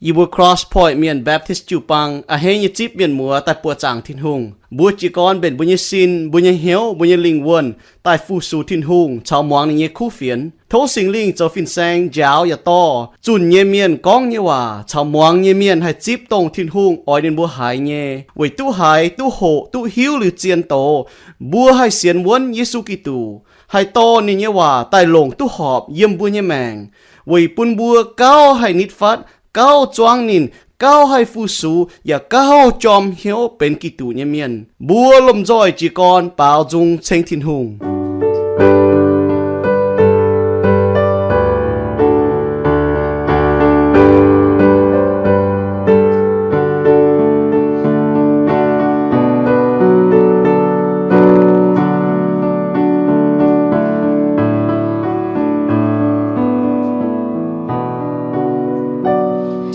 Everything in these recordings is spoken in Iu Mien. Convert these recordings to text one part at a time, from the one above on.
Yie mbuo Cross Point Mienh Baptist jiu-baang a'hneiv nyei zipv mienh muoz daaih buoqc zaangc Tin-Hungh. Mbuo jiez gorn mbenc mbuo nyei sin, mbuo nyei hnyouv, mbuo nyei lingh wuonh daaih fu-sux Tin-Hungh caux muangx ninh nyei kuv fienx. Tov Singx Lingh zoux fin-saeng njaaux yaac dorh zunh nyei mienh gorngv nyei waac caux muangx nyei mienh haih zipv dongh Tin-Hungh oix ninh mbuo haiz nyei, weic duqv haiz, duqv hoqc, duqv hiuv liuz zien doz, mbuo haih sienx wuonv Yesu Giduc, haih dorh ninh nyei waac daaih longc duqv horpc yiem mbuo nyei maengc, weic bun mbuo gauh haih nitv fatv, gauh zuangv ninh, gauh haih fu-sux, yaac gauh jorm hnyouv benx Giduc nyei mienh. Mbuo lomh nzoih jiez gorn baaux nzung ceng Tin-Hungh.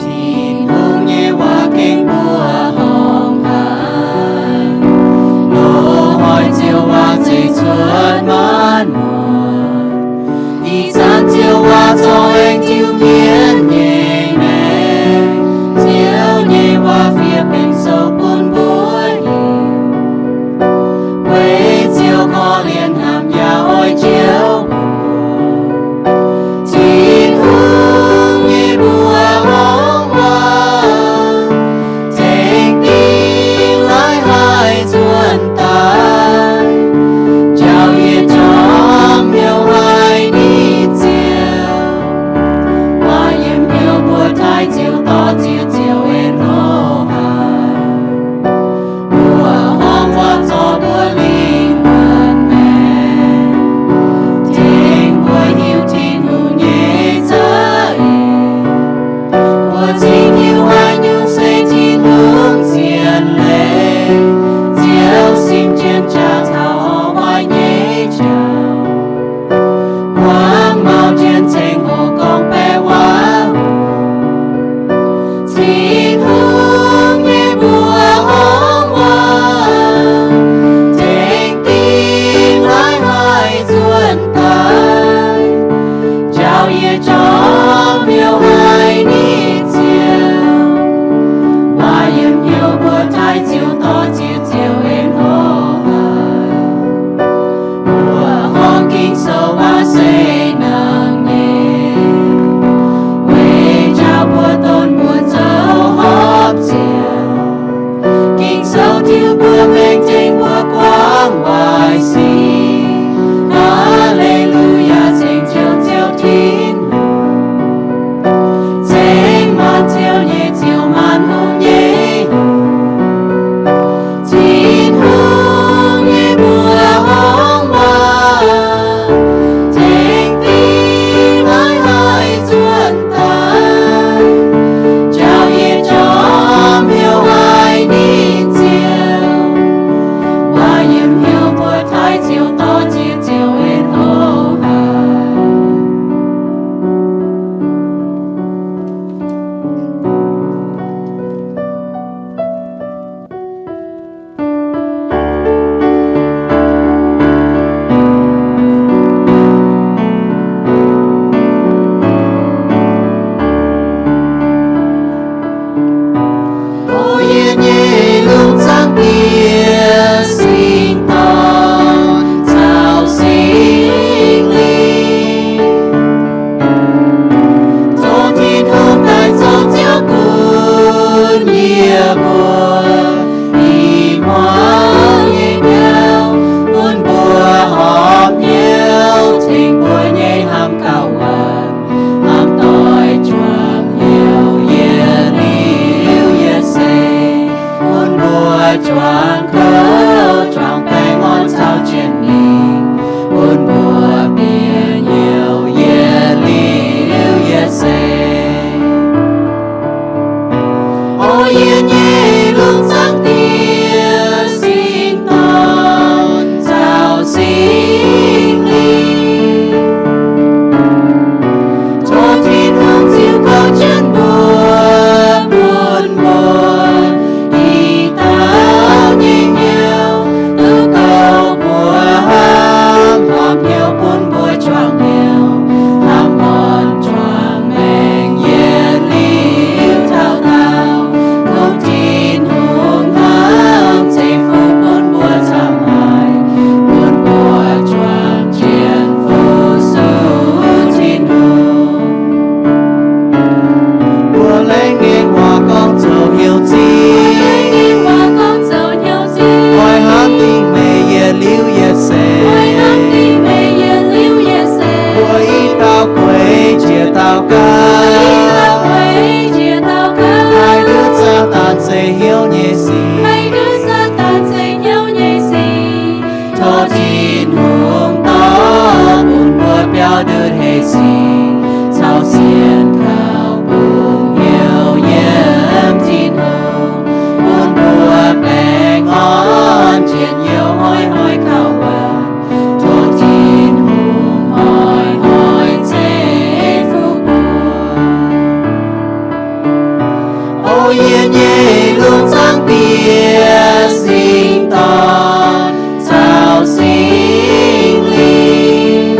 Tin-Hungh nyei waac gengh mbuoqc horngh haic, loz-hnoi ziouc waac zeiz cuotv Yie nyei lungh zaangc Diex, Singx Dorn caux Singx Lingh.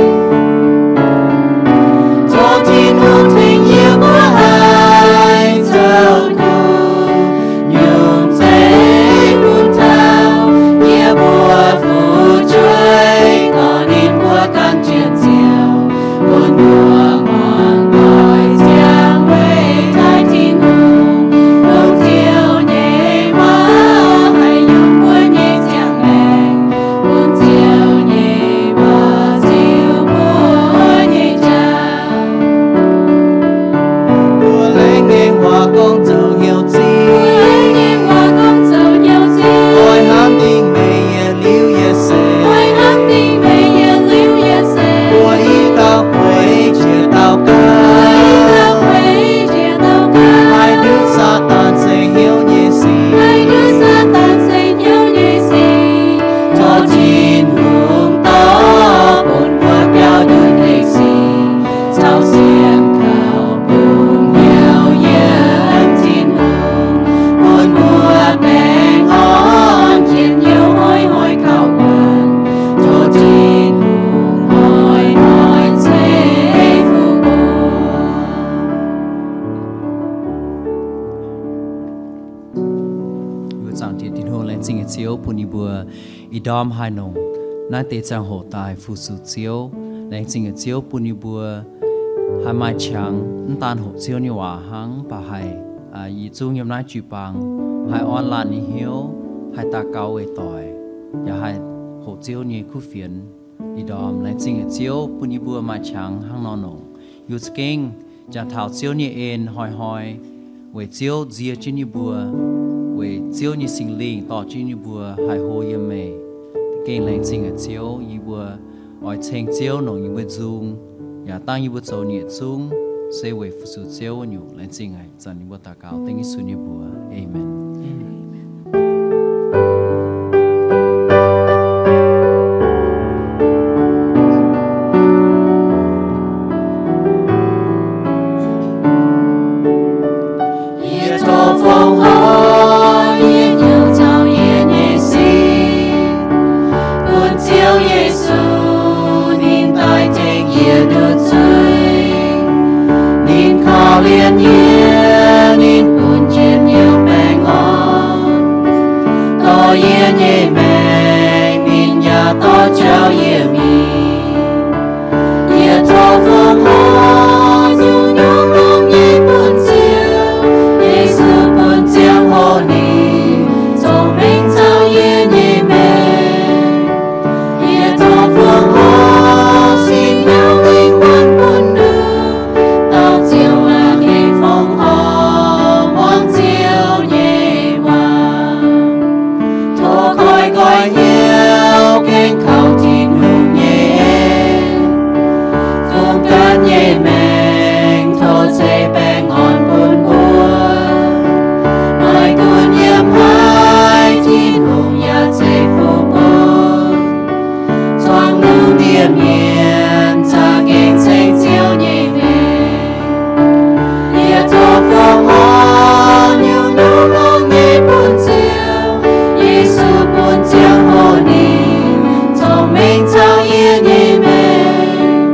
Tov Tin-Hungh tengx yie mbuo haih zoux nyungc-nyungc zeiv bun taux yie mbuo fu'jueiv, dorh ninh mbuo gan jienv Ziouv bun mbuo muangx doic ziangh weic taaih Tin-Hungh, bun Ziouv nyei waac haih yungz mbuo nyei ziangh maengc, bun Ziouv nyei waac ziux mbuo nyei jauv. Mbuo laengz nyei waac gorngv zoux hnyouv zingh. Mbuo laengz nyei waac gorngv zoux hnyouv zingh. Oix hnamv dingc meih yietc liuz yietc seix. Oix hnamv dingc meih yietc liuz yietc seix. Mbuo i dauh gueix njiec dauh ganh. Mbuo i dauh gueix njiec dauh ganh. Haih hiuv Saadaan se hnyouv nyei sic. Haih hiuv Saadaan se hnyouv nyei sic. Tov Tin-Hungh dorh bun mbuo biaux nduqc nyei sic. Caux sienx kaux bungx hnyouv yiem Tin-Hungh, bun mbuo baengh orn njien-youh hnoi hnoi kaux wuonc. Tov Tin-Hungh hnoi hnoi ceix fuqv mbuo. Mbuo zaangc Diex Tin-Hungh, laengz zingh nyei Ziouv bun yie mbuo ih ndorm haih nongc naaiv deix ziangh hoc daaih fu-sux Ziouv. Laengz zingh nyei Ziouv bun yie mbuo haih maaih qangx mv daan hoqc Ziouv nyei waac hnangv, mv baac haih yietc zungv yiem naaiv jiu-baang haih orn laanh nyei hnyouv, haih daux gaux weic doic, yaac haih hoqc Ziouv nyei kuv fienx. Ih ndorm laengz zingh nyei Ziouv bun yie mbuo maaih qangx hnangv nor nongc. Yie mbuo za'gengh jangx taux Ziouv nyei en hnoi-hnoi weic Ziouv nzie jienv yie mbuo, weic Ziouv nyei Singx Lingh dorh jienv yie mbuo haih hlo yiem meih. Gengh laengz zingh nyei Ziouv, yie mbuo oix ceng Ziouv nongc yie mbuo nzung, yaac dangh yie mbuo zoux nyei yietc zungv se weic fu-sux Ziouv wuov nyungc. Laengz zingh nyei zanc yie mbuo daux gaux dengv Yesu nyei mbuox. Aamen. Yie tov fongc horc yie nyungc caux yie nyei sin bun Ziouv Yesu, ninh daaih tengx yie nduqc zuiz. Ninh korv-lienh yie, ninh bun njien-youh baengh orn, dorh yie nyei maengc, ninh yaac dorh jauv yie mingh. Yie tov fongc horc nyungc-nyungc longx nyei bun Ziouv Yesu, bun ziangh hoc ninh cong-mengh caux yie nyei maengc. Yie tov fongc horc Singx Lingh muonc bun nduqc dauh Ziouv aac, hengx fongc horc muangx Ziouv nyei waac. Tov goiv-goiv hnyouv gengh kaux Tin-Hungh nyei en, fungx ganh nyei maengc tov ceix baengh orn bun mbuo. Maaih gunv yiem haaix, Tin-Hungh yaac ceix fuqv bun. Zuangx lungh ndiev mienh za'gengh ceng Ziouv nyei maengc. Yie tov fongc horc nyungc-nyungc longx nyei bun Ziouv Yesu, bun ziangh hoc ninh cong-mengh caux yie nyei maengc.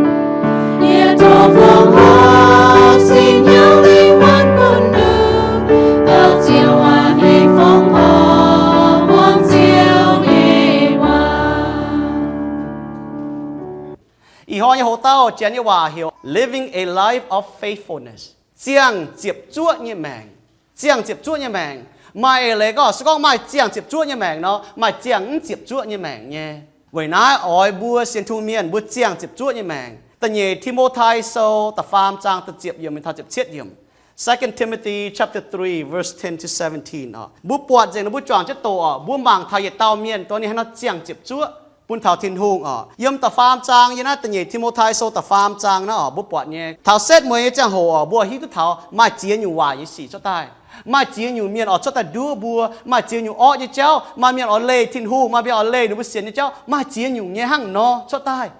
Yie tov fongc horc Singx Lingh muonc bun nduqc dauh Ziouv aac, hengx fongc horc muangx Ziouv nyei waac. Ih hnoi nyei hoc-dauh janx nyei waac heuc Living a Life of Faithfulness, ziangh ziepc zuoqv nyei maengc. Ziangh ziepc zuoqv nyei maengc. Maaih eix leiz gorngv, se gorngv maaih ziangh ziepc zuoqv nyei maengc nor, maaih ziangh mv ziepc zuoqv nyei maengc nyei. Weic naaiv oix mbuo sienx Tin-Hungh mienh mbuo ziangh ziepc zuoqv nyei maengc. Da'nyeic Ti^mo^tai Sou da'faam zaang da'ziepc yiemc mingh taux ziepc cietv yiemc. Second Timothy chapter three, verse ten to seventeen oc. Mbuo buatc nzengc nor mbuo juangc jienv doqc oc. Mbuo mangc taux yietc dauh mienh dongh ninh haaix nor ziangh ziepc zuoqv bun taux Tin-Hungh oc. Yiem da'faam zaang, yiem naaiv da'nyeic Ti^mo^tai Sou da'faam zaang naaiv oc, mbuo buatc nyei. Taux setv mueiz nyei ziangh hoc oc, mbuo hiuv duqv taux maaih ziex nyungc waaic nyei sic cuotv daaih. Maaih ziex nyungc mienh oix cuotv daaih nduov mbuo. Maaih ziex nyungc orqv nyei jauv. Maaih mienh oix leih Tin-Hungh, maaih mienh oix leih ninh mbuo sienx nyei jauv. Maaih ziex nyungc nyei hnangv nor cuotv daaih.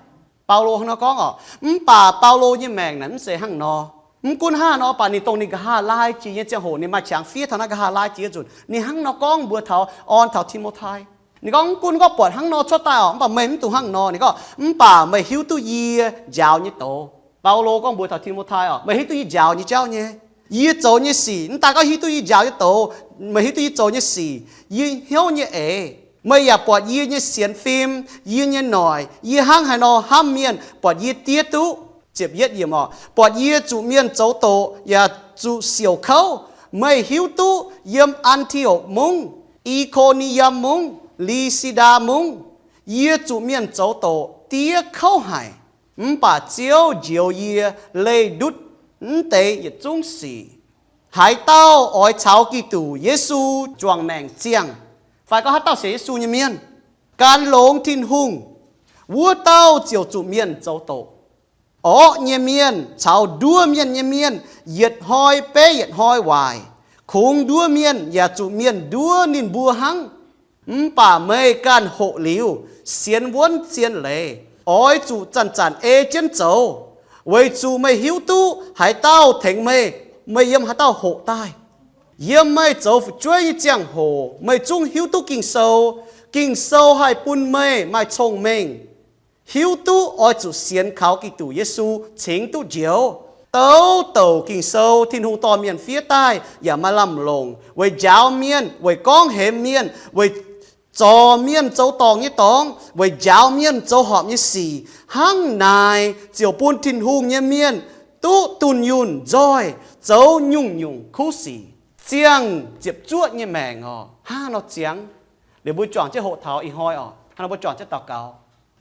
Baulo hnangv nor gorngv oc. Mv baac Baulo nyei maengc naaic mv zeiz hnangv nor. Mv gunv hnangv nor, mv baac ninh dongh ninh nqa'haav laai jiex nyei ziangh hoc, ninh maaih qangx fiev taux naaiv nqa'haav laai jiex nyei nzunc, ninh hnangv nor gorngv mbuox taux, orn taux Ti^mo^tai. Ninh gorngv, mv gunv gorngv buatc hnangv nor cuotv daaih orqc, mv baac meih mv dungx hnangv nor. Ninh gorngv, mv baac meih hiuv duqv yie njaaux nyei doz. Baulo gorngv mbuox taux Ti^mo^tai orqc, meih hiuv duqv yie njaaux nyei jauv nyei. Yie zoux nyei sic, mv daaih gorngv hiuv duqv yie njaaux nyei doz, meih hiuv duqv yie zoux nyei sic, yie hnyouv nyei eix. Meih yaac buatc yie nyei sienx fim, yie nyei noic, yie hnangv haaix nor hnamv mienh, buatc yie diev duqv. Ziepc yietv yiemc orqc, buatc yie zuqc mienh zoux doqc yaac zuqc siouc kouv. Meih hiuv duqv yiem An^ti^okc Mungv, I^ko^ni^yam Mungv, Li^si^ndaa Mungv, yie zuqc mienh zoux doqc diev kouv haic. Mv baac Ziouv njoux yie leih ndutv mv deix yietc zungv sic. Haaix dauh oix caux Giduc Yesu juangc maengc ziangh, fai gorngv haaix dauh sienx Yesu nyei mienh, gan longx Tin-Hungh, wuov dauh ziouc zuqc mienh zoux doqc. Orqv nyei mienh caux nduov mienh nyei mienh yietc hnoi beiv yietc hnoi waaic. Kungx nduov mienh yaac zuqc mienh nduov ninh mbuo hnangv. Mv baac meih ganh hoqc liuz, sienx wuonv zien leiz, oix zuqc zanc-zanc ei jienv zoux, weic zuqc meih hiuv duqv haaix dauh tengx meih, meih yiem haaix dauh hoqc daaih. Yiem meih zoux fu'jueiv nyei ziangh hoc meih zungv hiuv duqv Ging-Sou. Ging-Sou haih bun meih maaih cong-mengh, hiuv duqv oix zuqc sienx kaux Giduc Yesu cingx duqv njoux. Douc douc Ging-Sou Tin-Hungh dorh mienh fiev daaih yaac maaih lamh longc weic njaaux mienh, weic gorngv hemx mienh, weic zorc mienh zoux dorngc nyei dorngx, weic njaaux mienh zoux horpc nyei sic. Hnangv naaic ziouc bun Tin-Hungh nyei mienh duqv dunh yunh nzoih zoux nyungc-nyungc kuv sic. Ziangh ziepc zuoqv nyei maengc orqc, hnangv nor ziangx. Liuz mbuo juangc jienv hoqc taux ih hnoi orqc, hnangv nor mbuo juangc jienv daux gaux.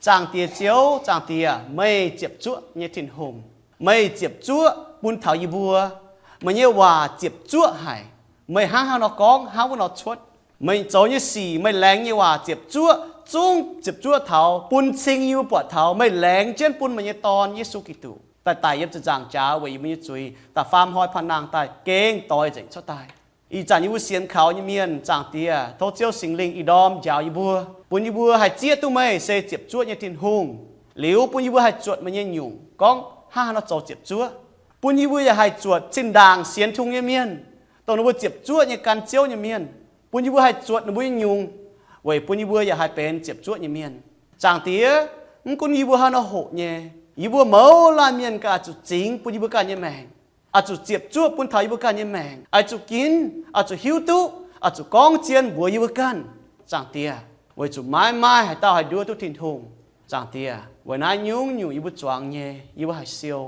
Zaangc Diex Ziouv, Zaangc Diex, meih ziepc zuoqv nyei Tin-Hungh. Meih ziepc zuoqv bun taux yie mbuo. Meih nyei waac ziepc zuoqv haic. Meih hnangv haaix nor gorngv, hnangv wuov nor cuotv. Meih zoux nyei sic, meih laengz nyei waac ziepc zuoqv, zungv ziepc zuoqv taux bun cing yie mbuo buatc taux meih laengz jienv bun meih nyei Dorn, Yesu Giduc, daaih daic yiem ziepc nzaangc jaax weic yie mbuo nyei zuiz, da'faam hnoi paan nangh daaih gengh doix nzengc cuotv daaih. Ih zanc yie mbuo sienx kaux nyei mienh, Zaangc Diex, tov Ziouv Singx Lingh ih ndorm njaaux yie mbuo, bun yie mbuo haih zieqv duqv meih se ziepc zuoqv nyei Tin-Hungh. Liuz bun yie mbuo haih zuotc meih nyei nyungc, gorngv hnangv haaix nor zoux ziepc zuoqv. Bun yie mbuo yaac haih zuotc zinh ndaangc sienx Tin-Hungh nyei mienh, dongh ninh mbuo ziepc zuoqv nyei gan Ziouv nyei mienh. Bun yie mbuo haih zuotc ninh mbuo nyei nyungc, weic bun yie mbuo yaac haih benx ziepc zuoqv nyei mienh. Zaangc Diex, mv gunv yie mbuo haaix nor hoqc nyei, yie mbuo mouz laanh mienh ganh oix zuqc zingx bun yie mbuo ganh nyei maengc, oix zuqc ziepc zuoqv bun taux yie mbuo ganh nyei maengc, oix zuqc ginv, oix zuqc hiuv duqv, oix zuqc gorngv zien mbuox yie mbuo ganh, Zaangc Diex, weic zuqc maiv maaih haaix dauh haih nduov duqv Tin-Hungh. Zaangc Diex, weic naaiv nyungc-nyungc yie mbuo zuangx nyei, yie mbuo haih siou.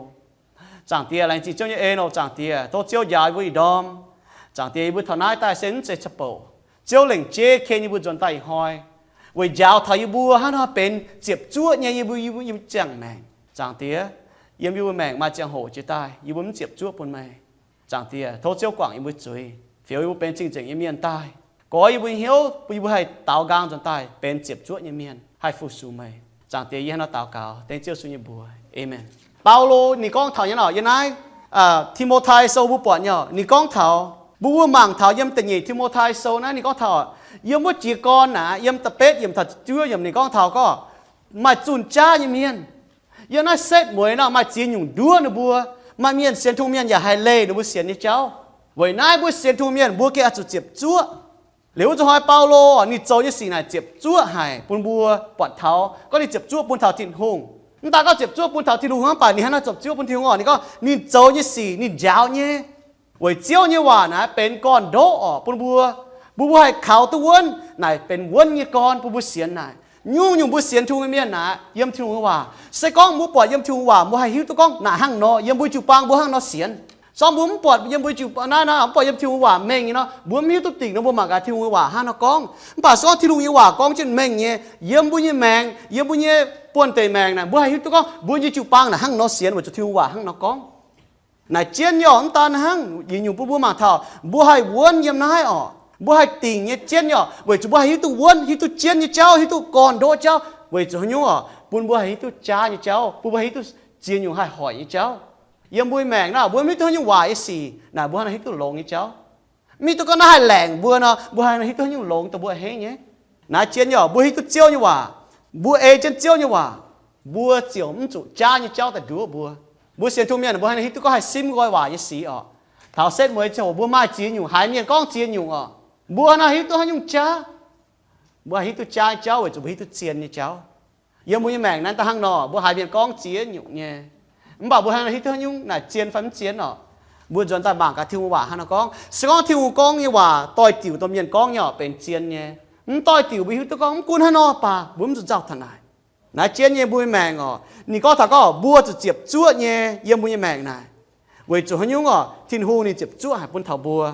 Zaangc Diex, laengz zingh Ziouv nyei en oc. Zaangc Diex, tov Ziouv njaaux yie mbuo ih ndorm. Zaangc Diex, yie mbuo taux naaiv daaih se mv zeiz ca'bouc. Ziouv lengc jeiv ken yie mbuo nzuonx daaih ih hnoi, weic njaaux taux yie mbuo hnangv nor benx ziepc zuoqv nyei yie mbuo, yie mbuo, yie mbuo ziangh maengc. Zaangc Diex, yiem yie mbuo maengc maaih ziangh hoc jiex daaih yie mbuo mv ziepc zuoqv bun meih. Zaangc Diex, tov Ziouv guangc yie mbuo zuiz, fioux yie mbuo benx cing-nzengc nyei mienh daaih, goix yie mbuo nyei hnyouv bun yie mbuo haih daaux nqaang nzuonx daaih benx ziepc zuoqv nyei mienh haih fu-sux meih. Zaangc Diex, yie hnangv nor daux gaux dengv Ziouv Yesu nyei mbuox, aamen. Baulo ninh gorngv taux nyei nor, yiem naaiv Ti^mo^tai Sou mbuo buatc nyei, ninh gorngv taux, mbuo mbuo mangc taux yiem da'nyeic Ti^mo^tai Sou naaiv ninh gorngv taux, yiem wuov jiez gorn naaic, yiem da'betv yiemc taux juov yiemc ninh gorngv taux gorngv maaih zunh jaav nyei mienh. Yiem naaiv setv mueiz nor maaih ziex nyungc nduov ninh mbuo. Maaih mienh sienx Tin-Hungh mienh yaac haih leih ninh mbuo sienx nyei jauv. Weic naaiv mbuo sienx Tin-Hungh mienh mbuo gengh oix zuqc ziepc zuoqv. Liuz wuov zuqc hnoi Baulo ninh zoux nyei sic naaic ziepc zuoqv haic bun mbuo buatc taux gorngv ninh ziepc zuoqv bun taux Tin-Hungh. Mv daaih gorngv ziepc zuoqv bun taux Tin-Hungh, mv baac ninh hnangv naaiv ziepc zuoqv bun Tin-Hungh orqc. Ninh gorngv ninh zoux nyei sic ninh njaaux nyei. Weic Ziouv nyei waac naaic benx gorn-ndoqv orqc bun mbuo. Mbuo mbuo haih kaux duqv wuonv naaic benx wuonv nyei gorn bun mbuo sienx naaic. Nyungc-nyungc mbuo sienx Tin-Hungh nyei mienh naaic, yiem Tin-Hungh nyei waac, se gorngv mbuo buatc yiem Tin-Hungh waac mbuo haih hiuv duqv gorngv naaic hnangv nor, yiem mbuo jiu-baang mbuo hnangv nor sienx. Sorng mbuo mv buatc yiem mbuo jiu, naaiv nor mv buatc yiem Tin-Hungh waac mengh nyei nor, mbuo mv hiuv duqv dingc nor mbuo mangc gaax Tin-Hungh nyei waac hnangv nor gorngv. Mv baac se gorngv Tin-Hungh nyei waac gorngv jienv mengh nyei, yiem mbuo nyei maengc, yiem mbuo nyei buonh deic maengc naaic mbuo haih hiuv duqv gorngv mbuo nyei jiu-baang naaic hnangv nor sienx weic zuqc Tin-Hungh waac hnangv nor gorngv. Naaic jienv nyei orqc, mv daan hnangv, yietc nyungc bun mbuo mangc taux mbuo haih wuonv yiem naaiv orqc, mbuo haih dingc nyei jienv nyei orqc, weic zuqc mbuo haih hiuv duqv wuonv, hiuv duqv jienv nyei jauv, hiuv duqv gorn-ndoqv jauv. Weic zuqc haaix nyungc orqc? Bun mbuo haih hiuv duqv jaav nyei jauv, bun mbuo haih hiuv duqv ziex nyungc haih hoic nyei jauv. Yiem mbuo nyei maengc naaic mbuo mv hiuv duqv haaix nyungc waac nyei sic naaic, mbuo hnangv nor hiuv duqv longx nyei jauv. Mv hiuv duqv gorngv naaiv haih laengc mbuo nor, mbuo haih hiuv duqv haaix nyungc longx dongh mbuo a'hneiv nyei. Naaiv jienv nyei orqc, mbuo hiuv duqv Ziouv nyei waac, mbuo ei jienv Ziouv nyei waac, mbuo ziouc mv zuqc jaav nyei jauv daaih nduov mbuo. Mbuo sienx Tin-Hungh mienh mbuo haih hiuv duqv gorngv haih simv nqoi waac nyei sic oc. Taux setv mueiz ziangh hoc mbuo maaih ziex nyungc, haiz mienh gorngv ziex nyungc oc, mbuo hnangv haaix nor hiuv duqv haaix nyungc jaav? Mbuo haih hiuv duqv jaav nyei jauv weic zuqc mbuo hiuv duqv zien nyei jauv. Yiem mbuo nyei maengc naaiv daaih hnangv nor, mbuo haiz mienh gorngv ziex nyungc nyei, mv baac mbuo hnangv haaix nor hiuv duqv haaix nyungc naaic zien fai mv zien oc? Mbuo nzuonx daaih mangc gaax Tin-Hungh waac hnangv haaix nor gorngv. Se gorngv Tin-Hungh gorngv nyei waac doix-diuc dongh mienh gorngv nyei oc benx zien nyei. Mv doix-diuc mbuo hiuv duqv gorngv mv gunv haaix nor baac mbuo mv zuqc nzauh taux naaic. Naaiv jienv nyei mbuo nyei maengc oc, ninh gorngv taux gorngv mbuo zuqc ziepc zuoqv nyei yiem mbuo nyei maengc naaic. Weic zuqc haaix nyungc oc? Tin-Hungh ninh ziepc zuoqv haic bun taux mbuo.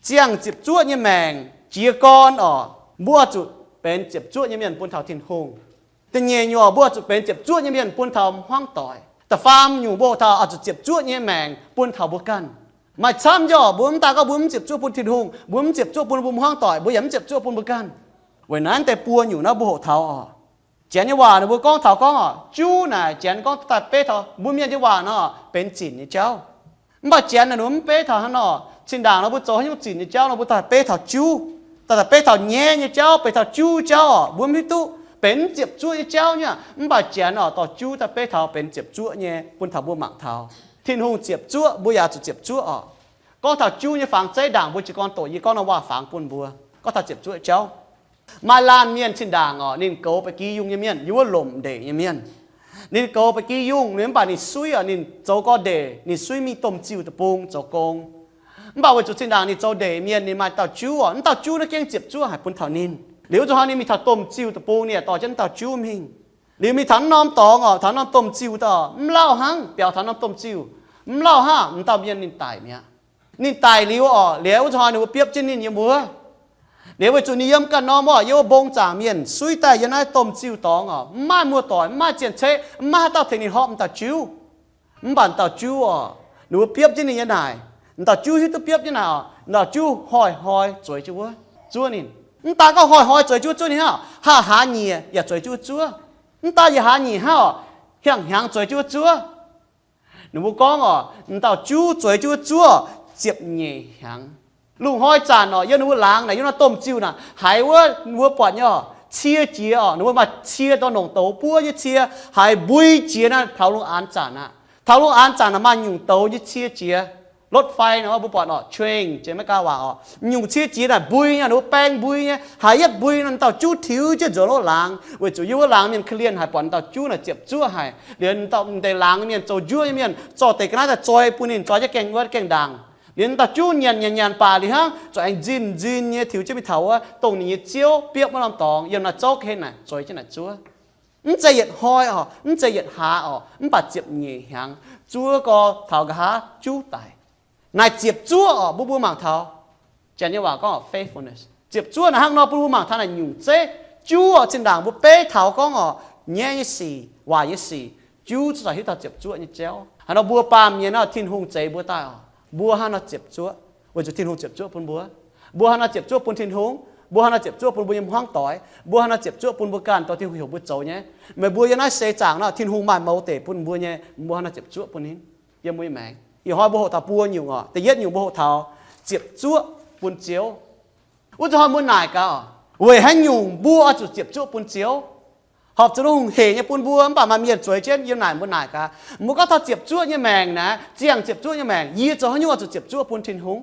Ziangh ziepc zuoqv nyei maengc jiez gorn oc, mbuo zuqc benx ziepc zuoqv nyei mienh bun taux Tin-Hungh. Da'nyeic nyungc oc, mbuo zuqc benx ziepc zuoqv nyei mienh bun taux hmuangv doic. Da'faam nyungc mbuo hoqc taux oix zuqc ziepc zuoqv nyei maengc bun taux mbuo ganh. Maaih camv nyei oc, mbuo mv daaih gorngv mbuo mv ziepc zuoqv bun Tin-Hungh, mbuo mv ziepc zuoqv bun mbuo hmuangv doic, mbuo yaac mv ziepc zuoqv bun mbuo ganh. Weic naaiv deix buo nyungc naaiv mbuo hoqc taux oc. Janx nyei waac ninh mbuo gorngv taux gorngv oc, juv naaic Janx gorngv daaih beiv taux mbuo mienh nyei waac nor benx zinc nyei jauv. Mv baac Janx naaic ninh mbuo mv beiv taux hnangv nor. Zinh ndaangc nor mbuo zoux haaix nyungc zinc nyei jauv nor mbuo daaih beiv taux juv, daaih daaih beiv taux nyaiv nyei jauv, beiv taux juv jauv oc, mbuo mv hiuv duqv benx ziepc zuoqv nyei jauv nyei. Mv baac Janx oc dorh juv daaih beiv taux benx ziepc zuoqv nyei bun taux mbuo mangc taux. Tin-Hungh ziepc zuoqv, mbuo yaac zuqc ziepc zuoqv oc. Gorngv taux juv nyei fangx zeiv ndaangc mbuo jiez gorn doqc yie gorngv norm waac-fangx bun mbuo gorngv taux ziepc zuoqv jauv. Maaih laanh mienh zinh ndaangc oc, ninh goux ba'gi yungh nyei mienh, yiem wuov lomc ndeic nyei mienh. Ninh goux ba'gi yungh, ninh mv baac ninh suiv oc, ninh zoux gorx-ndeic, ninh suiv mingh domh ziuh deic-bung zoux gong. Mv baac weic zuqc zinh ndaangc ninh zoux ndeic mienh, ninh maaih dauh juv oc, mv dauh juv naaiv gengh ziepc zuoqv haic bun taux ninh. Liuz wuov zuqc hnoi ninh mingh taux domh ziuh deic-bung, ninh yaac dorh jienv mv dauh juv mingh. Liuz mingh taux norm dorngx oc, taux norm domh ziuh daaih oc, mv lauh hnangv, biaux taux norm domh ziuh, mv lauh hnangv, m'dauh mienh ninh daic mi'aqv. Ninh daic liuz oc, liuz wuov zuqc hnoi ninh mbuo biopv jienv ninh yiem wuov. Liuz weic zuqc ninh yiem ganh norm oc, yiem wuov mbong zaangc mienh suiv daaih yiem naaiv domh ziuh dorngx oc, mv maaih muoz-doic, mv maaih zien-ceqv, mv maaih haaix dauh tengx ninh horpc m'dauh juv. Mv baac m'dauh juv oc, ninh mbuo biopv jienv ninh nyei naaic. M'dauh juv hiuv duqv biopv jienv naaic oc, m'dauh juv hnoi-hnoi zueiz jienv wuov zuov ninh. Mv daaih gorngv hnoi-hnoi zueiz jienv wuov zuov ninh hnangv, haaix haaix nyieqc yaac zueiz jienv wuov zuov. Mv daaih yaac haaix nyieqc hnangv oc, hiangx hnyangx zueiz jienv wuov zuov. Ninh mbuo gorngv oc, m'dauh juv zueiz jienv wuov zuov ziepc nyeic hnyangx. Lungh hnoi zanc oc, yiem ninh mbuo laangz naaic, yiem naaiv domh ziuh naaic, haiz wuov ninh mbuo buatc nyei oc, cie jiex oc, ninh mbuo maaih cie dorh nongc douz buov nyei cie, haiz mbui jiex naaiv taux lungh aanx zanc aqv. Taux lungh aanx zanc naaic maaih nyungc douz nyei cie jiex. Lotv fai nor mbuo buatc oc, train jiex Meiv gaa waac oc, nyungc cie jiex naaic mbui nyei, ninh mbuo baeng mbui nyei, haiz yietv mbui nor, m'dauh juv tiux jienv nzuonx wuov laangz, weic zuqc yiem wuov laangz mienh korv-lienh haic, buatc m'dauh juv naaic ziepc zuoqv haic. Liuz m'dauh m'deix laangz nyei mienh zoux njuov nyei mienh zorqv deix ga'naaiv daaih zoi bun ninh, zoi jienv gaengh wuov gaengh ndaangc. Liuz m'dauh juv nyanc nyanc nyanc baac liuz hnangv zuqc aengx nzinh nzinh nyei tiux jienv mingh taux wuov dongh ninh nyei ziouv biopv wuov norm dorngx yiem naaiv zouv ga'hlen naaic zueiz jienv naaic zuov. Mv zeiz yietc hnoi oc, mv zeiz yietc hlaax oc, mv baac ziepc nyeic hnyangx zuov gau taux nqa'haav juv daic. Naaic ziepc zuoqv oc, mbuo mbuo mangc taux, Janx nyei waac gorngv oc, faithfulness. Ziepc zuoqv naaic hnangv nor bun mbuo mangc taux naaic nyungc zeiv juv oc, zinh ndaangc mbuo beiv taux gorngv oc, nyaiv nyei sic, waaic nyei sic, juv zuqc hiuv taux ziepc zuoqv nyei jauv. Haaix nor mbuo baamh mienh nor, Tin-Hungh zeix mbuo daaih oc, mbuo hnangv nor ziepc zuoqv, weic zuqc Tin-Hungh ziepc zuoqv bun mbuo. Mbuo hnangv nor ziepc zuoqv bun Tin-Hungh, mbuo hnangv nor ziepc zuoqv bun mbuo nyei hmuangv doic, mbuo hnangv nor ziepc zuoqv bun mbuo ganh dorh Tin-Hungh heuc mbuo zoux nyei. Meih mbuo yiem naaiv seix zaangc nor, Tin-Hungh maaih mouz deic bun mbuo nyei, mbuo hnangv nor ziepc zuoqv bun ninh yiem mbuo nyei maengc. Ih hnoi mbuo hoqc taux buo nyungc oc. Da'yietv nyungc mbuo hoqc taux ziepc zuoqv bun Ziouv. Wuov zuqc hnoi mbuo naaic gaax oc, weic haaix nyungc mbuo oix zuqc ziepc zuoqv bun Ziouv? Horpc zuqc Tin-Hungh hec nyei bun mbuo, mv baac maaih mienh zueiz jienv yiem naaic, mbuo naaic gaax. Mbuo gorngv taux ziepc zuoqv nyei maengc naaic, ziangh ziepc zuoqv nyei maengc, yie zoux haaix nyungc oix zuqc ziepc zuoqv bun Tin-Hungh?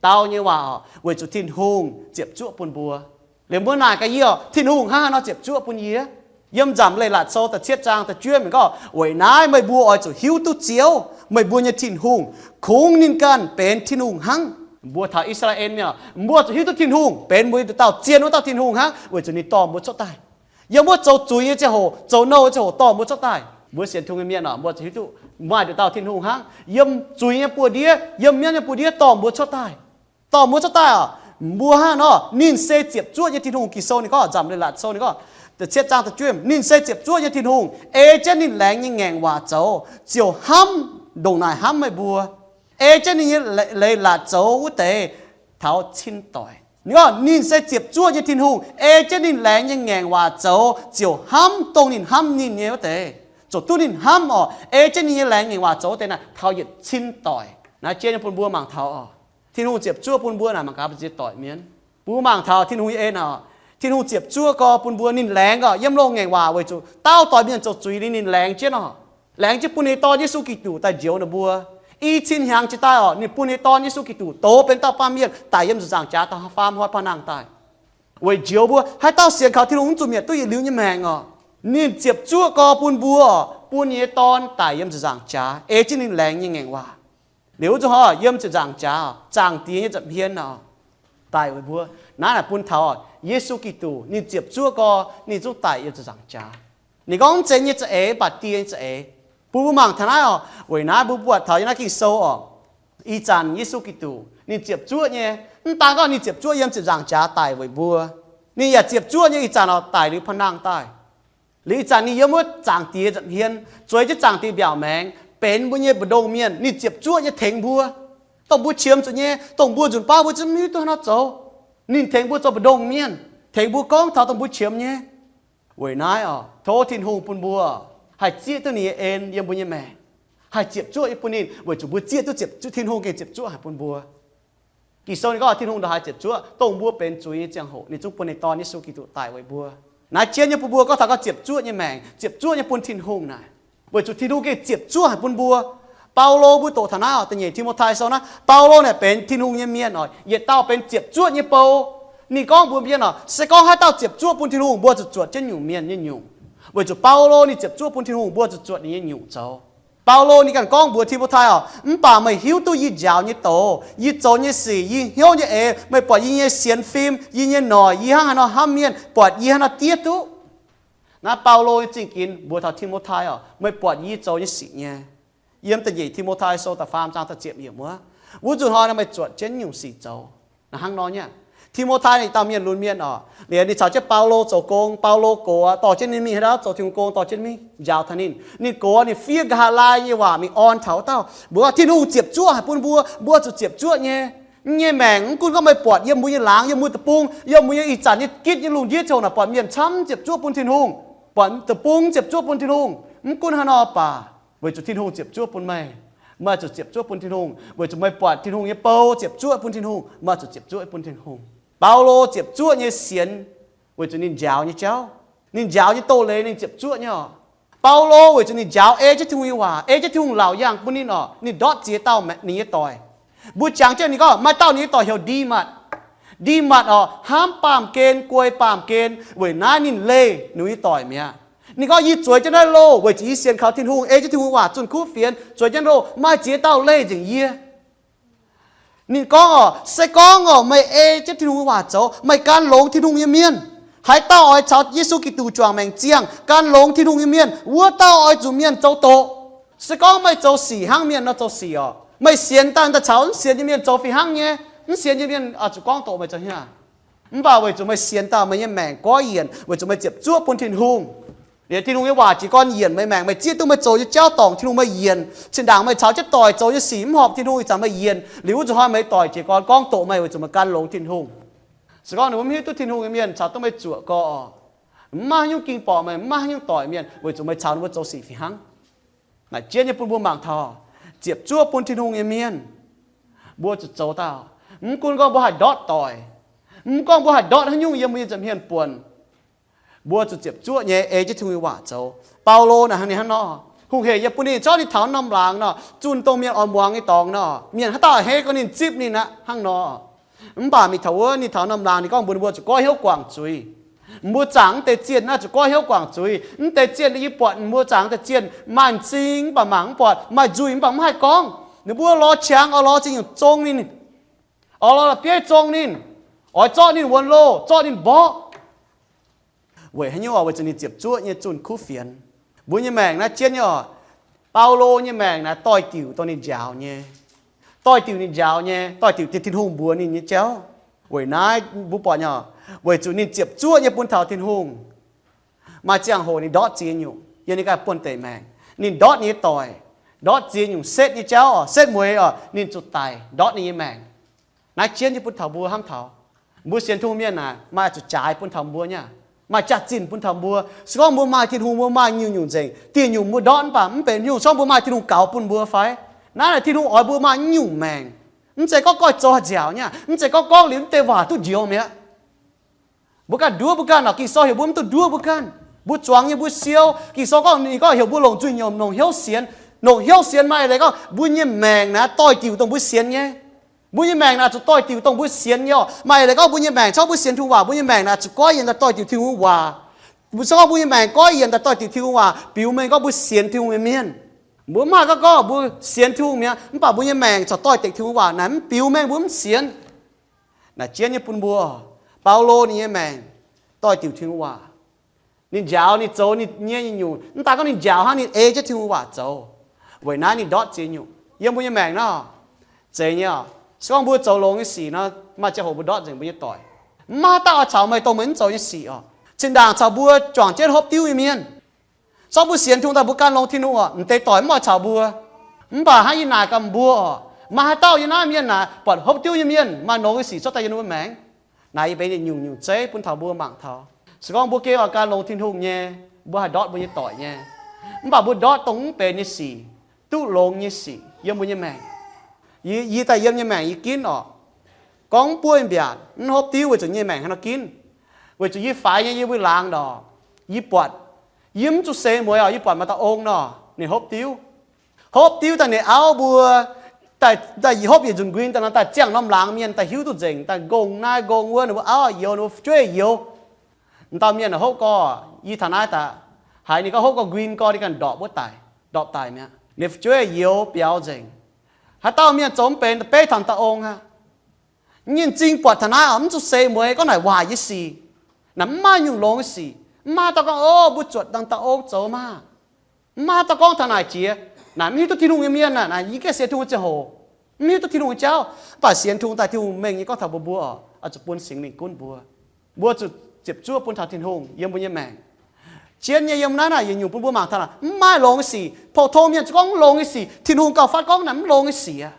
Dau nyei waac oc, weic zuqc Tin-Hungh ziepc zuoqv bun mbuo. Liuz mbuo naaic gaax yie oc, Tin-Hungh hnangv haaix nor ziepc zuoqv bun yie? Yiem Nzamc Leiz-Latc Sou da'cietv zaang da'juov ninh gorngv, weic naaiv meih mbuo oix zuqc hiuv duqv Ziouv, meih mbuo nyei Tin-Hungh, kungx ninh ganh benx Tin-Hungh hnangv. Mbuo taux I^saa^laa^en mienh, mbuo zuqc hiuv duqv Tin-Hungh benx mbuo nyei dauh zien wuov dauh Tin-Hungh hnangv, weic zuqc ninh dorh mbuo cuotv daaih. Yiem wuov zoux zuiz nyei ziangh hoc, zoux nouh nyei ziangh hoc dorh mbuo cuotv daaih. Mbuo sienx Tin-Hungh nyei mienh oc, mbuo zuqc hiuv duqv maaih nduqc dauh Tin-Hungh hnangv, yiem zuiz nyei buoz-ndiev, yiem mienv nyei buoz-ndiev dorh mbuo cuotv daaih. Dorh mbuo cuotv daaih oc, mbuo hnangv nor, ninh se ziepc zuoqv nyei Tin-Hungh. Ging-Sou ninh gorngv, Nzamc Leiz-Latc Sou ninh gorngv, da'cietv zaang da'juov, ninh se ziepc zuoqv nyei Tin-Hungh, ei jienv ninh laengz nyei ngaengc waac zoux, ziouc hnamv ndongc naaic hnamv meih mbuo. Ei jienv ninh nyei leiz-latc zoux wuov deix taux cin doic. Ninh gorngv ninh se ziepc zuoqv nyei Tin-Hungh, ei jienv ninh laengz nyei ngaengc waac zoux, ziouc hnamv dongh ninh hnamv ninh nyei wuov deix. Ziouc duqv ninh hnamv oc, ei jienv ninh nyei laengz ngaengc waac zoux wuov deix naaic taux yietc cin doic. Naaiv jienv nyei bun mbuo mangc taux oc, Tin-Hungh ziepc zuoqv bun mbuo naaic mangc gaax mbuo ziex doic mienh. Mbuo mangc taux Tin-Hungh nyei en oc, Tin-Hungh ziepc zuoqv gau bun mbuo, ninh laengz oc, yiem loz-ngaengc waac weic zuqc dauh doic mienh zoux zuiz liuz ninh laengz jienv oc. Laengz jienv bun ninh nyei Dorn Yesu Giduc daaih njoux ninh mbuo. I cin hnyangx jiex daaih orqc, ninh bun ninh nyei Dorn Yesu Giduc doz benx dauh baamh mienh daic yiem ziepc nzaangc jaax daaih faam hnoi paav nangh daaih, weic njoux mbuo. Haaix dauh sienx kaux Tin-Hungh mv zuqc mietc duqv yietc liuz nyei maengc orqc. Ninh ziepc zuoqv gorx bun mbuo orqc, bun ninh nyei Dorn daic yiem ziepc nzaangc jaax ei jienv ninh laengz nyei ngaengc waac. Liuz zuqc hoi yiem ziepc nzaangc jaax, Zaangc Diex nyei nza'hmien orqc, daic weic mbuo. Naaiv naaic bun taux Yesu Giduc ninh ziepc zuoqv gorx ninh zungv daic yiem ziepc nzaangc jaax. Ninh gorngv mv zeiz nyei za'eix, mv baac Die nyei za'eix. Bun mbuo mangc taux naaiv orqc. Weic naaiv mbuo buatc taux yiem naaiv Ging-Sou orqc, ih zanc Yesu Giduc ninh ziepc zuoqv nyei. Mv daan gorngv ninh ziepc zuoqv yiem ziepc nzaangc jaax daic weic mbuo, ninh yaac ziepc zuoqv nyei ih zanc orqc daic liuz paav nangh daaih. Liuz ih zanc ninh yiem wuov Zaangc Diex nza'hmien, zueiz jienv Zaangc Diex mbiaauc maengx, benx mbuo nyei mbu'ndongx mienh. Ninh ziepc zuoqv nyei tengx mbuo. Dongh mbuo qiemx zuqc nyei, dongh mbuo nzunc baav mbuo zungv mv hiuv duqv haaix nor zoux. Ninh tengx mbuo zoux mbu'ndongx mienh, tengx mbuo gorngv taux dongh mbuo qiemx nyei. Weic naaiv orqc, tov Tin-Hungh bun mbuo haih zieqv duqv ninh nyei en yiem mbuo nyei maengc, haih ziepc zuoqv nyei bun ninh, weic zuqc mbuo zieqv duqv ziepc zuoqv, Tin-Hungh gengh ziepc zuoqv haic bun mbuo. Ging-Sou ninh gorngv Tin-Hungh ndongc haaix ziepc zuoqv, dongh mbuo benx zuiz nyei ziangh hoc ninh zungv bun ninh Dorn Yesu Giduc daic weic mbuo. Naaiv jienv nyei bun mbuo gorngv taux gorngv ziepc zuoqv nyei maengc, ziepc zuoqv nyei bun Tin-Hungh naaic, weic zuqc Tin-Hungh gengh ziepc zuoqv haic bun mbuo. Baulo mbuo doqc taux naaiv orqc, da'nyeic Ti^mo^tai Sou naaiv, Baulo naaic benx Tin-Hungh nyei mienh orqc, yietc dauh benx ziepc zuoqv nyei bou. Ninh gorngv mbuox mienh orqc, se gorngv haaix dauh ziepc zuoqv bun Tin-Hungh, mbuo zuqc zuotc jienv nyungc mienh nyei nyungc. Weic zuqc Baulo ninh ziepc zuoqv bun Tin-Hungh, mbuo zuqc zuotc ninh nyei nyungc zoux. Baulo ninh ganh gorngv mbuox Ti^mo^tai orqc, mv baac meih hiuv duqv yie njaaux nyei doz, yie zoux nyei sic, yie hnyouv nyei eix, meih buatc yie nyei sienx fim, yie nyei noic, yie hnangv haaix nor hnamv mienh, buatc yie hnangv haaix nor diev duqv. Naaiv Baulo nyei zingh ginx mbuox taux Ti^mo^tai orqc, meih buatc yie zoux nyei sic nyei. Yiem da'nyeic Ti^mo^tai Sou da'faam zaang da'ziepc yiemc wuov, wuov nzunc hnoi nor meih zuotc jienv nyungc sic zoux. Naaiv hnangv nor nyei. Ti^mo^tai ninh dauh mienh lunx mienh orqc, liuz ninh caux jienv Baulo zoux gong. Baulo gox aqv, dorh jienv ninh mingh haaix ndau zoux Tin-Hungh gong, dorh jienv mingh njaaux taux ninh. Ninh gox aqv, ninh fiev nqa'haav laai nyei waac mingh orn taux wuov dauh, mbuox Tin-Hungh ziepc zuoqv haic bun mbuo, mbuo zuqc ziepc zuoqv nyei. Mv nyei maengc, mv gunv gorngv meih buatc yiem mbuo nyei laangz, yiem mbuo deic-bung, yiem mbuo nyei ih zanc nyei gitv nyei lungh ndiev ziouc naaic buatc mienh camv ziepc zuoqv bun Tin-Hungh, buatc deic-bung ziepc zuoqv bun Tin-Hungh. Mv gunv haaix nor baac, weic zuqc Tin-Hungh ziepc zuoqv bun meih, meih zuqc ziepc zuoqv bun Tin-Hungh, weic zuqc meih buatc Tin-Hungh nyei bou ziepc zuoqv bun Tin-Hungh, meih zuqc ziepc zuoqv bun Tin-Hungh. Baulo ziepc zuoqv nyei sienx weic zuqc ninh njaaux nyei jauv, ninh njaaux nyei doz-leiz ninh ziepc zuoqv nyei orqc. Baulo weic zuqc ninh njaaux ei jienv Tin-Hungh nyei waac, ei jienv Tin-Hungh laauc yangh bun ninh orqc, ninh ndortv ziex dauh ninh nyei doic. Mbuo jangx jienv ninh gorngv maaih dauh ninh nyei doic heuc Ndimatc. Ndimatc orqc, hnamv baamh gen, guei baamh gen, weic naaiv ninh leih ninh nyei doic mi'aqv. Ninh gorngv, yie zueiz jienv naaiv loh weic zuqc yie sienx kaux Tin-Hungh, ei jienv Tin-Hungh waac zunh kuv fienx, zueiz jienv loh maaih ziex dauh leih nzengc yie. Ninh gorngv orqc, se gorngv orqc meih ei jienv Tin-Hungh nyei waac zoux, meih gan longx Tin-Hungh nyei mienh. Haaix dauh oix caux Yesu Giduc juangc maengc ziangh, gan longx Tin-Hungh nyei mienh, wuov dauh oix zuqc mienh zoux doqc. Se gorngv meih zoux sic hnangv mienh nor zoux sic orqc, meih sienx daaih daaih caux mv sienx nyei mienh zoux fih hnangv nyei. Mv sienx nyei mienh oix zuqc gorngv doqc meih zoux hnyangx. Mv baac weic zuqc meih sienx daaih meih nyei maengc goiv yienc, weic zuqc meih ziepc zuoqv bun Tin-Hungh. Liuz Tin-Hungh nyei waac jiez gorn yienc meih maengc, meih zieqv duqv meih zoux nyei jauv dorngc Tin-Hungh, meih yienc. Zinh ndaangc meih caux jienv doic zoux nyei sic mv horpc Tin-Hungh ih zanc meih yienc, liuz wuov nzunc hnoi meih doic jiez gorn gorngv doqc meih weic zuqc meih gan longx Tin-Hungh. Se gorngv ninh mbuo mv hiuv duqv Tin-Hungh nyei mienh caux duqv meih zuoqc gorx, mv maaih haaix nyungc ging-borqc meih, mv maaih haaix nyungc doic mienh, weic zuqc meih caux ninh mbuo zoux sic fih hnangv. Naaic jienv nyei bun mbuo mangc taux, ziepc zuoqv bun Tin-Hungh nyei mienh, mbuo zuqc zoux dauh. Mv gunv gorngv mbuo haih ndortv doic, mv gorngv mbuo haih ndortv haaix nyungc yiem mbuo nyei nza'hmien buonc, mbuo zuqc ziepc zuoqv nyei ei jienv Tin-Hungh nyei waac zoux. Baulo naaic hnangv ninh hnangv nor, hungh hec yiem bun ninh, zorqv ninh taux norm laangz nor, zunh dongh mienh oix muangx nyei dorngx nor, mienh haaix dauh a'hneiv gorngv ninh zipv ninh aqv hnangv nor. Mv baac mingh taux wuov, ninh taux norm laangz ninh gorngv mbuox ninh mbuo zuqc goiv hnyouv guangc zuiz. Mbuo zaangc mv deix zienh naaiv zuqc goiv hnyouv guangc zuiz. Mv deix zienh yie buatc mbuo zaangc mv deix zienh maaih m'zing mv baac mangc mv buatc, maaih nzuih mv baac mv haih gorngv. Ninh mbuo lorz qangx oix lorz ziex nyungc zong ninh, oix lorz la'bieiv zong ninh, oix zorqv ninh wuonx loh, zorqv ninh mborqv. Weic haaix nyungc oc? Weic zuqc ninh ziepc zuoqv nyei zunh kuv fienx. Mbuo nyei maengc naaiv jienv nyei oc. Baulo nyei maengc naaiv doix-diuc dongh ninh njaaux nyei. Doix-diuc ninh njaaux nyei, doix-diuc Tin-Hungh mbuox ninh nyei jauv. Weic naaiv mbuo buatc nyei oc, weic zuqc ninh ziepc zuoqv nyei bun taux Tin-Hungh. Maaih ziangh hoc ninh ndortv ziex nyungc yiem ninh ganh buonv-deic maengc. Ninh ndortv ninh nyei doic, ndortv ziex nyungc setv nyei jauv oc, setv mueiz oc, ninh zuqc daic ndortv ninh nyei maengc. Naaiv jienv nyei bun taux mbuo hnamv taux, mbuo sienx Tin-Hungh mienh naaic maaih zuqc jaaix bun taux mbuo nyei, maaih jaax-zinh bun taux mbuo. Se gorngv mbuo maaih Tin-Hungh, mbuo maaih nyungc-nyungc nzengc, dieh nyungc mbuo ndortv mv baac mv benx nyungc, se gorngv mbuo maaih Tin-Hungh gaux bun mbuo fai? Naaiv naaic Tin-Hungh oix mbuo maaih nyungc maengc. Mv zeiz gorngv goiv zoux haaix nziaauc nyei, mv zeiz gorngv gorngv liuz mv deix waac duqv njoux mi'aqv. Mbuo ganh nduov mbuo ganh oc, Ging-Sou heuc mbuo mv duqv nduov mbuo ganh. Mbuo zuangx nyei mbuo siou. Ging-Sou gorngv ninh gorngv heuc mbuo longc nzuih nyomc, longc hnyouv sienx. Longc hnyouv sienx maaih leiz gorngv mbuo nyei maengc naaiv doix-diuc dongh mbuo sienx nyei. Mbuo nyei maengc naaiv zuqc doix-diuc dongh mbuo sienx nyei oc. Maaih leiz gorngv mbuo nyei maengc, se gorngv mbuo sienx Tin-Hungh waac, mbuo nyei maengc naaiv zuqc goiv yienc daaih doix-diuc Tin-Hungh waac. Se gorngv mbuo nyei maengc goiv yienc daaih doix-diuc Tin-Hungh waac, biux mengh gorngv mbuo sienx Tin-Hungh nyei mienh. Mbuo mv haih gorngv gorngv mbuo sienx Tin-Hungh mi'aqv, mv baac mbuo nyei maengc corc doix-dekc Tin-Hungh waac naaic, mv biux mengh mbuo mv sienx. Naaic jienv nyei bun mbuo, Baulo ninh nyei maengc doix-diuc Tin-Hungh waac. Ninh njaaux ninh zoux ninh nyei nyungc, mv daaih gorngv ninh njaaux hnangv, ninh ei jienv Tin-Hungh waac zoux. Weic naaiv ninh ndortv ziex nyungc yiem mbuo nyei maengc nor. Zeiz nyei oc. Se gorngv mbuo zoux longx nyei sic nor, maaih ziangh hoc mbuo ndortv nzengc mbuo nyei doic. Mv maaih haaix dauh oix caux meih dongh meih mv zoux nyei sic oc. Zinh ndaangc caux mbuo juangc jienv hopv diuv nyei mienh, se gorngv mbuo sienx Tin-Hungh daaih mbuo ganh longx Tin-Hungh oc, m'deix doic mv oix caux mbuo. Mv baac hnangv yie naaic gaax mbuo oc, maaih haaix dauh yiem naaiv mienh naaic buatc hopv diuv nyei mienh maaih longx nyei sic cuotv daaih yiem ninh mbuo maengc? Naaic yie benx yietc nyungc nyungc zeiv bun taux mbuo mangc taux. Se gorngv mbuo gengh oix gan longx Tin-Hungh nyei, mbuo haih ndortv mbuo nyei doic nyei. Mv baac mbuo ndortv dongh mv benx nyei sic, duqv longx nyei sic yiem mbuo nyei maengc. Yie, yie daaih yiem nyei maengc yie ginv oc, gorngv mv buov mbiaatc, mv hopv diuv weic zuqc nyei maengc haaix nor ginv. Weic zuqc yie faix nyei yie mbuo laangz ndorqc, yie buatc, yie mv zuqc seix mueiz oc, yie buatc maaih dauh ong nor, ninh hopv diuv. Hopv diuv daaih ninh auv mbuo daaih, daaih hopv yietc nzunc nquin daaih nor, daaih ziangh norm laangz mienh daaih hiuv duqv nzengc, daaih nqongh naaiv nqongh wuov, ninh mbuo auv youz, ninh mbuo fu'jueiv youz. M'dauh mienh hopv gorx, yie taux naaiv daaih, haiz ninh gorngv hopv gorx nquin gorx, ninh ganh ndorpc wuov daic, ndorpc daic mi'aqv. Ninh fu'jueiv youz biaux nzengc. Haaix dauh mienh zoux mv benx daaih beiv taux dauh ong aqv. Nyei m'zing buatc taux naaiv oc, mv zuqc seix mueiz gorngv naaic waaic nyei sic. Naaic mv maaih nyungc longx nyei sic. Mv maaih dauh gorngv, o, mbuo zuotc dangh dauh ong zoux maah. Mv maaih dauh gorngv taux naaic jiex. Naaic mv hiuv duqv Tin-Hungh nyei mienh naaic, naaic yie gengh sienx Tin-Hungh ziangh hoc, mv hiuv duqv Tin-Hungh nyei jauv. Mv baac sienx Tin-Hungh daaih Tin-Hungh mengh nyei gorngv taux mbuo, mbuo oc, oix zuqc bun Singx Lingh gunv mbuo. Mbuo zuqc ziepc zuoqv bun taux Tin-Hungh yiem mbuo nyei maengc. Jienv nyei yiem naaiv naaic yietc nyungc bun mbuo mangc taux naaic mv maaih longx nyei sic. Pou-tong mienh zuqc gorngv mv longx nyei sic, Tin-Hungh gauh fatv gorngv naaic mv longx nyei siec aqv.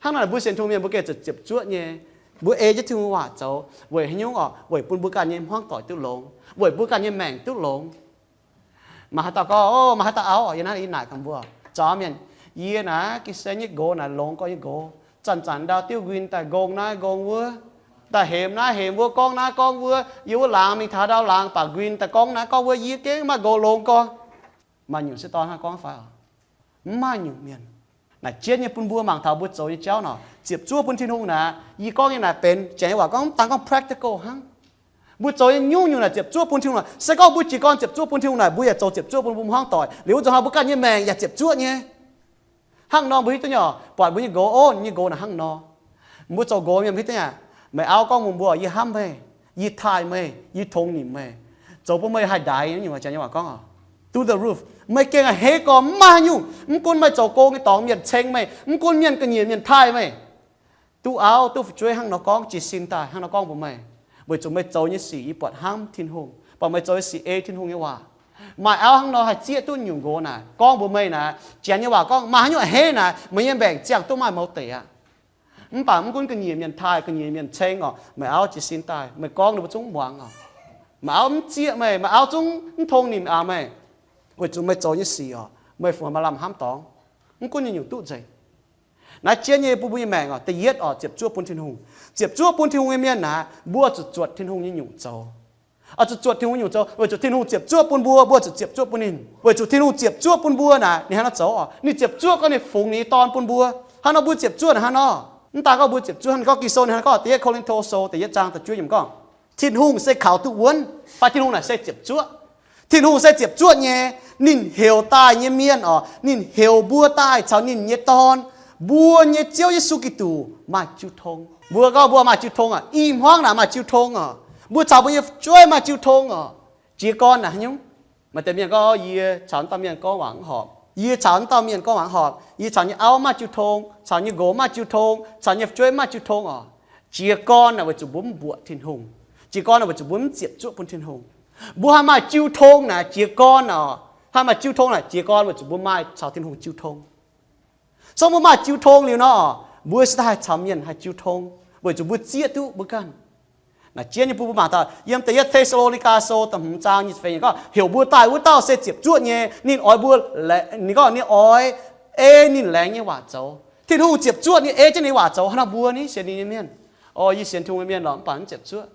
Hnangv naaic mbuo sienx Tin-Hungh mienh mbuo gengh zuqc ziepc zuoqv nyei. Mbuo ei jienv Tin-Hungh waac zoux weic haaix nyungc oc? Weic bun mbuo ganh nyei hmuangv doic duqv longx, weic mbuo ganh nyei maengc duqv longx. Maaih haaix dauh gorngv, o, maaih haaix dauh auv oc, yie naaiv yie naaic gaax mbuo, zaux mienh, yie naaic ga'sie nyei nqox naaic longx gorx nyei nqox, zanc-zanc ndau diuv nquin daaih nqongh naaiv nqongh wuov, daaih hemx naaiv hemx wuov, gorngv naaiv gorngv wuov, yie wuov laangz mingh taux ndau laangz baac nquin daaih gorngv naaiv gorngv wuov, yie gengh maaih nqox longx gorx. Maaih nyungc sieqv dorn hnangv gorngv fai oc? Mv maaih nyungc mienh. Naaic jienv nyei bun mbuo mangc taux mbuo zoux nyei jauv nor, ziepc zuoqv bun Tin-Hungh naaic, yie gorngv nyei naaic benx jangx nyei waac gorngv, mv daan gorngv practical hnangv. Mbuo zoux nyei nyungc-nyungc naaic ziepc zuoqv bun Tin-Hungh naaic. Se gorngv mbuo jiez gorn ziepc zuoqv bun Tin-Hungh naaic, mbuo yaac zoux ziepc zuoqv bun mbuo hmuangv doic. Liuz wuov nzunc hnoi mbuo ganh nyei maengc yaac ziepc zuoqv nyei. Hnangv nor mbuo hiuv duqv nyei oc, buatc mbuo nyei nqox, o, nyei nqox naaic hnangv nor. Mbuo zoux nqox mienh hiuv duqv nyei, meih auv gorngv mbuox mbuo, yie hnamv meih, yie taaih meih, yie tongx nimc meih, zoux bun meih haih ndaix nyei waac gorngv oc. Do the roof, meih gengh a'hneiv gorx, mv maaih haaix nyungc. Mv gunv meih zoux gong nyei dorngx mienh ceng meih, mv gunv mienh ga'nyiec mienh taaih meih, duqv auv duqv fu'jueiv hnangv nor gorngv, jiez sin daaih hnangv nor gorngv mbuox meih, weic zuqc meih zoux nyei sic yie buatc hnamv Tin-Hungh, buatc meih zoux nyei sic ei Tin-Hungh nyei waac. Maaih auv hnangv nor haih zieqv duqv nyungc nqox naaic gorngv mbuox meih naaic, janx nyei waac gorngv, maaih haaix nyungc a'hneiv naaic, meih nyei maengc ziangh duqv maaih mouz deic aqv. Mv baac mv gunv ga'nyiec mienh taaih, ga'nyiec mienh ceng oc, meih auv jiez sin daaih, meih gorngv ninh mbuo zungv muangx oc. Meih auv mv zieqv meih, meih auv zungv mv tong nimc aax meih, weic zuqc meih zoux nyei sic oc, meih fungx maaih lamh hnamv dorngx. Mv gunv nyungc-nyungc duqv nzengc. Naaiv jienv nyei bun mbuo nyei maengc oc, da'yietv oc, ziepc zuoqv bun Tin-Hungh. Ziepc zuoqv bun Tin-Hungh nyei mienh naaic, mbuo zuqc zuotc Tin-Hungh nyei nyungc zoux. Oix zuqc zuotc Tin-Hungh nyungc zoux, weic zuqc Tin-Hungh ziepc zuoqv bun mbuo, mbuo zuqc ziepc zuoqv bun ninh. Weic zuqc Tin-Hungh ziepc zuoqv bun mbuo naaic, ninh hnangv nor zoux oc. Ninh ziepc zuoqv gorngv ninh fungx ninh nyei Dorn bun mbuo. Hnangv nor mbuo ziepc zuoqv naaic hnangv nor. Mv daaih gorngv mbuo ziepc zuoqv, hnangv ninh gorngv Ging-Sou ninh hnangv nor gorngv, da'yietv Ko^lin^to Sou da'yietv zaang da'juov yiemc gorngv, Tin-Hungh se kaux duqv wuonv, fai Tin-Hungh naaic se ziepc zuoqv. Tin-Hungh se ziepc zuoqv nyei. Ninh heuc daaih nyei mienh oc, ninh heuc mbuo daaih caux ninh nyei Dorn, mbuo nyei Ziouv Yesu Giduc maaih jiu tong. Mbuo gorngv mbuo maaih jiu tong oc, i hmuangv naaic maaih jiu tong oc. Mbuo caux mbuo nyei fu'jueiv maaih jiu tong oc. Jiez gorn naaic haaix nyungc? Maaih deix mienh gorngv, yie caux naaiv dauh mienh gorngv waac mv horpc, yie caux naaiv dauh mienh gorngv waac mv horpc, yie caux nyei auv maaih jiu tong, caux nyei nqox maaih jiu tong, caux nyei fu'jueiv maaih jiu tong oc. Jiez gorn naaic weic zuqc mbuo mv mbuoqc Tin-Hungh. Jiez gorn naaic weic zuqc mbuo mv ziepc zuoqv bun Tin-Hungh. Mbuo haih maaih jiu tong naaic jiez gorn oc. Haih maaih jiu tong naaic jiez gorn weic zuqc mbuo maaih caux Tin-Hungh jiu tong. Se gorngv mbuo maaih jiu tong liuz nor, mbuo se daaih haih caux mienh haih jiu tong, weic zuqc mbuo zieqv duqv mbuo ganh. Naaic jienv nyei bun mbuo mangc taux yiem da'yietv Te^saa^lo^ni^gaa Sou da'hmz zaang nyic ziepc feix yiemc gorngv, heuc mbuo daaih wuov dauh se ziepc zuoqv nyei. Ninh oix mbuo, ninh gorngv ninh oix ei ninh laengz nyei waac zoux. Tin-Hungh ziepc zuoqv ninh ei jienv ninh waac zoux. Hnangv nor mbuo ni sienx ninh nyei mienh, o, yie sienx Tin-Hungh nyei mienh lorqc, mv baac mv ziepc zuoqv.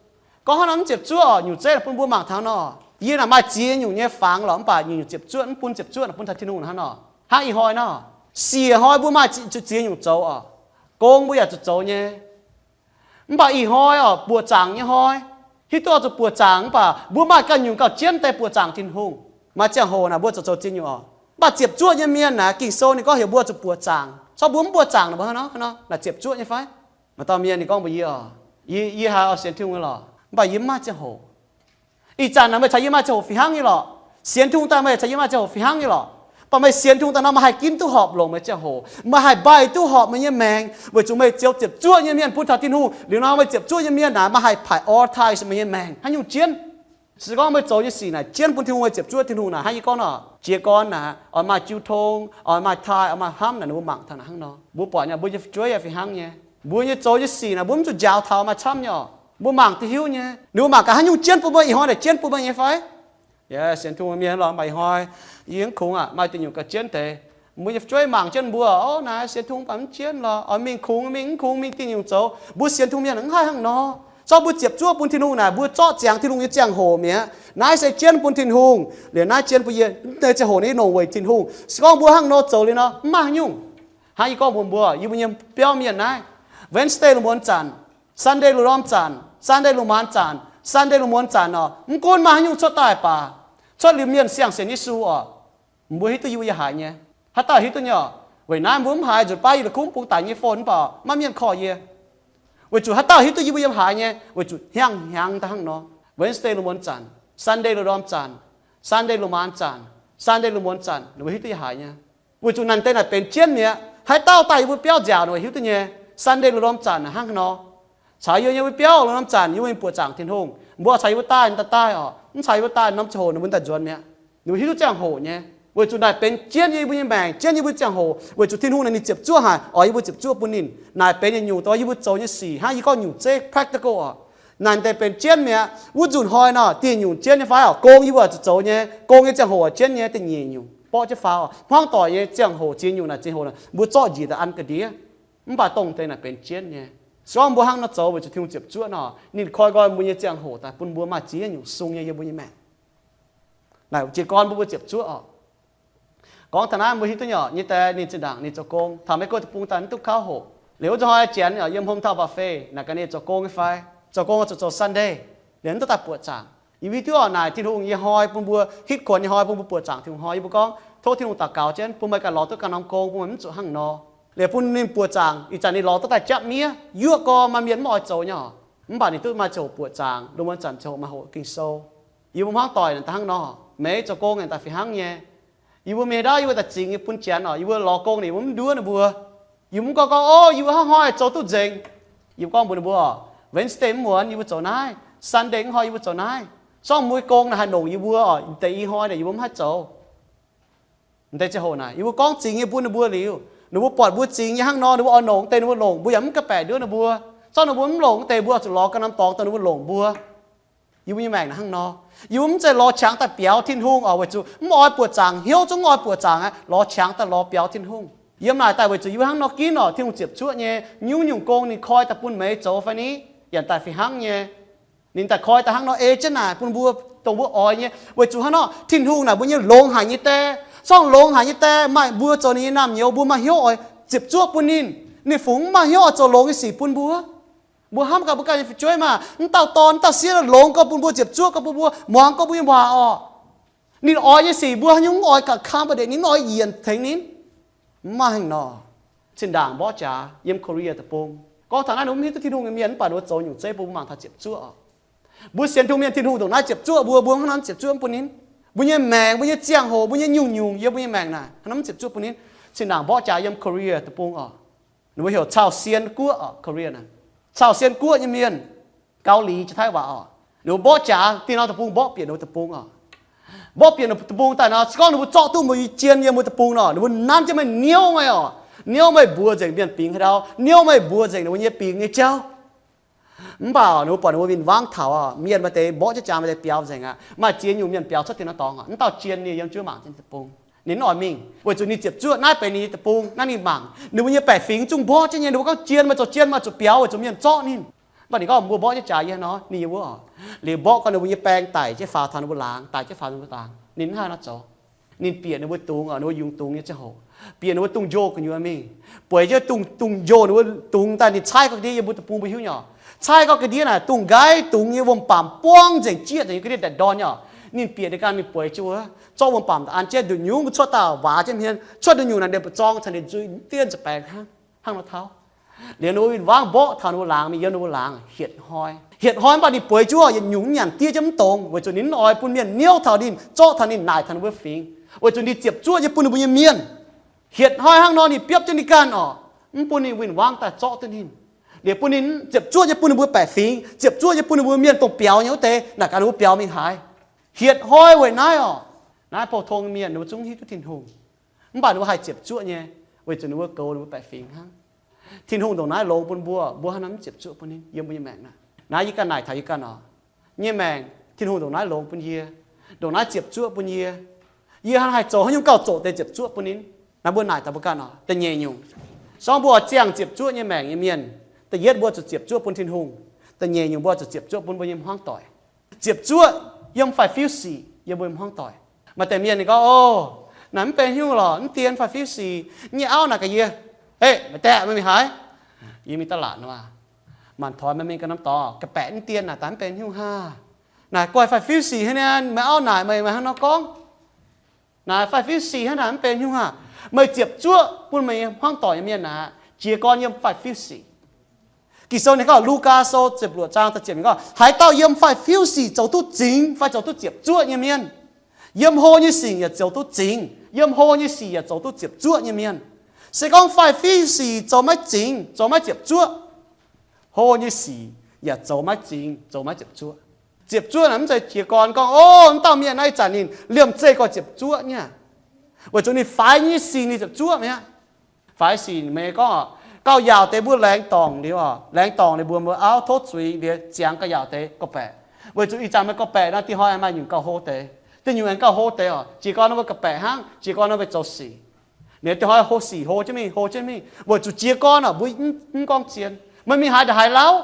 Gorngv hnangv nor mv ziepc zuoqv oc, nyungc zeiv bun mbuo mangc taux nor, Yie naaic maaih ziex nyungc nyei fangx lorqc, mv baac nyungc-nyungc ziepc zuoqv, mv bun ziepc zuoqv naaic bun taux Tin-Hungh hnangv nor. Hnangv ih hnoi nor, siec hnoi mbuo maaih ziex nyungc zoux oc. Gong mbuo yaac zuqc zoux nyei. Mv baac ih hnoi oc, buoqc zaangc nyei hnoi. Hiuv duqv oix zuqc buoqc zaangc, mv baac mbuo maaih ganh nyungc gauh jienv deix buoqc zaangc Tin-Hungh. Maaih ziangh hoc naaic mbuo zuqc zoux ziex nyungc oc. Mv baac ziepc zuoqv nyei mienh naaic, Ging-Sou ninh gorngv heuc mbuo zuqc buoqc zaangc. Corc mbuo mv buoqc zaangc naaic, mbuo hnangv nor, hnangv nor, naaic ziepc zuoqv nyei fai? Maaih dauh mienh ninh gorngv mbuox yie oc, yie, yie haiz oix sienx Tin-Hungh nyei lorqc, mv baac yie mv maaih ziangh hoc. Ih zanc naaic meih caux yie maaih ziangh hoc fih hnangv nyei lorqc. Sienx Tin-Hungh daaih meih caux yie maaih ziangh hoc fih hnangv nyei lorqc. Mv baac meih sienx Tin-Hungh daaih nor, meih haih ginv duqv horpc longc meih ziangh hoc, meih haih mbaih duqv horpc meih nyei maengc, weic zuqc meih zoux ziepc zuoqv nyei mienh bun taux Tin-Hungh. Liuz nor meih ziepc zuoqv nyei mienh naaic, meih haih prioritize meih nyei maengc haaix nyungc jienv. Se gorngv meih zoux nyei sic naaic jienv bun Tin-Hungh, meih ziepc zuoqv Tin-Hungh naaic, hnangv yie gorngv nor, jiez gorn naaic, oix maaih jiu tong, oix maaih tithe, oix maaih hnamv naaic, ninh mbuo mangc taux naaic hnangv nor. Mbuo buatc nyei, mbuo nyei fu'jueiv yaac fih hnangv nyei. Mbuo nyei zoux nyei sic naaic, mbuo mv zuqc njaaux taux maaih camv nyei oc. Mbuo mangc da'hiuv nyei, ninh mbuo mangc gaax haaix nyungc jienv bun mbuo, ih hnoi naaic jienv bun mbuo nyei fai? Sienx Tin-Hungh mienh lorqc, mv baac ih hnoi yie mv kungx aqv, maaih diuh nyungc gauh jienv deix. Mbuo nyei fu'jueiv mangc jienv mbuo, o, naaiv sienx Tin-Hungh mv baac mv jienv lorqc, oix mingh kungx mingh, mv kungx mingh diuh nyungc zoux. Mbuo sienx Tin-Hungh mienh mv haih hnangv nor. Zorqv mbuo ziepc zuoqv bun Tin-Hungh naaic, mbuo zorqv ziangx Tin-Hungh nyei ziangh hoc mi'aqv. Naaiv se jienv bun Tin-Hungh, liuz naaiv jienv bun yie, naaiv ziangh hoc naaiv yie longc weic Tin-Hungh. Se gorngv mbuo hnangv nor zoux liuz nor, mv maaih haaix nyungc. Hnangv yie gorngv mbuox mbuo, yie mbuo nyei biauv mienh naaiv, Wednesday lungh muonz zanc, Sunday lungh ndorm zanc, Sunday lungh maanz zanc, Sunday lungh muonz zanc nor, mv gunv maaih haaix nyungc cuotv daaih baac, cuotv liuz mienh siang-sienx Yesu oc, mbuo hiuv duqv yie mbuo yiem haaix nyei. Haaix dauh hiuv duqv nyei oc? Weic naaiv mbuo mv haiz nzunc baav yie la'kuqv mv bung daic nyei phone mv baac maiv mienh call yie. Weic zuqc haaix dauh hiuv duqv yie mbuo yiem haaix nyei? Weic zuqc hnyangx-hnyangx daaih hnangv nor. Wednesday lungh muonz zanc, Sunday lungh ndorm zanc, Sunday lungh maanz zanc, Sunday lungh muonz zanc, ninh mbuo hiuv duqv yie haaix nyei. Weic zuqc naaic deix naaic benx jienv mi'aqv. Haaix dauh daaih yie mbuo biauv nziaauc, ninh mbuo hiuv duqv nyei. Sunday lungh ndorm zanc hnangv nor. Caux yie nyei mbuo biauv lungh ndorm zanc, yie mbuo mingh buoqc zaangc Tin-Hungh. Mbuo caux yie mbuo daaih, daaih daaih oc. Mv caux yie mbuo daaih norm ziangh hoc ninh mbuo daaih nzuonx mi'aqv. Ninh mbuo hiuv duqv ziangh hoc nyei. Weic zuqc naaic benx jienv yie mbuo nyei maengc, jienv yie mbuo ziangh hoc. Weic zuqc Tin-Hungh naaic ninh ziepc zuoqv haic, oix yie mbuo ziepc zuoqv bun ninh. Naaic benx yietc nyungc dongh yie mbuo zoux nyei sic hnangv yie gorngv nyungc zeiv practical oc. Naaic deix benx jienv mi'aqv. Wuov nzunc hnoi nor, dieh nyungc jienv nyei fai oc? Gong yie mbuo zuqc zoux nyei, gong nyei ziangh hoc jienv nyei, da'nyeic nyungc borqv jienv faaux. Hmuangv doic nyei ziangh hoc ziex nyungc naaic ziangh hoc mbuo zorqv njiec daaih an ga'ndiev. Mv baac dongh deix naaic benx jienv nyei. Se gorngv mbuo hnangv nor zoux weic zuqc Tin-Hungh ziepc zuoqv nor, ninh koi nqoi mbuo nyei ziangh hoc daaih bun mbuo maaih ziex nyungc sung nyei yiem mbuo nyei maengc. Naaic jiez gorn mbuo mbuo ziepc zuoqv oc. Gorngv taux naaiv mbuo hiuv duqv nyei oc, nyei deix ninh zinh ndaangc ninh zoux gong taux Meiv Guoqv deic-bung daaih mv duqv kauv hoqc. Liuz wuov nzunc hnoi janx yiem home taux buffet naaic gaax ninh zoux gong nyei fai? Zoux gong zuqc zoux Sunday, liuz mv duqv daaih buoqc zaangc. Yie hiuv duqv oc, naaic Tin-Hungh nyei hnoi bun mbuo, hitv kuonx nyei hnoi bun mbuo buoqc zaangc Tin-Hungh hnoi. Yie mbuo gorngv tov Tin-Hungh daux gaux jienv bun meih ganh lorz duqv ganh norm gong, bun meih mv zuqc hnangv nor. Liuz bun ninh buoqc zaangc, ih zanc ninh lorz duqv daaih japv miev, yuoqv gorx maaih mienh mv oix zoux nyei oc. Mv baac ninh duqv maaih ziangh hoc buoqc zaangc, lungh muonz zanc ziangh hoc maaih hoqc Ging-Sou. Yie mbuo hmuangv doic naaic daaih hnangv nor, meih zoux gong naaic daaih fih hnangv nyei. Yie mbuo mingh haaix ndau yie mbuo daaih zingx nyei bun janx oc, yie mbuo lorz gong ninh mbuo mv nduov ninh mbuo. Yie mbuo mv gorngv gorngv, o, yie mbuo hnangv hnoi zoux duqv nzengc. Yie mbuo gorngv mbuox ninh mbuo, Wednesday mv muonz yie mbuo zoux naaiv, Sunday mv hnoi yie mbuo zoux naaiv. Sorng mbuo gong naaic haih longc yie mbuo oc, deix i hnoi naaic yie mbuo mv haih zoux. Deix ziangh hoc naaic yie mbuo gorngv zingx nyei bun ninh mbuo liuz, ninh mbuo buatc mbuo zingx nyei hnangv nor, ninh mbuo oix longc deix ninh mbuo longc, mbuo yaac mv ga'baeqc nduov ninh mbuo. Zorqv ninh mbuo mv longc deix, mbuo oix zuqc lorz ganh norm dorngx dongh ninh mbuo longc mbuo. Yie mbuo nyei maengc naaic hnangv nor. Yie mbuo mv zeiz lorz qangx daaih biaux Tin-Hungh oc, weic zuqc mv oix buoqc zaangc, hnyouv zungv mv oix buoqc zaangc aqv, lorz qangx daaih lorz biaux Tin-Hungh. Yiem naaic daaih weic zuqc yie mbuo hnangv nor ginv oc, Tin-Hungh ziepc zuoqv nyei, nyungc-nyungc gong ninh koi daaih bun meih zoux fai ni, yaac daaih fih hnangv nyei. Ninh daaih koi daaih hnangv nor ei jienv naaic bun mbuo dongh mbuo oix nyei. Weic zuqc hnangv nor Tin-Hungh naaic mbuo nyei longx haic nyei daaih, sorng longx haic nyei daaih, maaih mbuo zoux ninh nyei naamh nyouz, mbuo maaih hnyouv oix ziepc zuoqv bun ninh. Ninh fungc mv maaih hnyouv oix zoux longx nyei sic bun mbuo. Mbuo hnamv gaax mbuo ganh nyei fu'jueiv maah, mv dauh dorn, mv dauh sieqv longx gorx bun mbuo, ziepc zuoqv gorx bun mbuo, muangx gorx mbuo nyei waac oc. Ninh oix nyei sic mbuo haaix nyungc mv oix gauh accommodate ninh, mv oix yienc tengx ninh. Mv maaih haaix nor. Zinh ndaangc mborqv jaax yiem Korea deic-bung, gorngv taux naaiv ninh mv hiuv duqv Tin-Hungh nyei mienh mv baac ninh mbuo zoux nyungc zeiv bun mbuo mangc taux ziepc zuoqv oc. Mbuo sienx Tin-Hungh mienh, Tin-Hungh ndongc naaiv ziepc zuoqv mbuo, mbuo hnangv naaiv ziepc zuoqv mv bun ninh. Mbuo nyei maengc, mbuo nyei ziangh hoc, mbuo nyei nyungc-nyungc yiem mbuo nyei maengc naaic hnangv naaiv mv ziepc zuoqv bun ninh. Zinh ndaangc mborqv jaax yiem Korea deic-bung oc. Ninh mbuo heuc cau sien guoqv oc, Korea naaic. Cau sien guoqv nyei mienh, Gau Li jiex Taiv waac oc. Ninh mbuo mborqv jaax dieh norm deic-bung mborqv bieqc ninh mbuo deic-bung oc. Mborqv bieqc ninh mbuo deic-bung daaih nor, se gorngv ninh mbuo zorqv duqv mbuo nyei jien yiem mbuo deic-bung nor, ninh mbuo nanv jienv meih, niouv meih oc. Niouv meih mbuox nzengc mienh bingx haaix ndau, niouv meih mbuox nzengc ninh mbuo nyei bingx nyei jauv. Mv baac ninh mbuo buatc ninh mbuo win-wangv taux oc, mienh maaih deix mborqv jienv jaax maaih deix biaux nzengc aqv. Maaih ziex nyungc mienh biaux cuotv dieh norm dorngx oc. Mv dauh jien ninh yiem jienv mangc jienv deic-bung. Ninh mv oix mingh, weic zuqc ninh ziepc zuoqv naaiv benx ninh nyei deic-bung, naaiv ninh mangc. Ninh mbuo nyei baeqc fingx zungv mborqv jienv nyei, ninh mbuo gorngv jien, meih zoux jien meih zuqc biaux weic zuqc mienh zorqv ninh. Mv baac ninh gorngv mbuo mborqv jienv jaax yie nor, ninh yiem wuov oc. Liuz mborqv gau ninh mbuo nyei baeng daic jienv faaux taux ninh mbuo laangz, daic jienv faaux ninh mbuo laangz, ninh hnangv haaix nor zoux? Ninh bieqc ninh mbuo dungz, ninh mbuo yungz dungz nyei ziangh hoc, bieqc ninh mbuo dungz-njoh gu'nyuoz mingh, bueix jienv dungz, dungz-njoh ninh mbuo dungz daaih, ninh caaiv gau ga'ndiev, yie mbuo deic-bung mbuo hiuv nyei oc. Caaiv gau ga'ndiev naaic, dungz nqaiv dungz nyei wuom-baamc buangv nzengc jieqv nzengc nyei ga'ndiev ndaapv ndorn nyei oc. Ninh bieqc ninh ganh mingh bueix jienv wuov, zorqv wuom-baamc daaih an jienv nduqc nyungc, cuotv daaih waac jienv hmien, cuotv nduqc nyungc naaic, liemh mbu'zorng caux ninh nzuih dien ziepc baengx hnangv, hnangv nor taux. Liuz ninh mbuo win-wangv mborqv taux ninh mbuo laangz mingh, yiem ninh mbuo laangz hietc hnoi. Hietc hnoi mv baac ninh bueix jienv yietc nyungc mv nyanc diev jienv mv dongz, weic zuqc ninh mv oix bun mienh niouv taux ninh, zorqv taux ninh, naaic taux ninh mbuo fingx, weic zuqc ninh ziepc zuoqv nyei bun ninh mbuo nyei mienh. Hietc hnoi hnangv nor ninh biopv jienv ninh ganh oc, mv bun ninh win-wangv daaih zorqv duqv ninh. Liuz bun ninh ziepc zuoqv nyei bun ninh mbuo baeqc fingx, ziepc zuoqv nyei bun ninh mbuo mienh dongh biaux nyei wuov deix naaic, ganh ninh mbuo biaux mingh haaix. Hietc hnoi weic naaiv oc. Naaiv pou-tong mienh ninh mbuo zungv hiuv duqv Tin-Hungh, mv baac ninh mbuo haih ziepc zuoqv nyei, weic zuqc ninh mbuo goux ninh mbuo baeqc fingx hnangv. Tin-Hungh ndongc naaiv longx bun mbuo, mbuo hnangv naaiv mv ziepc zuoqv bun ninh yiem mbuo nyei maengc naaic. Naaiv yie ganh naaic taux yie ganh oc. Nyei maengc, Tin-Hungh ndongc naaiv longx bun yie, ndongc naaiv ziepc zuoqv bun yie. Yie hnangv haih zoux haaix nyungc gauh zoqc deix ziepc zuoqv bun ninh? Naaiv mbuo naaic taux mbuo ganh oc. Da'nyeic nyungc, sorng mbuo oix ziangh ziepc zuoqv nyei maengc nyei mienh, da'yietv mbuo zuqc ziepc zuoqv bun Tin-Hungh. Da'nyeic nyungc mbuo zuqc ziepc zuoqv bun mbuo nyei hmuangv doic. Ziepc zuoqv yiem faix-fiuv-sic yiem mbuo nyei hmuangv doic. Maaih deix mienh ninh gorngv, o, naaic mv benx haaix nyungc lorqc, mv dien faix-fiuv-sic, nyei auv naaic gaax yie, ei, meih diex, meih mingh haaix? Yie mingh daaih laatc nor aac. Maanc toix meih mingh ganh norm dorngx, ga'baeqc mv dien naaic daaih mv benx haaix nyungc haah. Naaic guaih faix-fiuv-sic hnangv naaic, meih auv naaic meih, meih hnangv nor gorngv. Naaic faix-fiuv-sic hnangv naaic mv benx haaix nyungc haah. Meih ziepc zuoqv bun meih nyei hmuangv doic nyei mienh naaic, jiez gorn yiem faix-fiuv-sic. Ging-Sou ninh gorngv, Lugaa Sou ziepc luoqc zaang da'ziepc ninh gorngv, haaix dauh yiem faix-fiuv-sic zoux duqv zingx fai zoux duqv ziepc zuoqv nyei mienh, yiem hlo nyei sic yaac zoux duqv zingx, yiem hlo nyei sic yaac zoux duqv ziepc zuoqv nyei mienh. Se gorngv faix-fiuv-sic zoux maiv zingx, zoux maiv ziepc zuoqv, hlo nyei sic yaac zoux maiv zingx, zoux maiv ziepc zuoqv. Ziepc zuoqv naaic mv zeiz jiez gorn gorngv, o, wuov dauh mienh naaiv ih zanc ninh liemh zeih gorx ziepc zuoqv nyei, weic zuqc ninh faix nyei sic ninh ziepc zuoqv mi'aqv. Faix sic meih gorngv, gauh yaauc deix mbuo laengz dorngc liuz oc, laengz dorngc liuz mbuox mbuo auv tov zuiz liuz ziangx gauh yaauc deix gorqv-baeqc. Weic zuqc ih zanc meih gorqv-baeqc nor, dinh hnoi maaih nyungc gauh hlo deix, dinh nyungc aengx gauh hlo deix oc. Jiez gorn nor mbuo gorqv-baeqc hnangv, jiez gorn nor mbuo zoux sic. Ninh dinh hnoi hlo sic hlo jienv mingh, hlo jienv mingh, weic zuqc jiez gorn oc, mbuo mv gorngv zien. Meih mingh haaix ndongc haaix lauh?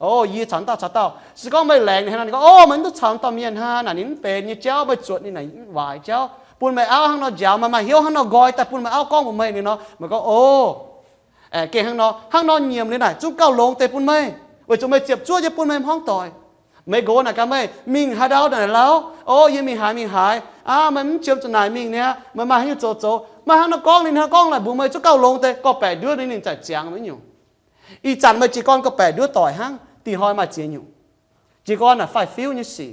O, yie caux dauh caux dauh. Se gorngv meih laengz ninh hnangv nor, ninh gorngv, o, meih mv duqv caux dauh mienh hnangv naaic, ninh mv benx nyei jauv, meih zuotc ninh naaic waaic jauv, bun meih auv hnangv nor njaaux, meih maaih hnyouv hnangv nor nqoi daaih bun meih auv gorngv mbuox meih liuz nor, meih gorngv, o, aengx gengh hnangv nor, hnangv nor nyiemc liuz naaic zungv gauh longx deix bun meih, weic zuqc meih ziepc zuoqv nyei bun meih hmuangv doic. Meih nqox naaic gaax meih, mingh haaix ndau naaic lauh? O, yie mingh haaix mingh haaix. Aa, meih mv qiemx zuqc naaic mingh niaa, meih maaih haaix nyungc zoux zoux. Meih hnangv nor gorngv ninh hnangv gorngv naaic mbuox meih zungv gauh longx deix, gorqv-baeqc nduov ninh, ninh zaaic ziangx mv nyungc. Ih zanc meih jiez gorn gorqv-baeqc nduov doic hnangv, dinh hnoi maaih ziex nyungc. Jiez gorn naaic faix-fiuv nyei sic.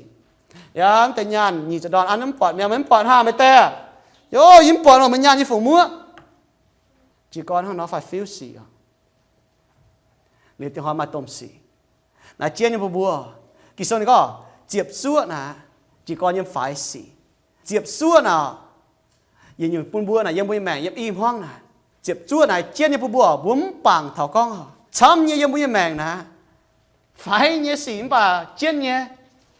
Yaac mv deix nyaanh nyic ziepc ndorn an mv buatc mi'aqv, meih mv buatc hnangv meih diex? Yo, yie mv buatc oc, meih nyaanh nyei fungc muoqv. Jiez gorn hnangv nor faix-fiuv sic oc. Liuz dinh hnoi maaih domh sic. Naaiv jienv nyei mbuo mbuo, Ging-Sou ninh gorngv ziepc zuoqv naaic, jiez gorn yiem faix sic. Ziepc zuoqv naaic, yietc nyungc bun mbuo naaic yiem mbuo nyei maengc yiem i hmuangv naaic, ziepc zuoqv naaic jienv nyei bun mbuo, mbuo mv bangc taux gorngv camv nyei yiem mbuo nyei maengc naaic, faix nyei sic mv baac jienv nyei.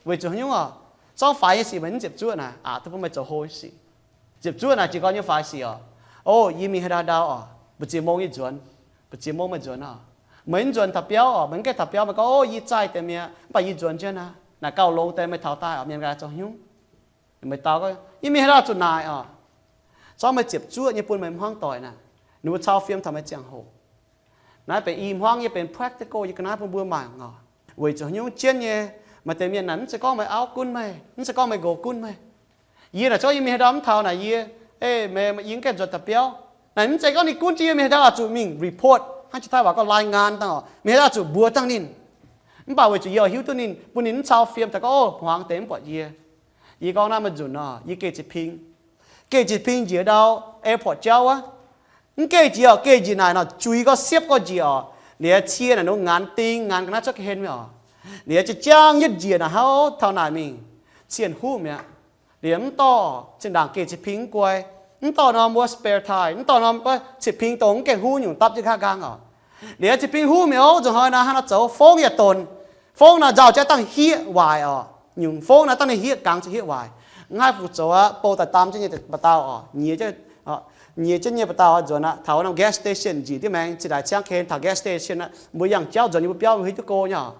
Weic zuqc haaix nyungc oc? Zorngv faix nyei sic meih mv ziepc zuoqv naaic, aqc duqv bun meih zoux hlo nyei sic. Ziepc zuoqv naaic jiez gorn nyei faix sic oc. O, yie mingh haaix ndau ndau oc, mbu'ziex mong yie nzuonx, mbu'ziex mong meih nzuonx oc. Meih mv nzuonx taux biauv oc, meih mv gaengh taux biauv, meih gorngv, o, yie zaih deix mi'aqv, mv baac yie nzuonx jienv aqv. Naaic gauh longx deix, meih taux daaih oc, mienh nqaai zoux haaix nyungc? Meih dau gorngv, yie mingh haaix ndau zuqc naaic oc. Zorngv meih ziepc zuoqv nyei bun meih hmuangv doic naaic, ninh mbuo cau fiem taux meih ziangh hoc. Naaiv benx i hmuangv nyei, benx practical nyei ga'naaiv bun mbuo mangc oc. Weic zuqc haaix nyungc jienv nyei, maaih deix mienh naaic mv zeiz gorngv meih auv gunv meih, mv zeiz gorngv meih nqox gunv meih. Yie naaic zorqv yie mingh haaix ndau mv taux naaic yie, ei, meih, yie mv gaengh nzuonx taux biauv. Naaic mv zeiz gorngv ninh gunv jienv yie mingh haaix ndau oix zuqc mingh report, hnangv jiex Taiv waac gorngv รายงาน dangh oc, mingh haaix ndau oix zuqc mbuox dangh ninh. Mv baac weic zuqc yie oix hiuv duqv ninh, bun ninh mv cau fiem taux gorngv, o, hmuangx deix mv buatc yie. Yie gorngv naaiv maaih nzunc nor, yie geh ziex ping, geh ziex ping njiec ndau airport jauv wuov. Mv geh jiex oc, geh njiec naaic nor, juiz gorngv siepv gorngv njiec oc. Liuz cie naaic nor nganx ding, nganx ga'naaiv cuotv ga'hlen mi'aqv oc. Liuz jiex jaang yietv njiec naaic hnangv taux naaic mingh, cien huv mi'aqv. Liuz mv dorh, zinh ndaangc geh ziex ping mv guai, mv dorh norm wuov spare tire, mv dorh norm wuov ziex ping dongh mv gaengh huv nyungc dapv jienv nqa'haav nqaang oc. Liuz ziex ping huv mi'aqv oc, nzunc hnoi naaic hnangv nor zoux fongv yaac donc. Fongv naaic nzauh jaax dangh hieqv waaic oc. Nyungc fongv naaic dangh ninh hieqv gangx zuqc hieqv waaic. Mv haih fu zoux aqv, bou daaih dam jienv nyei daaih dauh oc, nyiex jienv oc. Nyiex jienv nyei ba'dauh nzuonx aqv. Taux norm gas station njiec diuh maengx, zinh ndaangc ciangv ken taux gas station aqv, mbuo yangh jauv nzuonx yie mbuo biauv mbuo hiuv duqv go nyei oc.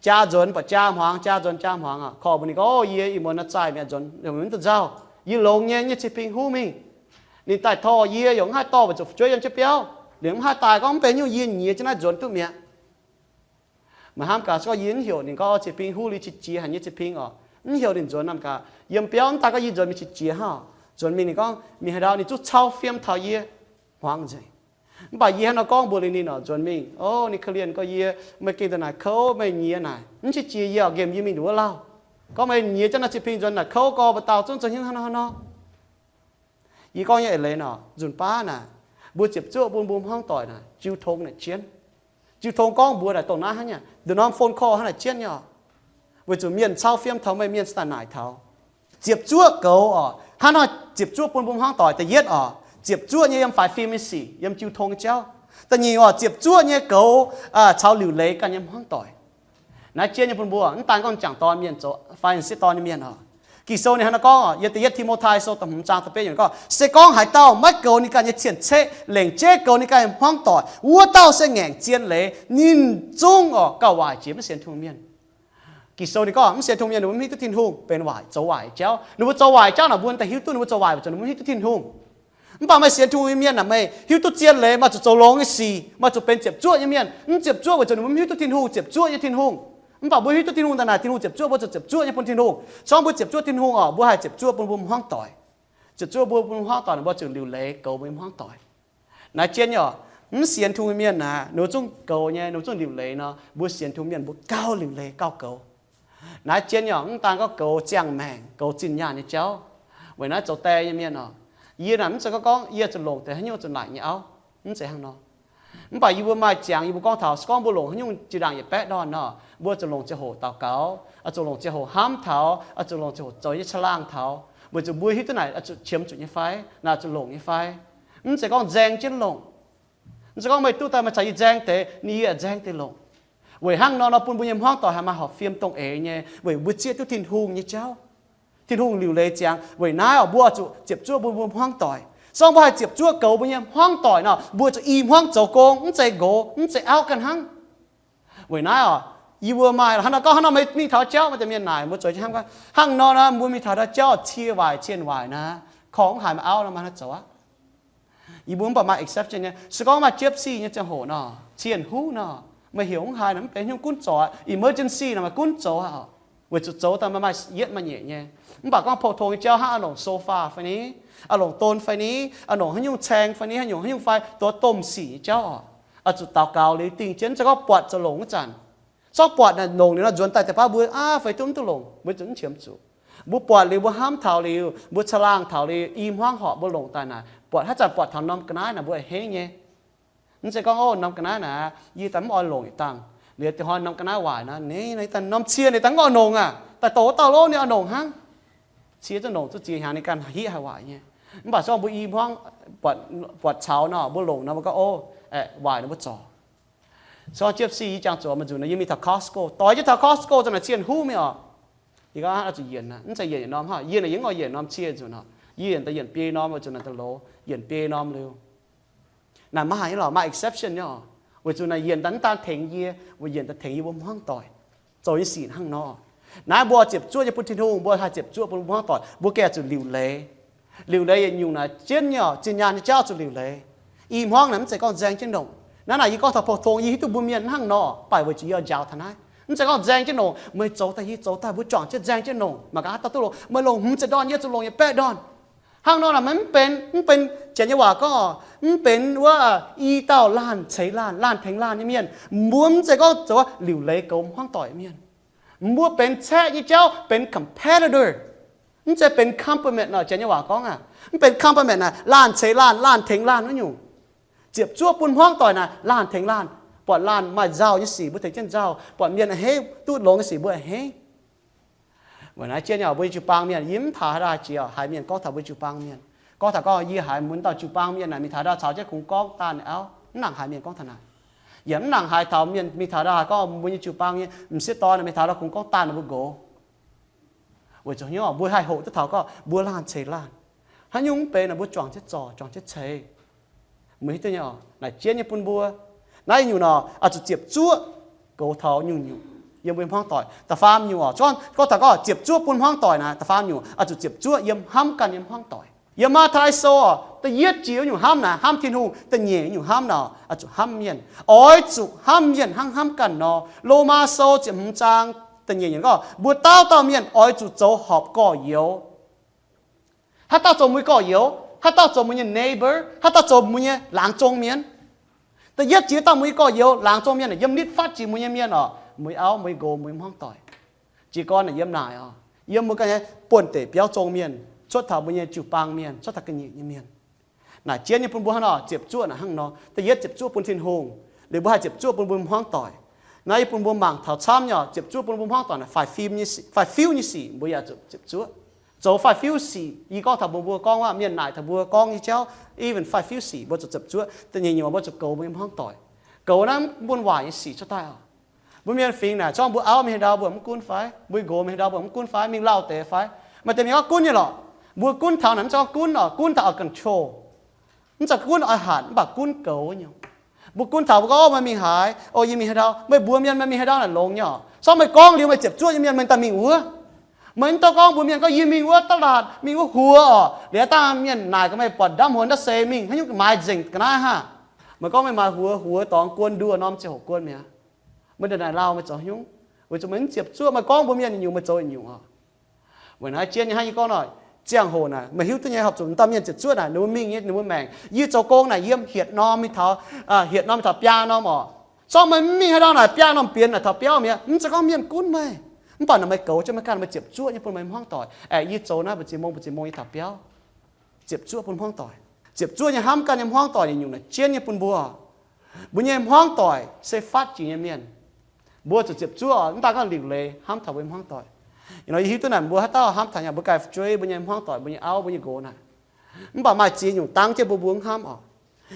Jaa nzuonx, mv baac jaa hmuangx, jaa nzuonx, jaa hmuangx oc. Korv mbuo ninh gorngv, Yie ih muonz naaiv zaih mi'aqv, nzuonx mv duqv nzauh. Yie longx nyei, nyei cih ping huv mingh. Ninh daaih torh yie yaac mv haih dorh weic zuqc fu'jueiv yiem jienv biauv. Liuz mv haih daaih gorngv mv benx nyungc yie nyiex jienv naaiv nzuonx duqv mi'aqv. Maaih hnamv gaax, se gorngv yie mv heuc ninh gorngv cih ping huv liuz qiex jiez haic nyei cih ping oc, mv heuc ninh nzuonx naaic gaax, yiem biauv mv daaih gorngv yie nzuonx mingh qiex jiez hnangv. Nzuonx mingh ninh gorngv mingh haaix ndau ninh zungv cau fiem taux yie hmuangx nzengc. Mv baac yie hnangv nor gorngv mbuox liuz ninh oc, nzuonx mingh, O, ninh korv-lienh gorngv yie, meih gengh daaih naaic kouv, meih nyiex naaic mv qiex jiez, yie oix nqemh yie mingh nduqc wuov lauh. Gorngv meih nyiex jienv naaic cih ping nzuonx naaic kouv gorx, mbuo dauh zungv zoux hnyouv hnangv nor hnor. Yie gorngv nyei eix leiz nor, nzunc baav naaic, mbuo ziepc zuoqv bun mbuo hmuangv doic naaic, jiu tong naaic jienv. Jiu tong gorngv mbuox naaic dongh naaiv hnangv nyei, nduqc norm phone call hnangv naaic jienv nyei oc. Weic zuqc mienh cau fiem taux meih, mienh cingx daaih naaic taux. Ziepc zuoqv goux oc. Hnangv nor ziepc zuoqv bun mbuo hmuangv doic, da'yietv oc, ziepc zuoqv nyei yiem faix fim nyei sic, yiem jiu tong nyei jauv. Da'nyeic oc, ziepc zuoqv nyei goux caux liuc leiz ganh nyei hmuangv doic. Naaiv jienv nyei bun mbuo, mv daan gorngv m'jangc dorn mienh zoux fai m'sieqv dorn nyei mienh oc. Ging-Sou ninh hnangv naaiv gorngv, yiem da'yietv Ti^mo^tai Sou da'hmz zaang da'betv yiemc gorngv, Se gorngv haaix dauh maiv goux ninh ganh nyei cien-ceqv, lengc jeiv goux ninh ganh hmuangv doic, wuov dauh se ngaengc zien leiz, ninh zungv oc gauh waaic jiex maiv sienx Tin-Hungh mienh. Ging-Sou ninh gorngv mv sienx Tin-Hungh mienh ninh mbuo mv hiuv duqv Tin-Hungh, benx waaic, zoux waaic jauv. Ninh mbuo zoux waaic jauv naaic mbuo daaih hiuv duqv ninh mbuo zoux waaic weic zuqc ninh mbuo mv hiuv duqv Tin-Hungh. Mv baac meih sienx Tin-Hungh nyei mienh naaic, meih hiuv duqv zien leiz, maaih zuqc zoux longx nyei sic, maaih zuqc benx ziepc zuoqv nyei mienh. Mv ziepc zuoqv weic zuqc ninh mbuo mv hiuv duqv Tin-Hungh, ziepc zuoqv nyei Tin-Hungh. Mv baac mbuo hiuv duqv Tin-Hungh daaih naaic, Tin-Hungh ziepc zuoqv, mbuo zuqc ziepc zuoqv nyei bun Tin-Hungh. Se gorngv mbuo ziepc zuoqv Tin-Hungh oc, mbuo haih ziepc zuoqv bun mbuo hmuangv doic. Ziepc zuoqv bun mbuo hmuangv doic naaic, mbuo zuqc liuc leiz goux mbuo nyei hmuangv doic. Naaiv jienv nyei oc, mv sienx Tin-Hungh mienh naaic, ninh mbuo zungv goux nyei, ninh mbuo zungv liuc leiz nor, mbuo sienx Tin-Hungh mienh mbuo gauh liuc leiz gauh goux. Naaiv jienv nyei oc, mv daan gorngv goux ziangh maengc, goux zinh nyaanh nyei jauv. Weic naaiv zoux die nyei mienh oc, yie naaic mv zeiz gorngv gorngv yie zuqc longc deix haaix nyungc zuqc naaic nyei auv. Mv zeiz hnangv nor. Mv baac yie mbuo maaih ziangx yie mbuo gorngv taux, se gorngv mbuo longc haaix nyungc jiex ndaangc yietc baeqv ndorn nor, mbuo zuqc longc ziangh hoc daux gaux, zuqc longc ziangh hoc hnamv taux, zuqc longc ziangh hoc zoux nyei caangh laangh taux, weic zuqc mbuo hiuv duqv naaic zuqc qiemx zuqc nyei fai, naaic zuqc longc nyei fai. Mv zeiz gorngv nzaeng jienv longc. Mv zeiz gorngv meih duqv daaih meih caux yie nzaeng deix, ninh yie yaac nzaeng deix longc. Weic hnangv nor nor bun mbuo nyei hmuangv doic haih maaih horpc fiem dongh eix nyei, weic mbuo zieqv duqv Tin-Hungh nyei jauv. Tin-Hungh liuc leiz ziangx. Weic naaiv oc, mbuo zuqc ziepc zuoqv bun mbuo hmuangv doic. Se gorngv mbuo haih ziepc zuoqv goux mbuo nyei hmuangv doic nor, mbuo zuqc i hmuangv zoux gong, mv zeiz nqox, mv zeiz auv ganh hnangv. Weic naaiv oc, yie mbuo maaih hnangv nor gorngv, hnangv nor meih mingh taux jauv, maaih deix mienh naaic mbuo zueiz jienv hnamv gorngv, hnangv nor nor mbuo mingh taux ndau jauv ciev waaic cienh waaic naaic, korv mv haiz maaih auv nor maaih hnangv zoux aqv. Yie mbuo mv baac maaih exception nyei. Se gorngv maaih gypsy nyei ziangh hoc nor, cienh huv nor, meih heuc mv haiz naaic mv benx haaix nyungc, gunv zoux aqv. Emergency naaic maaih gunv zoux aqv oc. Weic zuqc zoux daaih maaih yietv maaih nyeic nyei. Mv baac gorngv pou-tong nyei jauv hnangv a'longc sofa fai ni, a'longc don fai ni, a'longc haaix nyungc caeng fai ni, haaix nyungc haaix nyungc fai, dongh domh sic nyei jauv oc, oix zuqc daux gaux liuz dingh jienv. Mv zeiz gorngv buatc zuqc longc wuov zanc, zorqv buatc naaic longc liuz nor nzuonx daaih deix baav mbuo aav feix duqv mv duqv longc, mbuo zuqc mv qiemx zuqc. Mbuo buatc liuz, mbuo hnamv taux liuz, mbuo caangh laangh taux liuz, i hmuangv horpc, mbuo longc daaih naaic, buatc haaix zanc buatc taux norm ga'naaiv naaic mbuo a'hneiv nyei. Mv zeiz gorngv, O, norm ga'naaiv naaic yie daaih mv oix longc yietc dangh. Liuz dinh hnoi norm ga'naaiv waaic nor, ninh daaih norm cie ninh daaih mv oix longc aqv. Daaih doqc wuov dauh lov ninh oix longc hnangv. Cie zungv longc zungv ziex hnyangx ninh ganh hiv haih waaic nyei. Mv baac se gorngv mbuo i hmuangv buatc caux nor, mbuo longc nor mbuo gorngv, O, aeqv, waaic nor mbuo zorc. Se gorngv gypsy yie jangx zuqc maaih nzunc nor yie mingh taux Costco, doix jienv taux Costco zanc naaic cienh huv mingh oc. Yie gorngv, Oix zuqc yienc aqv. Mv zeiz yienc yietc norm hnangv. Yie naaic yie mv oix yienc norm cie nzunc oc. Yie yienc daaih yienc biei norm, weic zuqc naaic daaih loz, yienc biei norm liuz. Naaic maiv haaix nyungc lorqc, maaih exception nyei oc. Weic zuqc naaic yienc daaih mv daan tengx yie, weic yienc daaih tengx yie mbuo hmuangv doic zoux nyei sic hnangv nor. Naaiv mbuo ziepc zuoqv nyei bun Tin-Hungh, mbuo haih ziepc zuoqv bun hmuangv doic, mbuo gengh zuqc liuc leiz. Liuc leiz yietc nyungc naaic jienv nyei oc, zinh nyaanh nyei jauv zuqc liuc leiz. I hmuangv naaic mv zeiz gorngv nzaeng jienv longc. Naaiv naaic yie gorngv taux pou-tong, yie hiuv duqv mbuo mienh hnangv nor, mv baac weic zuqc yie oix njaaux taux naaiv. Mv zeiz gorngv nzaeng jienv longc, meih zoux daaih yie zoux daaih, mbuo juangc jienv nzaeng jienv longc, mangc gaax haaix dauh duqv longc, meih longc hmz ziepc ndorn, yie zuqc longc yietc baeqv ndorn. Hnangv nor naaic maiv benx, mv benx, janx nyei waac gorngv, mv benx wuov i dauh laanh ceix laanh, laanh tengx laanh nyei mienh. Mbuo mv zeiz gorngv zoux liuc leiz goux hmuangv doic mienh. Mbuo benx caeqv nyei jauv benx competitor. Mv zeiz benx complement nor, janx nyei waac gorngv aqv. Mv benx complement naaic, laanh ceix laanh, laanh tengx laanh wuov nyungc. Ziepc zuoqv bun hmuangv doic naaic, laanh tengx laanh. Buatc laanh maaih nzauh nyei sic mbuo tengx jienv nzauh, buatc mienh a'hneiv duqv longx nyei sic mbuo a'hneiv. Weic naaiv jienv nyei mbuo nyei jiu-baang mienh, yie mv taux haaix dauh jiex haiz mienh gorngv taux mbuo jiu-baang mienh. Gorngv taux gorngv yie haiz mbuo dauh jiu-baang mienh naaic mingh taux ndau caux jienv kungx gorngv daanh auv, mv nangc haiz mienh gorngv taux naaic. Yaac mv nangc haiz taux mienh mingh taux ndau haiz gorngv mbuo nyei jiu-baang nyei m'sieqv dorn mingh taux ndau kungx gorngv daanh mbuo nqox. Weic zuqc hnyouv mbuo haih hoqc duqv taux gorngv mbuo laanh ceix laanh. Haaix nyungc mv benx naaic mbuo juangc jienv zorc, juangc jienv ceix. Meih hiuv duqv nyei oc, naaic jienv nyei bun mbuo. Naaiv nyungc nor, oix zuqc ziepc zuoqv goux taux nyungc-nyungc yiem mbuo nyei hmuangv doic. Da'faam nyungc oc, gorngv taux gorngv ziepc zuoqv bun hmuangv doic naaic, da'faam nyungc oix zuqc ziepc zuoqv yiem hnamv ganh nyei hmuangv doic. Yiem Matv^tai Sou oc, da'yietv jiex nyungc hnamv naaic, hnamv Tin-Hungh, da'nyeic nyungc hnamv nor, oix zuqc hnamv mienh. Oix zuqc hnamv mienh hnangv hnamv ganh nor. Lomaa Sou ziepc hmz zaang da'nyeic yiemc gorngv, mbuo dauh dauh mienh oix zuqc zoux horpc gorx-youz. Haaix dauh zoux mbuo nyei gorx-youz? Haaix dauh zoux mbuo nyei neighbor? Haaix dauh zoux mbuo nyei laangz zong mienh? Da'yietv jiex dauh mbuo nyei gorx-youz, laangz zong mienh, yiem nitv fatv jiex mbuo nyei mienh oc, mbuo nyei auv, mbuo nyei nqox, mbuo nyei hmuangv doic. Jiez gorn naaic yiem naaic oc, yiem mbuo ganh nyei buonv-deic biauv zong mienh, cuotv taux mbuo nyei jiu-baang mienh, cuotv taux ga'nyiec nyei mienh. Naaic jienv nyei bun mbuo hnangv nor, ziepc zuoqv naaic hnangv nor. Da'yietv ziepc zuoqv bun Tin-Hungh, liuz mbuo haih ziepc zuoqv bun mbuo hmuangv doic. Naaiv yie bun mbuo mangc taux camv nyei oc, ziepc zuoqv bun mbuo hmuangv doic naaic faix-fiuv nyei sic, faix-fiuv nyei sic mbuo yaac zuqc ziepc zuoqv. Zoux faix-fiuv sic, yie gorngv taux mbuo, mbuo gorngv waac mienh naaic taux mbuo gorngv nyei jauv, even faix-fiuv sic mbuo zuqc ziepc zuoqv. Da'nyeic nyungc mbuo zuqc goux mbuo nyei hmuangv doic. Goux naaiv bun waaic nyei sic cuotv daaih oc. Mbuo mienh fingx naaic, zorngv mbuo auv mingh haaix ndau mbuo mv gunv fai? Mbuo nqox mingh haaix ndau mbuo mv gunv fai? Mingh lauh deix fai? Maaih deix mienh gorngv gunv nyei lorqc. Mbuo gunv taux naaic, mv zeiz gorngv gunv oc, gunv taux oix control. Mv zeiz gunv oix hatc, mv baac gunv goux nyungc. Mbuo gunv taux mbuo gorngv, o, meih mingh haaix? O, yie mingh haaix ndau. Meih mbuox mienh meih mingh haaix ndau naaic longx nyei oc. Zorngv meih gorngv liuz meih ziepc zuoqv nyei mienh, meih daaih mingh wuov. Meih mv dou gorngv mbuox mienh gorngv yie mingh wuov da'laatc, mingh wuov huox oc. Liuz dangh mienh naaic gaax meih buatc ndamv huox ndaav seix mingh haaix nyungc maaiz nzengc ga'naaiv haah? Meih gorngv meih maaiz huox, huox dorngx guon nduoh norm ziangh hoc guon mi'aqv. Meih ndongc naaic lauh meih zoux haaix nyungc? Weic zuqc meih mv ziepc zuoqv, meih gorngv mbuox mienh nyungc meih zoux nyungc oc. Weic naaiv jienv nyei hnangv yie gorngv nor, ziangh hoc naaic meih hiuv duqv nyei, horpc zuqc dauh mienh ziepc zuoqv naaic ninh mbuo mingh nyei, ninh mbuo maengc. Yie zoux gong naaic yiem hietc norm mingh taux, hietc norm mingh taux biaa norm oc. Zorngv meih mv mingh haaix ndau naaic biaa norm bienx naaic taux biauv mi'aqv. Mv zeiz gorngv mienh gunv meih, mv baac naaic meih goux jienv meih ganh, meih ziepc zuoqv nyei bun meih hmuangv doic. Aengx yie zoux naaiv mbu'ziex mong mbu'ziex mong nyei taux biauv. Ziepc zuoqv bun hmuangv doic. Ziepc zuoqv nyei hnamv ganh nyei hmuangv doic nyungc-nyungc naaic jienv nyei bun mbuo. Mbuo nyei hmuangv doic se fatv jiex nyei mienh. Mbuo zuqc ziepc zuoqv, mv daaih gorngv liuc leiz hnamv taux mbuo nyei hmuangv doic. Ih hnoi yie hiuv duqv naaic mbuo haaix dauh hnamv taux nyei, mbuo ganh fu'jueiv, mbuo nyei hmuangv doic, mbuo nyei auv, mbuo nyei nqox naaic. Mv baac maaih ziex nyungc dangv jienv mbuo mbuo mv hnamv oc.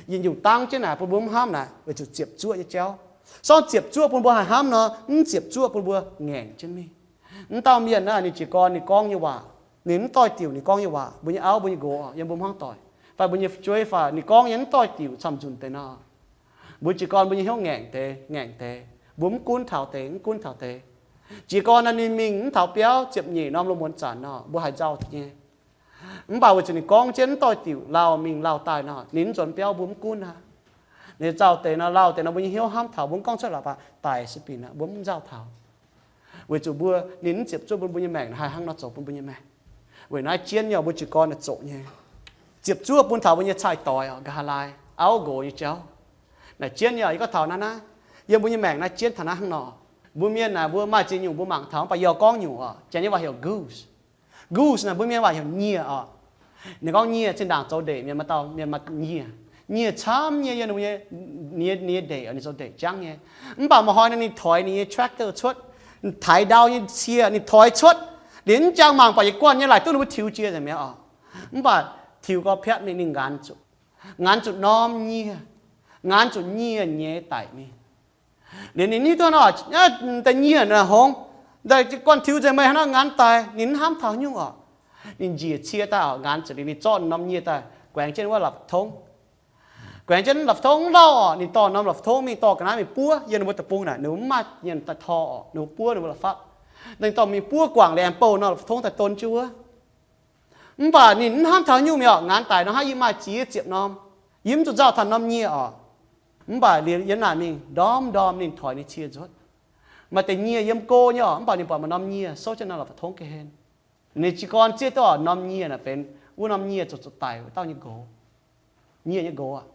Yietc nyungc dangv jienv naaic bun mbuo mv hnamv naaic weic zuqc ziepc zuoqv nyei jauv. Sorng ziepc zuoqv bun mbuo haih hnamv nor, mv ziepc zuoqv bun mbuo ngaengc jienv mingh. Mv dauh mienh naaic ninh jiez gorn ninh gorngv nyei waac, ninh mv doix-diuc ninh gorngv nyei waac, mbuo nyei auv mbuo nyei nqox yiem mbuo hmuangv doic, fai mbuo nyei fu'jueiv fai ninh gorngv nyei mv doix-diuc camv-nzunc deix nor, mbuo jiez gorn mbuo nyei hnyouv ngaengc deix ngaengc deix, mbuo mv gunv taux deix mv gunv taux deix. Jiez gorn naaic ninh mingh mv taux biauv ziepc nyeic norm lungh muonz zanc nor, mbuo haiz nzauh nyei. Mv baac weic zuqc ninh gorngv jienv mv doix-diuc lauh mingh lauh daaih nor, ninh mv nzuonx biauv mbuo mv gunv aqv. Ninh nzauh deix nor, lauh deix nor, mbuo nyei hnyouv hnamv taux mbuo mv gorngv cuotv la'baac daic si bingc aqv, mbuo mv nzauh taux. Weic zuqc mbuo, ninh mv ziepc zuoqv bun mbuo nyei maengc haih hnangv nor zoux bun mbuo nyei maengc. Weic naaiv jienv nyei mbuo jiez gorn naaic zoqc nyei. Ziepc zuoqv bun taux mbuo nyei cai-doix oc, nqa'haav laai, auv nqox nyei jauv. Naaic jienv nyei oc, yie gorngv taux naaiv naaiv, yiem mbuo nyei maengc naaiv jienv taux naaiv hnangv nor. Mbuo mienh naaic mbuo maaih ziex nyungc mbuo mangc taux, mv baac yie oix gorngv nyungc oc. Janx nyei waac heuc goose. Goose naaic mbuo mienh waac heuc nyieh oc. Ninh gorngv nyieh, zinh ndaangc zoux ndeic mienh maaih dauh mienh maaih nyieh. Nyieh camv nyei yiem ninh mbuo nyei, ninh nyei ndeic oc, ninh zoux ndeic jangv nyei. Mv baac maiv hnoi nor ninh toix ninh nyei tractor cuotv, taaix ndau nyei cie ninh toix cuotv. Liuz mv jangx mangc baac yietc guanh nyei laaic duqv ninh mbuo tiux jiex nzengc mi'aqv oc. Mv baac tiux gorx piatv mingh ninh nganx zuqc, nganx zuqc norm nyieh, nganx zuqc nyieh nyei daic mingh. Liuz ninh hiuv duqv nor, deix nyieh naaic hngongx, daaih jiez gorn tiux nzengc meih hnangv nor nganx daic, ninh mv hnamv taux nyungc oc. Ninh njiec cie daaih oc, nganx zuqc liuz ninh zorqv norm nyieh daaih guaengx jienv wuov la'fapc tongv. Guaengx jienv la'fapc tongv lauh oc, ninh dorh norm la'fapc tongv mingh dorh ga'naaiv mingh buov yiem ninh mbuo deic-bung naaic, ninh mbuo mv maaih mienh daaih tor oc, ninh mbuo buov ninh mbuo la'fapv. Ninh dorh mingh buov guangc liuz aengx bouh norm la'fapc tongv daaih don jienv wuov. Mv baac ninh mv hnamv taux nyungc mi'aqv oc, nganx daic nor hnangv yie maaih ziex ziepc norm, yie mv zuqc nzauh taux norm nyieh oc. Mv baac liuz yiem naaic mingh ndorm ndorm ninh toix ninh cie nzuonx. Maaih deix nyieh yiem go nyei oc, mv baac ninh buatc maaih norm nyieh souv jienv norm la'fapc tongv ga'hlen. Ninh jiez gorn zieqv duqv oc, norm nyieh naaic benx wuov norm nyieh zuqc zuqc daic wuov dauh nyei nqox. Nyieh nyei nqox aqv.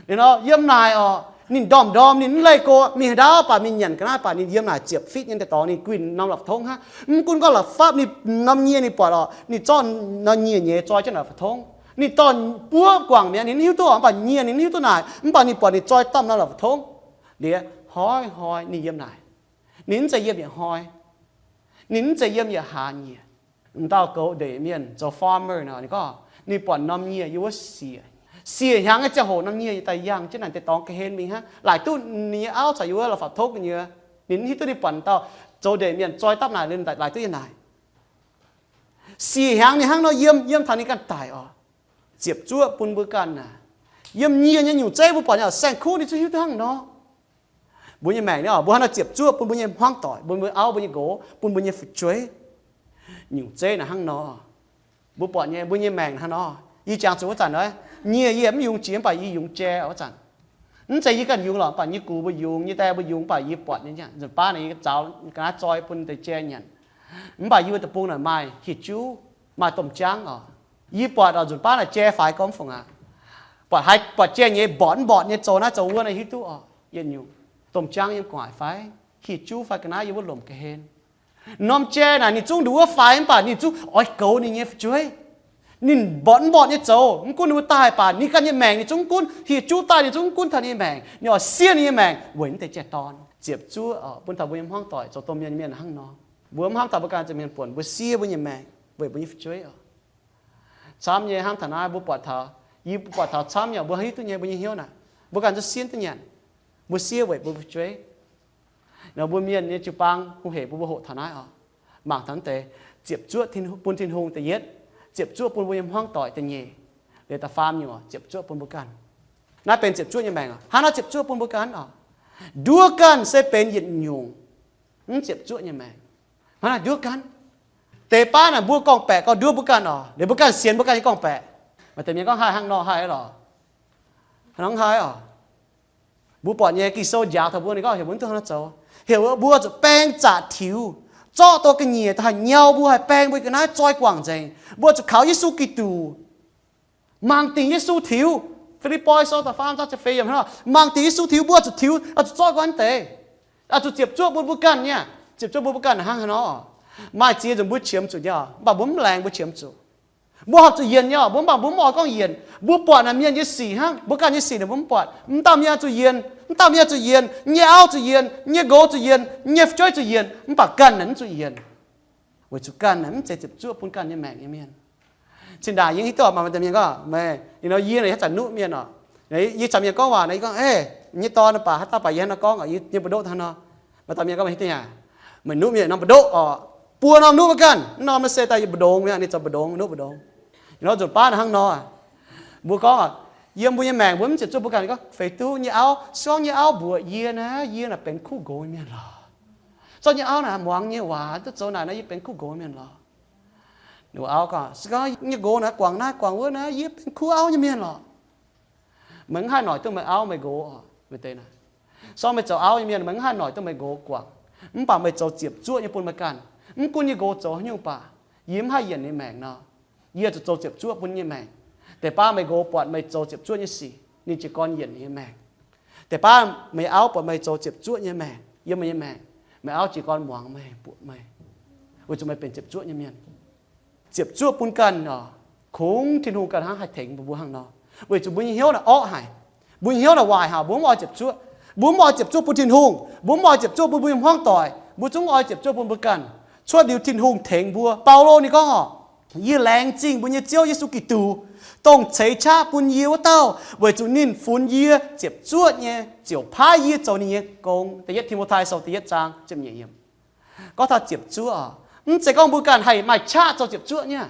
Liuz nor yiem naaic oc, ninh ndorm ndorm ninh mv leih go, mingh haaix ndau baac mingh nyanc ga'naaiv baac ninh yiem naaic ziepc fitv nyei daaih dorngx ninh guinh norm la'fapc tongv hnangv. Mv gunv gorngv la'fapv ninh norm nyieh ninh buatc oc, ninh zorqv norm nyieh nyei zoi jienv la'fapc tongv. Ninh dorh buov guangc mi'aqv, ninh mv hiuv duqv oc, mv baac nyieh ninh mv hiuv duqv naaic, mv baac ninh buatc ninh zoi damh norm la'fapc tongv. Liuz hnoi hnoi ninh yiem naaic. Ninh mv zeiz yiem yietc hnoi. Ninh mv zeiz yiem yietc hlaax nyiec. M'dauh goux ndeic mienh zoux farmer nor, ninh gorngv ninh buatc norm nyieh yiem wuov siec, siec hnyangx nyei ziangh hoc norm nyieh daaih yangh jienv naaic deix dorngx ga'hlen mingh hnangv, laaic duqv ninh nyei auv caux yiem wuov la'fapc tongv gu'nyuoz. Ninh mv hiuv duqv ninh buatc dauh zoux ndeic mienh zoi dapv naaic, laaic duqv yiem naaic. Sic hnyangx ninh hnangv nor yiem, yiem taux ninh ganh daic oc. Ziepc zuoqv bun mbuo ganh naaic, yiem nyieh nyei nyungc zeiv mbuo buatc nyei oc, saeng-kuv ninh zungv hiuv duqv hnangv nor. Mbuo nyei maengc ni oc, mbuo hnangv nor ziepc zuoqv bun mbuo nyei hmuangv doic, bun mbuo auv, mbuo nyei nqox, bun mbuo nyei fu'jueiv. Nyungc zeiv naaic hnangv nor. Mbuo buatc nyei mbuo nyei maengc hnangv nor. Yie jangx zuqc wuov zanc nor, nyieh yie mv yungz jiex mv baac yie yungz jai wuov zanc. Mv zeiz yie ganh yungz lorqc, mv baac yie gux mbuo yungz, yie die mbuo yungz, mv baac yie buatc nyei. Nzunc baav naaic yie ga'naaiv zoi bun deix jai nyanc. Mv baac yie wuov deic-bung naaic maaih hieh juv, maaih domh jaangv oc. Yie buatc oc, nzunc baav naaic jai faix gormx fungc aqv. Buatc haiz buatc jai nyei mborqc mv mborqc nyei, zoux naaiv zoux wuov naaic hiuv duqv oc. Yietc nyungc domh jaangv yiem gu'nguaaic fai, hieh juv fai ga'naaiv yiem wuov lomc ga'hlen. Norm jai naaic ninh zungv nduov faix mv baac ninh zungv oix goux ninh nyei fu'jueiv. Ninh mborqc mv mborqc nyei zoux, mv gunv ninh mbuo daaih baac ninh ganh nyei maengc ninh zungv mv gunv, hieh juv daaih ninh zungv mv gunv taux ninh nyei maengc, ninh oix siev ninh nyei maengc weic naaiv deix jai-dorn. Ziepc zuoqv oc, bun taux mbuo nyei hmuangv doic zoux domh mienh mienh hnangv nor. Mbuo mv hnamv daaih mbuo ganh zoux mienh buonc, mbuo siev mbuo nyei maengc weic mbuo nyei fu'jueiv oc. Camv nyei hnamv taux naaiv mbuo buatc taux, yie mbuo buatc taux camv nyei, mbuo hiuv duqv nyei mbuo nyei hnyouv naaic, mbuo ganh zungv siev duqv nyanc. Mbuo siev weic mbuo fu'jueiv. Nor mbuo mienh nyei jiu-baang hungh hec mbuo, mbuo hoqc taux naaiv oc. Mangc taux naaiv deix, ziepc zuoqv bun Tin-Hungh da'yietv, ziepc zuoqv bun mbuo nyei hmuangv doic da'nyeic, liuz da'faam nyungc ziepc zuoqv bun mbuo ganh. Naaiv benx ziepc zuoqv nyei maengc oc. Hnangv naaiv ziepc zuoqv bun mbuo ganh oc. Nduov ganh se benx yietc nyungc mv ziepc zuoqv nyei maengc. Hnangv naaiv nduov ganh. Deix baav naaic mbuo gorngv-baeqc gorngv nduov mbuo ganh oc. Liuz mbuo ganh sienx mbuo ganh nyei gorngv-baeqc. Maaih deix mienh gorngv haih hnangv nor haih lorqc. Hnangv haih oc. Mbuo buatc nyei Ging-Sou njaaux taux mbuo ninh gorngv heuc mbuo mv duqv hnangv naaiv zoux. Heuc mbuo zuqc baeng zaqc tiux, zorqv dongh ga'nyiec daaih haih nyau mbuo, haih baeng mbuo ga'naaiv zoi guangc nzengc. Mbuo zuqc kaux Yesu Giduc, mangc dingc Yesu tiux. Fi^lipv^poi Sou da'faam zaang ziepc feix yiemc hnangv nor, mangc dingc Yesu tiux, mbuo zuqc tiux, oix zuqc zorqv guanh deix, oix zuqc ziepc zuoqv bun mbuo ganh nyei. Ziepc zuoqv bun mbuo ganh hnangv haaix nor? Maaih ziex nzunc mbuo qiemx zuqc nyei, mv baac mbuo mv laengz mbuo qiemx zuqc. Mbuo horpc zuqc yienc nyei, mbuo mv baac mbuo mv oix gorngv yienc. Mbuo buatc naaic mienh nyei sic hnangv, mbuo ganh nyei sic naaic mbuo mv buatc. Mv dauh mienh zuqc yienc, mv dauh mienh zuqc yienc, nyei auv zuqc yienc, nyei nqox zuqc yienc, nyei fu'jueiv zuqc yienc, mv baac ganh naaic mv zuqc yienc. Weic zuqc ganh naaic mv zeiz ziepc zuoqv bun ganh nyei maengc nyei mienh. Cin-ndaangc yie hiuv duqv oc, maaih deix mienh gorngv, meih, you know, yie naaic haaix zanc nuqv mienh oc. Yie caux mienh gorngv waac naaic, yie gorngv, Ei, nyei dorn baac haaix dauh baac yie hnangv nor gorngv oc, yie nyei mbu'ndoqv hnangv nor. Maaih dauh mienh gorngv, Meih hiuv duqv nyei, meih nuqv mienh norm mbu'ndoqv oc. Buo norm nuqv mbuo ganh, norm se daaih yie mbu'ndongx mi'aqv, ninh zoux mbu'ndongx, nuqv mbu'ndongx. You know, nzunc baav naaic hnangv nor, mbuo gorngv, yiem mbuo nyei maengc mbuo mv ziepc zuoqv mbuo ganh, gorngv feix duqv nyei auv, se gorngv nyei auv mbuoqc yie naaic, yie naaic benx kuv nqox nyei mienh lorqc. Zorqv nyei auv naaic muangx nyei waac, duqv zoux naaic nor, yie benx kuv nqox nyei mienh lorqc. Ninh mbuo auv gorngv, se gorngv nyei nqox naaic guangc naaiv guangc wuov naaic, yie benx kuv auv nyei mienh lorqc. Meih mv haih noic duqv meih auv meih nqox oc, meih deix naaic. Se gorngv meih zoux auv nyei mienh, meih mv haih noic duqv meih nqox guangc. Mv baac meih zoux ziepc zuoqv nyei bun meih ganh. Mv gunv nyei nqox zoux haaix nyungc baac, yie mv haih yienc ninh maengc nor, yie zuqc zoux ziepc zuoqv bun nyei maengc. Deix baav meih nqox buatc meih zoux ziepc zuoqv nyei sic, ninh jiez gorn yienc ninh nyei maengc. Deix baav meih auv buatc meih zoux ziepc zuoqv nyei maengc yiem meih nyei maengc, meih auv jiez gorn muangx meih, mbuoqc meih, weic zuqc meih benx ziepc zuoqv nyei mienh. Ziepc zuoqv bun ganh oc, kungx Tin-Hungh ganh hnangv haih tengx mbuo hnangv nor. Weic zuqc mbuo nyei hnyouv naaic orqv haic, mbuo nyei hnyouv naaic waaic haic, mbuo mv oix ziepc zuoqv. Mbuo mv oix ziepc zuoqv bun Tin-Hungh, mbuo mv oix ziepc zuoqv bun mbuo nyei hmuangv doic, mbuo zungv oix ziepc zuoqv bun mbuo ganh. Cuotv liuz Tin-Hungh tengx mbuo. Baulo ninh gorngv oc, Yie laengz zingh mbuo nyei Ziouv Yesu Giduc, dongh ceix qaqv bun yie wuov dauh, weic zuqc ninh funx yie ziepc zuoqv nyei ziouc paaiv yie zoux ninh nyei gong. Da'yietv Ti^mo^tai Sou da'yietv zaang ziepc nyeic yiemc. Gorngv taux ziepc zuoqv oc, mv zeiz gorngv mbuo ganh haih maaih qaqv zoux ziepc zuoqv nyei.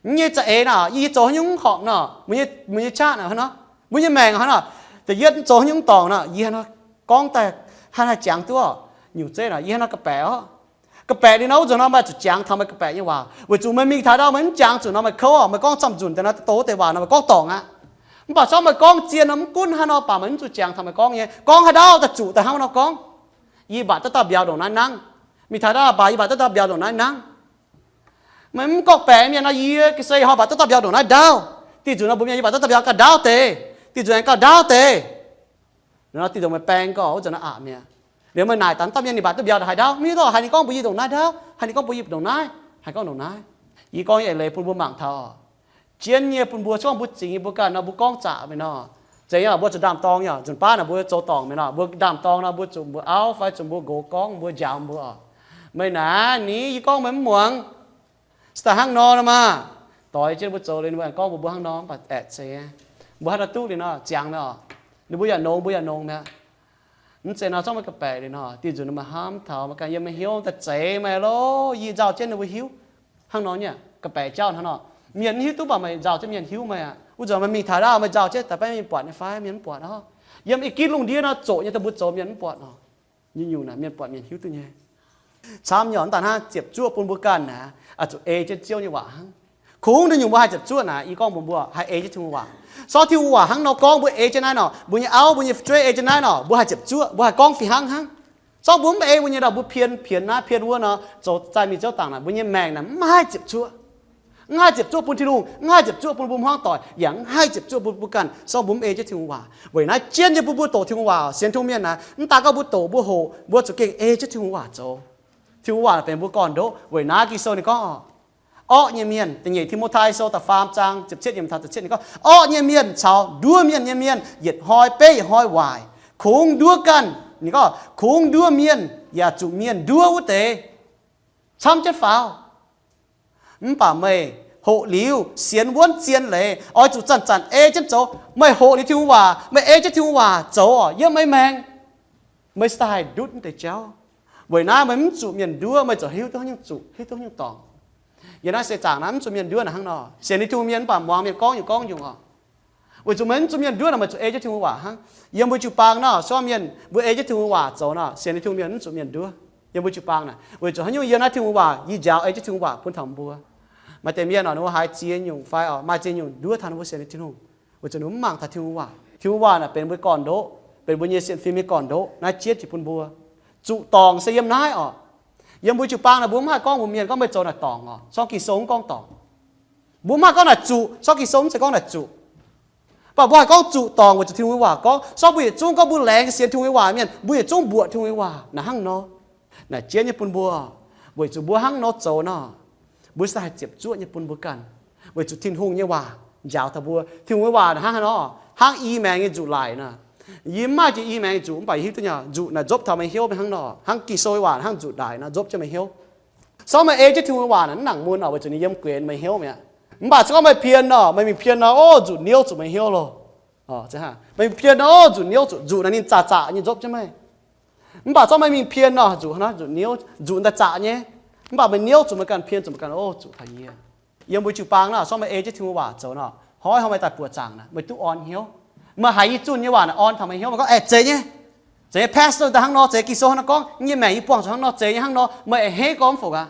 Nyei za'eix naaic, yie zoux haaix nyungc mv horpc nor, mbuo nyei qaqv naaic hnangv nor, mbuo nyei maengc hnangv nor, da'yietv zoux haaix nyungc mv dorngc nor, yie hnangv nor gorngv daaih hnangv haih jangx duqv. Nyungc zeiv naaic yie hnangv nor ga'baeqc oc. Ga'baeqc liuz nor, wuov nzunc nor meih zuqc jangx taux meih ga'baeqc nyei waac, weic zuqc meih mingh taux ndau meih mv jangx zuqc nor meih kouv oc, meih gorngv camv nzunc deix nor, douz deix waac nor meih gorngv dorngc aqv. Mv baac se gorngv meih gorngv zien nor mv gunv hnangv nor baac meih mv zuqc jangx taux meih gorngv nyei. Gorngv haaix ndau daaih zuqc daaih hnangv nor gorngv. Yie mbatc duqv dauh mbiauz ndongc naaiv nangv. Mingh taux ndau baac yie mbatc duqv dauh mbiauz ndongc naaiv nangv. Meih mv gorngv-baeqc mienh nor, yie ga'sie ih hnoi mbatc duqv dauh mbiauz ndongc naaiv ndaauv. Diuh nzunc nor mbuo mienh yie mbatc duqv dauh mbiauz ganh ndaauv deix. Diuh nzunc aengx gauh ndaauv deix. Nor diuh nzunc meih baeng gorx wuov zanc naaiv aqc mi'aqv. Liuz meih naaic daaih dauh mienh ninh mbatc duqv mbiauz haaix ndaauv, mv hiuv duqv haaix ninh gorngv mbuox yie ndongc naaiv ndaauv, haaix ninh gorngv mbuox yie ndongc naaiv, haaix gorngv ndongc naaiv. Yie gorngv nyei eix leiz bun mbuo mangc taux, zien nyei bun mbuo, se gorngv mbuo zingx nyei mbuo ganh nor, mbuo gorngv zaqc mi'aqv nor, zeiz nyei mbuo zuqc ndaam-dorng nyei. Nzunc baav naaic mbuo zoux dorngc mi'aqv nor, mbuo ndaam-dorng nor mbuo zuqc mbuox auv fai zuqc mbuox nqox gorngv, mbuo njaaux mbuo oc, meih naaic ni, yie gorngv meih mv muangx. Se daaih hnangv nor nor maah. Doix jienv mbuo zoux liuz ninh mbuo aengx gorngv mbuox mbuo hnangv nor, mv baac aengx zeiz, mbuo hnangv nor duqv liuz nor ziangx mi'aqv oc. Ninh mbuo yaac nongx, mbuo yaac nongx mi'aqv. Mv zeiz nor, zorqv meih ga'baeqc liuz nor, diuh nzunc ninh mbuo hnamv taux meih ganh yiem meih hnyouv daaih zeiz meih loh, yie nzauh jienv ninh mbuo hiuv. Hnangv nor nyei ga'baeqc jauv hnangv nor. Mienh mv hiuv duqv, mv baac meih nzaaux jienv mienh hiuv meih aqv. Wuov zanc meih mingh taux ndau, meih nzaaux jienv daaih bun mienh buatc nyei fai? Mienh mv buatc orqc. Yiem i gitv lungh ndiev nor zoqc nyei daaih mbuo zoux mienh mv buatc orqc. Nyungc-nyungc naaic mienh buatc mienh hiuv duqv nyei. Camv nyei orqc, mv daaih hnangv ziepc zuoqv bun mbuo ganh naaic, zuqc ei jienv Ziouv nyei waac hnangv. Kungx nduqc nyungc mbuo haih ziepc zuoqv naaic, yie gorngv mbuox mbuo, haih ei jienv Tin-Hungh waac. Sorng Tin-Hungh waac hnangv nor gorngv mbuo ei jienv naaiv nor, mbuo nyei auv, mbuo nyei fu'jueiv ei jienv naaiv nor, mbuo haih ziepc zuoqv, mbuo haih gorngv fih hnangv hnangv. Sorng mbuo mv ei mbuo nyei ndau, mbuo pien, pienx naaiv pienx wuov nor, zoux zaih mingh Ziouv dangc naaic, mbuo nyei maengc naaic mv haih ziepc zuoqv. Mv haih ziepc zuoqv bun Tin-Hungh, mv haih ziepc zuoqv bun mbuo hmuangv doic, yaac mv haih ziepc zuoqv bun mbuo ganh, sorng mbuo mv ei jienv Tin-Hungh waac. Weic naaiv jienv nyei bun mbuo doqc Tin-Hungh waac, sienx Tin-Hungh mienh naaic, mv daaih gorngv mbuo doqc mbuo hoqc, mbuo zuqc gengh ei jienv Tin-Hungh waac zoux. Tin-Hungh waac benx mbuo gorn-ndoqv. Weic naaiv Ging-Sou ninh gorngv, orqv nyei mienh, da'nyeic Ti^mo^tai Sou da'faam zaang ziepc cietv yiemc taux ziepc cietv ninh gorngv, orqv nyei mienh caux nduov mienh nyei mienh yietc hnoi beiv yietc hnoi waaic. Kungx nduov ganh, ninh gorngv kungx nduov mienh yaac zuqc mienh nduov wuov deix camv jienv faaux. Mv baac meih hoqc liuz sienx wuonv zien leiz, oix zuqc zanc-zanc ei jienv zoux. Meih hoqc liuz Tin-Hungh waac, meih ei jienv Tin-Hungh waac zoux orqc, yiem meih maengc meih daaih ndutv mv deix jauv. Weic naaiv meih mv zuqc mienh nduov, meih ziouc hiuv duqv nyungc zuqc, hiuv duqv nyungc dorngc. Yiem naaiv seix zaangc naaiv mv zuqc mienh nduov naaic hnangv nor. Sienx liuz Tin-Hungh mienh mv baac muangx mienh gorngv nyungc gorngv nyungc orqc. Weic zuqc meih mv zuqc mienh nduov naaic, meih zuqc ei jienv Tin-Hungh waac hnangv. Yiem mbuo jiu-baang nor, sorng mienh mbuo ei jienv Tin-Hungh waac zoux nor, sienx liuz Tin-Hungh mienh mv zuqc mienh nduov. Yiem mbuo jiu-baang naaic, weic zuqc haaix nyungc yiem naaiv Tin-Hungh waac, yie njaaux ei jienv Tin-Hungh waac bun taux mbuo. Maaih deix mienh orqc, ninh mbuo haiz ziex nyungc fai orqc, maaih ziex nyungc nduov taux ninh mbuo sienx liuz Tin-Hungh. Weic zuqc ninh mbuo mv mangc taux Tin-Hungh waac. Tin-Hungh waac naaic benx mbuo nyei gorn-ndoqv, benx mbuo nyei sienx fim nyei gorn-ndoqv. Naaiv jiex jiez bun mbuo. Zuqc dorngc se yiem naaiv orqc. Yiem mbuo jiu-baang naaic mbuo mv haih gorngv mbuox mienh gorngv meih zoux naaic dorngc orqc, sorng Ging-Sou mv gorngv dorngc. Mbuo mv haih gorngv naaic zuqc, sorng Ging-Sou mv zeiz gorngv naaic zuqc. Mv baac mbuo haih gorngv zuqc dorngc weic zuqc Tin-Hungh nyei waac gorngv. Sorng mbuo yietc zungv gorngv mbuo laengz sienx Tin-Hungh nyei waac mienh, mbuo yietc zungv mbuoqc Tin-Hungh nyei waac naaic hnangv nor. Naaic jiex nyei bun mbuo, weic zuqc mbuo hnangv nor zoux nor, mbuo se haih ziepc zuoqv nyei bun mbuo ganh. Weic zuqc Tin-Hungh nyei waac njaaux taux mbuo. Tin-Hungh nyei waac hnangv haaix nor, hnangv i maengx nyei nzuqc laic nor. Yie mv maaih jiex i maengx nzuqc, mv baac yie hiuv duqv nyei, nzuqc naaic nzopv taux meih hnyouv hnangv nor, hnangv Ging-Sou nyei waac hnangv nzuqc laic nor nzopv jienv meih hnyouv. Sorng meih ei jienv Tin-Hungh nyei waac naaic mv nangc mun orqc, weic zuqc ninh yiem guenx meih hnyouv mi'aqv. Mv baac se gorngv meih pien nor, meih mingh pien nor, ov, nzuqc niouv zuqc meih hnyouv loh. Meih mingh pien nor, ov, nzuqc niouv zuqc, nzuqc naaic ninh zaqc zaqc nyei nzopv jienv meih. Mv baac zorqv meih mingh pien nor, nzuqc, nzuqc niouv, nzuqc daaih zaqc nyei. Mv baac meih niouv zuqc meih ganh, pien zuqc meih ganh, ov, zuqc taux yie. Yiem mbuo jiu-baang nor, zorqv meih ei jienv Tin-Hungh waac zoux nor, hnoi hnoi meih daaih buoqc zaangc naaic, meih duqv orn hnyouv. Meih haiz yie zunh nyei waac naaic orn taux meih hnyouv, meih gorngv, aeqv, zeiz nyei. Zeiz nyei, pastor daaih hnangv nor, zeiz Ging-Sou hnangv nor gorngv, yie nyei maengc yie buangh zuqc hnangv nor zeiz nyei hnangv nor, meih a'hneiv gorngv mv fungc aqv.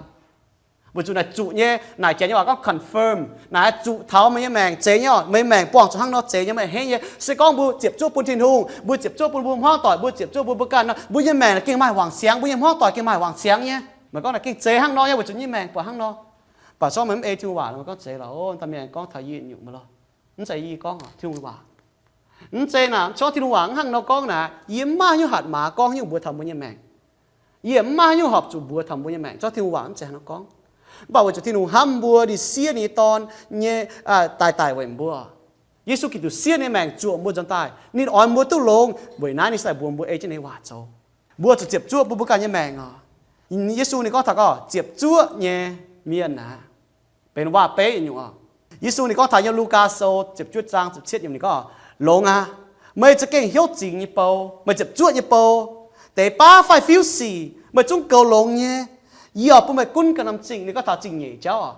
Weic zuqc naaic zuqc nyei, naaic janx nyei waac gorngv confirm, naaic zuqc taux meih nyei maengc zeiz nyei orqc, meih nyei maengc buangh zuqc hnangv nor zeiz nyei, meih a'hneiv nyei. Se gorngv mbuo ziepc zuoqv bun Tin-Hungh, mbuo ziepc zuoqv bun mbuo hmuangv doic, mbuo ziepc zuoqv bun mbuo ganh nor, mbuo nyei maengc naaic gengh maaih wangc siangx, mbuo nyei hmuangv doic gengh maaih wangc siangx nyei. Meih gorngv naaic gengh zeiz hnangv nor nyei, weic zuqc nyei maengc buatc hnangv nor. Mv baac zorqv meih mv ei Tin-Hungh waac, meih gorngv zeiz lorqc, ov, da'mienh gorngv taux yie nyungc maiv lorqc. Mv zeiz yie gorngv, Tin-Hungh waac. Mv zeiz naaic, zorqv Tin-Hungh waac hnangv nor gorngv naaic, yie mv maaih haaix nyungc hatc maaz gorngv haaix nyungc mbuox taux mbuo nyei maengc. Yie mv maaih haaix nyungc horpc zuqc mbuox taux mbuo nyei maengc, zorqv Tin-Hungh waac mv zeiz hnangv nor gorngv. Mv baac weic zuqc Tin-Hungh hnamv mbuo, ninh siev ninh nyei Dorn nyei, daaih daic weic mbuo. Yesu Giduc siev ninh nyei maengc zuoqc mbuo nzuonx daaih. Ninh oix mbuo duqv longx, weic naaiv ninh se daaih mbuox mbuo ei jienv ninh nyei waac zoux. Mbuo zuqc ziepc zuoqv bun mbuo ganh nyei maengc oc. Yesu ninh gorngv taux gorngv ziepc zuoqv nyei mienh aqv. Benx waac-beiv nyungc oc. Yesu ninh gorngv taux yiem Lugaa Sou ziepc juov zaang ziepc cietv yiemc ninh gorngv, longx aqv. Meih za'gengh hnyouv zingx nyei bou, meih ziepc zuoqv nyei bou, deix baav fai fiuv sic meih zungv goux longx nyei. Yie oix bun meih gunv ganh norm zingh. Ninh gorngv taux zingh nyeic jauv oc.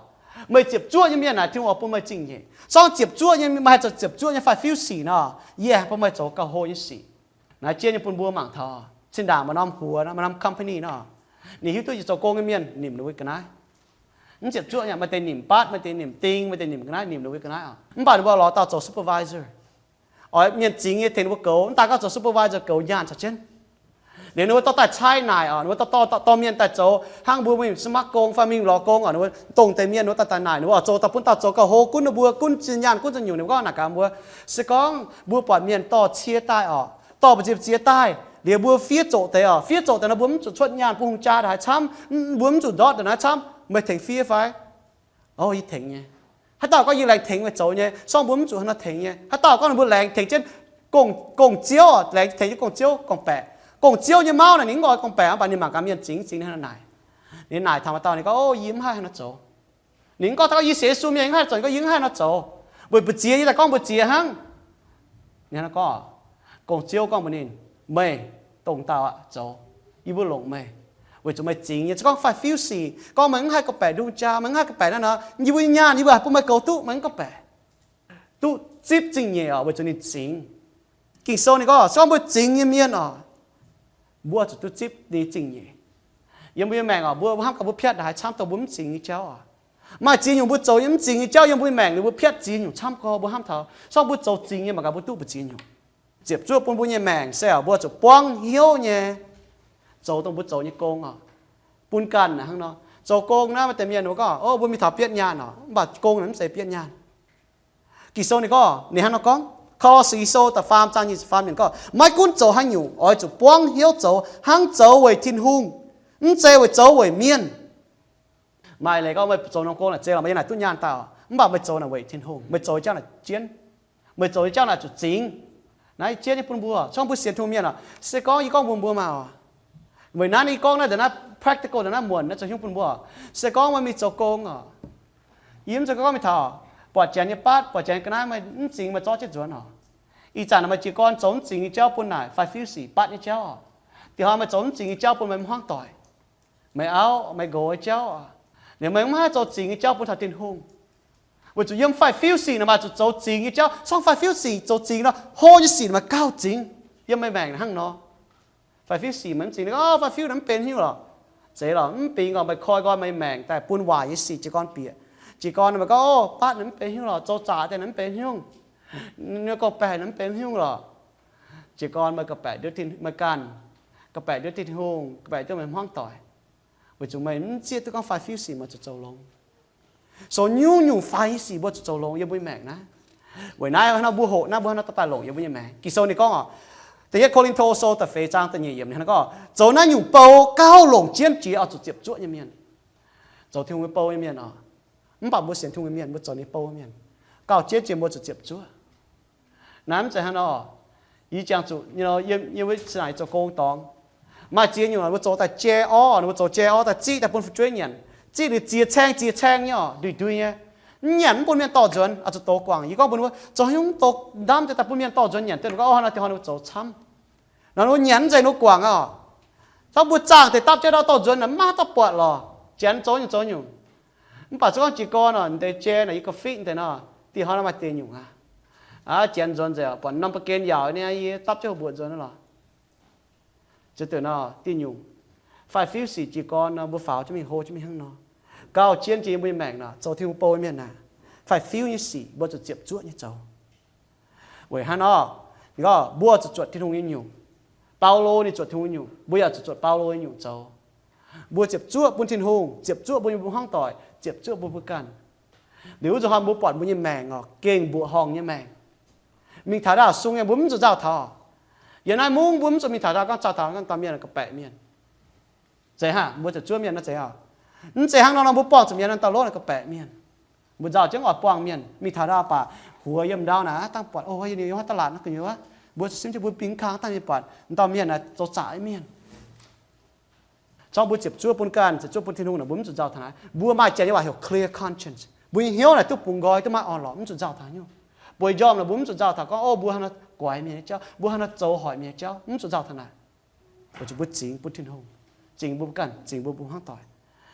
Meih ziepc zuoqv nyei mienh naaic, Tin-Hungh oix bun meih zingh nyeic. Sorng ziepc zuoqv nyei, meih haih zoux ziepc zuoqv nyei fai fiuv sic nor, yie haih bun meih zoux gauh hlo nyei sic. Naaiv jiex nyei bun mbuo mangc taux zinh ndaangc maaih norm huox, maaih norm company nor, ninh hiuv duqv yietc zoux gong nyei mienh nimc ninh mbuo ga'naaiv. Mv ziepc zuoqv nyei, maaih deix nimc batv, maaih deix nimc ding, maaih deix nimc ga'naaiv, nimc ninh mbuo ga'naaiv oc. Mv baac ninh mbuo lorz dauh zoux supervisor, oix mienh zingx nyei tengx ninh mbuo goux. Mv daaih gorngv zoux supervisor goux nyaanh caux jienv. Liuz ninh mbuo dorh daaih caaiv naaic oc, ninh mbuo dorh, dorh, dorh mienh daaih zoux hnangv mbuo mingh smav gong fai mingh lorz gong oc. Ninh mbuo dongh deix mienh ninh mbuo daaih daaih naaic ninh mbuo oix zoux daaih bun dauh zoux gauh hlo, gunv ninh mbuo, gunv zinh nyaanh, gunv zinh nyungc. Ninh mbuo gorngv naaic gaax mbuo, se gorngv mbuo buatc mienh dorh cie daaih oc, dorh mbu'ziex ziex daaih, liuz mbuo fiev zoqc deix oc. Fiev zoqc deix nor mbuo mv zuqc cuotv nyaanh bun hungh jaa ndongc haaix camv, mbuo mv zuqc ndortv ndongc haaix camv. Meih tengx fiev fai? Ov, yie tengx nyei. Haaix dauh gorngv yie laengz tengx meih zoux nyei, sorng mbuo mv zuqc hnangv nor tengx nyei. Haaix dauh gorngv ninh mbuo laengz tengx jienv gong-ziouv, laengz tengx jienv gong-ziouv, gorngv-baeqc. Gong-ziouv nyei mauv naaic ninh mv oix gorngv-baeqc, mv baac ninh mangc gaax mienh zingx zingx ninh hnangv nor naaic. Ninh naaic taux maaih dauh ninh gorngv, ov, yie mv haih hnangv nor zoux. Ninh mv gorngv taux gorngv yie sienx Yesu mienh mv haih nor zoux, gorngv yie mv haih nor zoux. Weic mbu'ziex yie daaih gorngv mbu'ziex hnangv. Ninh hnangv nor gorngv, gong-ziouv gorngv mbuox ninh, meih dongh dauh aqv zoux, yie mbuo longc meih. Weic zuqc meih zingx nyei. Se gorngv faix-fiuv sic, gorngv meih mv haih gorngv-baeqc ndung jaa, meih mv haih gorngv-baeqc naaiv nor, yie mbuo nyaanh yie mbuo haih bun meih goux duqv, meih mv gorngv-baeqc. Duqv zipv zingh nyeic oc, weic zuqc ninh zingx. Ging-Sou ninh gorngv, se gorngv mbuo zingx nyei mienh oc, mbuo zuqc duqv zipv ninh zingh nyeic. Yiem mbuo nyei maengc oc, mbuo, mbuo hnamv gaax mbuo piatv naaic haaix camv dongh mbuo mv zingx nyei jauv oc. Maaih ziex nyungc mbuo zoux nyei mv zingx nyei jauv yiem mbuo nyei maengc, ninh mbuo piatv ziex nyungc camv gorx. Mbuo hnamv taux se gorngv mbuo zoux zingx nyei mangc gaax mbuo duqv mbu'ziex nyungc. Ziepc zuoqv bun mbuo nyei maengc se oc, mbuo zuqc buangv hnyouv nyei zoux dongh mbuo zoux nyei gong oc. Bun ganh naaic hnangv nor, zoux gong naaiv maaih deix mienh gorngv, o, mbuo mingh taux bietv nyaanh oc, mv baac gong naaic mv zeiz bietv nyaanh. Ging-Sou ninh gorngv, ninh hnangv nor gorngv, Ko^lo^si Sou da'faam zaang nyic ziepc faam yiemc gorngv, maiv gunv zoux haaix nyungc, oix zuqc buangv hnyouv zoux hnangv zoux weic Tin-Hungh, mv zeiz weic zoux weic mienh. Maaih leiz gorngv meih zoux norm gong naaic zeiz lorqc, meih yiem naaic duqv nyaanh daaih oc, mv baac meih zoux naaic weic Tin-Hungh, meih zoux nyei jauv naaic jienv, meih zoux nyei jauv naaic zuqc zingx. Naaiv jienv nyei bun mbuo, se gorngv mbuo sienx Tin-Hungh mienh oc, se gorngv yie gorngv mbuox mbuo maah oc, weic naaiv yie gorngv naaiv ndongc naaiv practical ndongc naaiv muonc naaiv zoux hnyouv bun mbuo oc. Se gorngv meih mingh zoux gong oc, yie mv zeiz gorngv meih taux buatc janx nyei batv, buatc janx nyei ga'naaiv, meih mv zingx meih zorqv jienv nzuonx oc. Ih zanc naaic meih jiez gorn zoux mv zingx nyei jauv bun naaic faix-fiuv sic batv nyei jauv oc. Dih hnoi meih zoux mv zingx nyei jauv bun meih mv hmuangv doic, meih auv, meih nqox nyei jauv oc. Liuz meih mv haih zoux zingx nyei jauv bun taux Tin-Hungh. Weic zuqc yiem faix-fiuv sic naaic maaih zuqc zoux zingx nyei jauv. Se gorngv faix-fiuv sic zoux zingx nor, hlo nyei sic naaic maaih gauh zingx. Yiem meih maengc hnangv nor, faix-fiuv sic meih mv zingx, o, faix-fiuv naaic mv benx haaix nyungc lorqc. Zeiz lorqc, mv bingx orqc, meih koi nqoi meih maengc daaih bun waaic nyei sic jiez gorn bieqc. Jiez gorn meih gorngv, o, batv naaic mv benx haaix nyungc lorqc, zoux zaqc daaih naaic mv benx haaix nyungc, nyei gorngv-baeqc naaic mv benx haaix nyungc lorqc. Jiez gorn meih gorngv-baeqc nduov meih ganh, gorngv-baeqc nduov Tin-Hungh, gorngv-baeqc nduov meih hmuangv doic. Weic zuqc meih mv zieqv duqv gorngv faix-fiuv sic meih zuqc zoux longx. So nyungc-nyungc faix sic mbuo zuqc zoux longx yiem mbuo nyei maengc naaiv. Weic naaiv hnangv nor mbuo hoqc naaiv mbuo hnangv nor daaih longc yiem mbuo nyei maengc. Ging-Sou ninh gorngv oc, Da'yietv Ko^lin^to Sou da'feix zaang da'nyeic yiemc ninh hnangv nor gorngv, zoux naaiv nyungc bou gauh longc jienv jiex oix zuqc ziepc zuoqv nyei mienh. Zoux Tin-Hungh nyei bou nyei mienh oc. Mv baac mbuo sienx Tin-Hungh nyei mienh mbuo zoux ninh bou nyei mienh gauh jienv jiex mbuo zuqc ziepc zuoqv. Naaiv mv zeiz hnangv nor. Yie jangx zuqc yiem, yiem wuov cin-naaic zoux gong dorngx, maaih ziex nyungc mbuo zoux daaih jai orv, mbuo zoux jai orv daaih ziqv daaih bun fu'jueiv nyanc, ziqv liuz ziex caeng ziex caeng nyei oc, ndui-ndui nyei. Mv nyanc mv bun mienh dorh nzuonx, oix zuqc dox guangc. Yie gorngv mbuox ninh mbuo, zoux haaix nyungc dox ndamv deix daaih bun mienh dorh nzuonx nyanc, deix ninh gorngv, o, hnangv nor deix hnoi ninh mbuo zoux camv. Nor ninh mbuo nyanc mv zeiz ninh mbuo guangc oc. Gorngv mbuo zaangh deix dapv jienv ndau dorh nzuonx naaic maiv maaih dauh buatc lorqc. Janx zoux nyungc zoux nyungc. Mv baac se gorngv jiez gorn oc, deix jai naaic yie ga'fitv deix nor, dih hnoi naaiv maaih deix nyungc aqv. Aa, janx nzuonx nzengc, buatc norm ba'gen yaauc nyei, yie dapv jienv houx mbuoqc nzuonx nor lorqc. Ziex deix nor, diuh nyungc faix-fiuv sic jiez gorn nor, mbuo faaux jienv mingh, hlo jienv mingh hnangv nor. Gauh jienv jiex yiem mbuo nyei maengc nor, zoux Tin-Hungh bou nyei mienh naaic, faix-fiuv nyei sic mbuo zuqc ziepc zuoqv nyei zoux. Weic hnangv nor, ninh gorngv mbuo zuqc zuotc Tin-Hungh nyei nyungc. Baulo ninh zuotc Tin-Hungh nyei nyungc, mbuo yaac zuqc zuotc Baulo nyei nyungc zoux. Mbuo ziepc zuoqv bun Tin-Hungh, ziepc zuoqv bun mbuo hmuangv doic, ziepc zuoqv bun mbuo ganh. Liuz wuov nzunc hnoi mbuo buatc mbuo nyei maengc oc, gengh mbuoqc horngh nyei maengc. Mingh taux ndau sung nyei mbuo mv zuqc nzauh taux. Yiem naaiv mungv mbuo mv zuqc mingh taux ndau gorngv caux taux dauh mienh gorngv-baeqc mienh. Zeiz hnangv mbuo ziepc zuoqv mienh nor zeiz oc. Mv zeiz hnangv nor nor mbuo buangh zuqc mienh nor dauh lov gorngv-baeqc mienh. Mbuo nzauh jienv oix buangh mienh, mingh taux ndau baac huox yiem ndau naaic dangh buatc, o, yie yiem haaix da'laatc nor gu'nyuoz, mbuo zuqc simv jienv mbuo bingx kang dangh mienh buatc dauh mienh naaic zoux zaqc nyei mienh. Zorqv mbuo ziepc zuoqv bun ganh, ziepc zuoqv bun Tin-Hungh naaic mbuo mv zuqc nzauh taux naaiv. Mbuo maaih janx nyei waac heuc clear conscience. Mbuo nyei hnyouv naaic duqv bungx nqoi, duqv maiv orn-lorqc, mv zuqc nzauh taux haaix nyungc. Bueix njormh naaic mbuo mv zuqc nzauh taux gorngv, o, mbuo hnangv nor goix mienh nyei jauv, mbuo hnangv nor zoux hoic mienh nyei jauv, mv zuqc nzauh taux naaic. Weic zuqc mbuo zingx bun Tin-Hungh, zingx mbuo ganh, zingx mbuo mbuo hmuangv doic.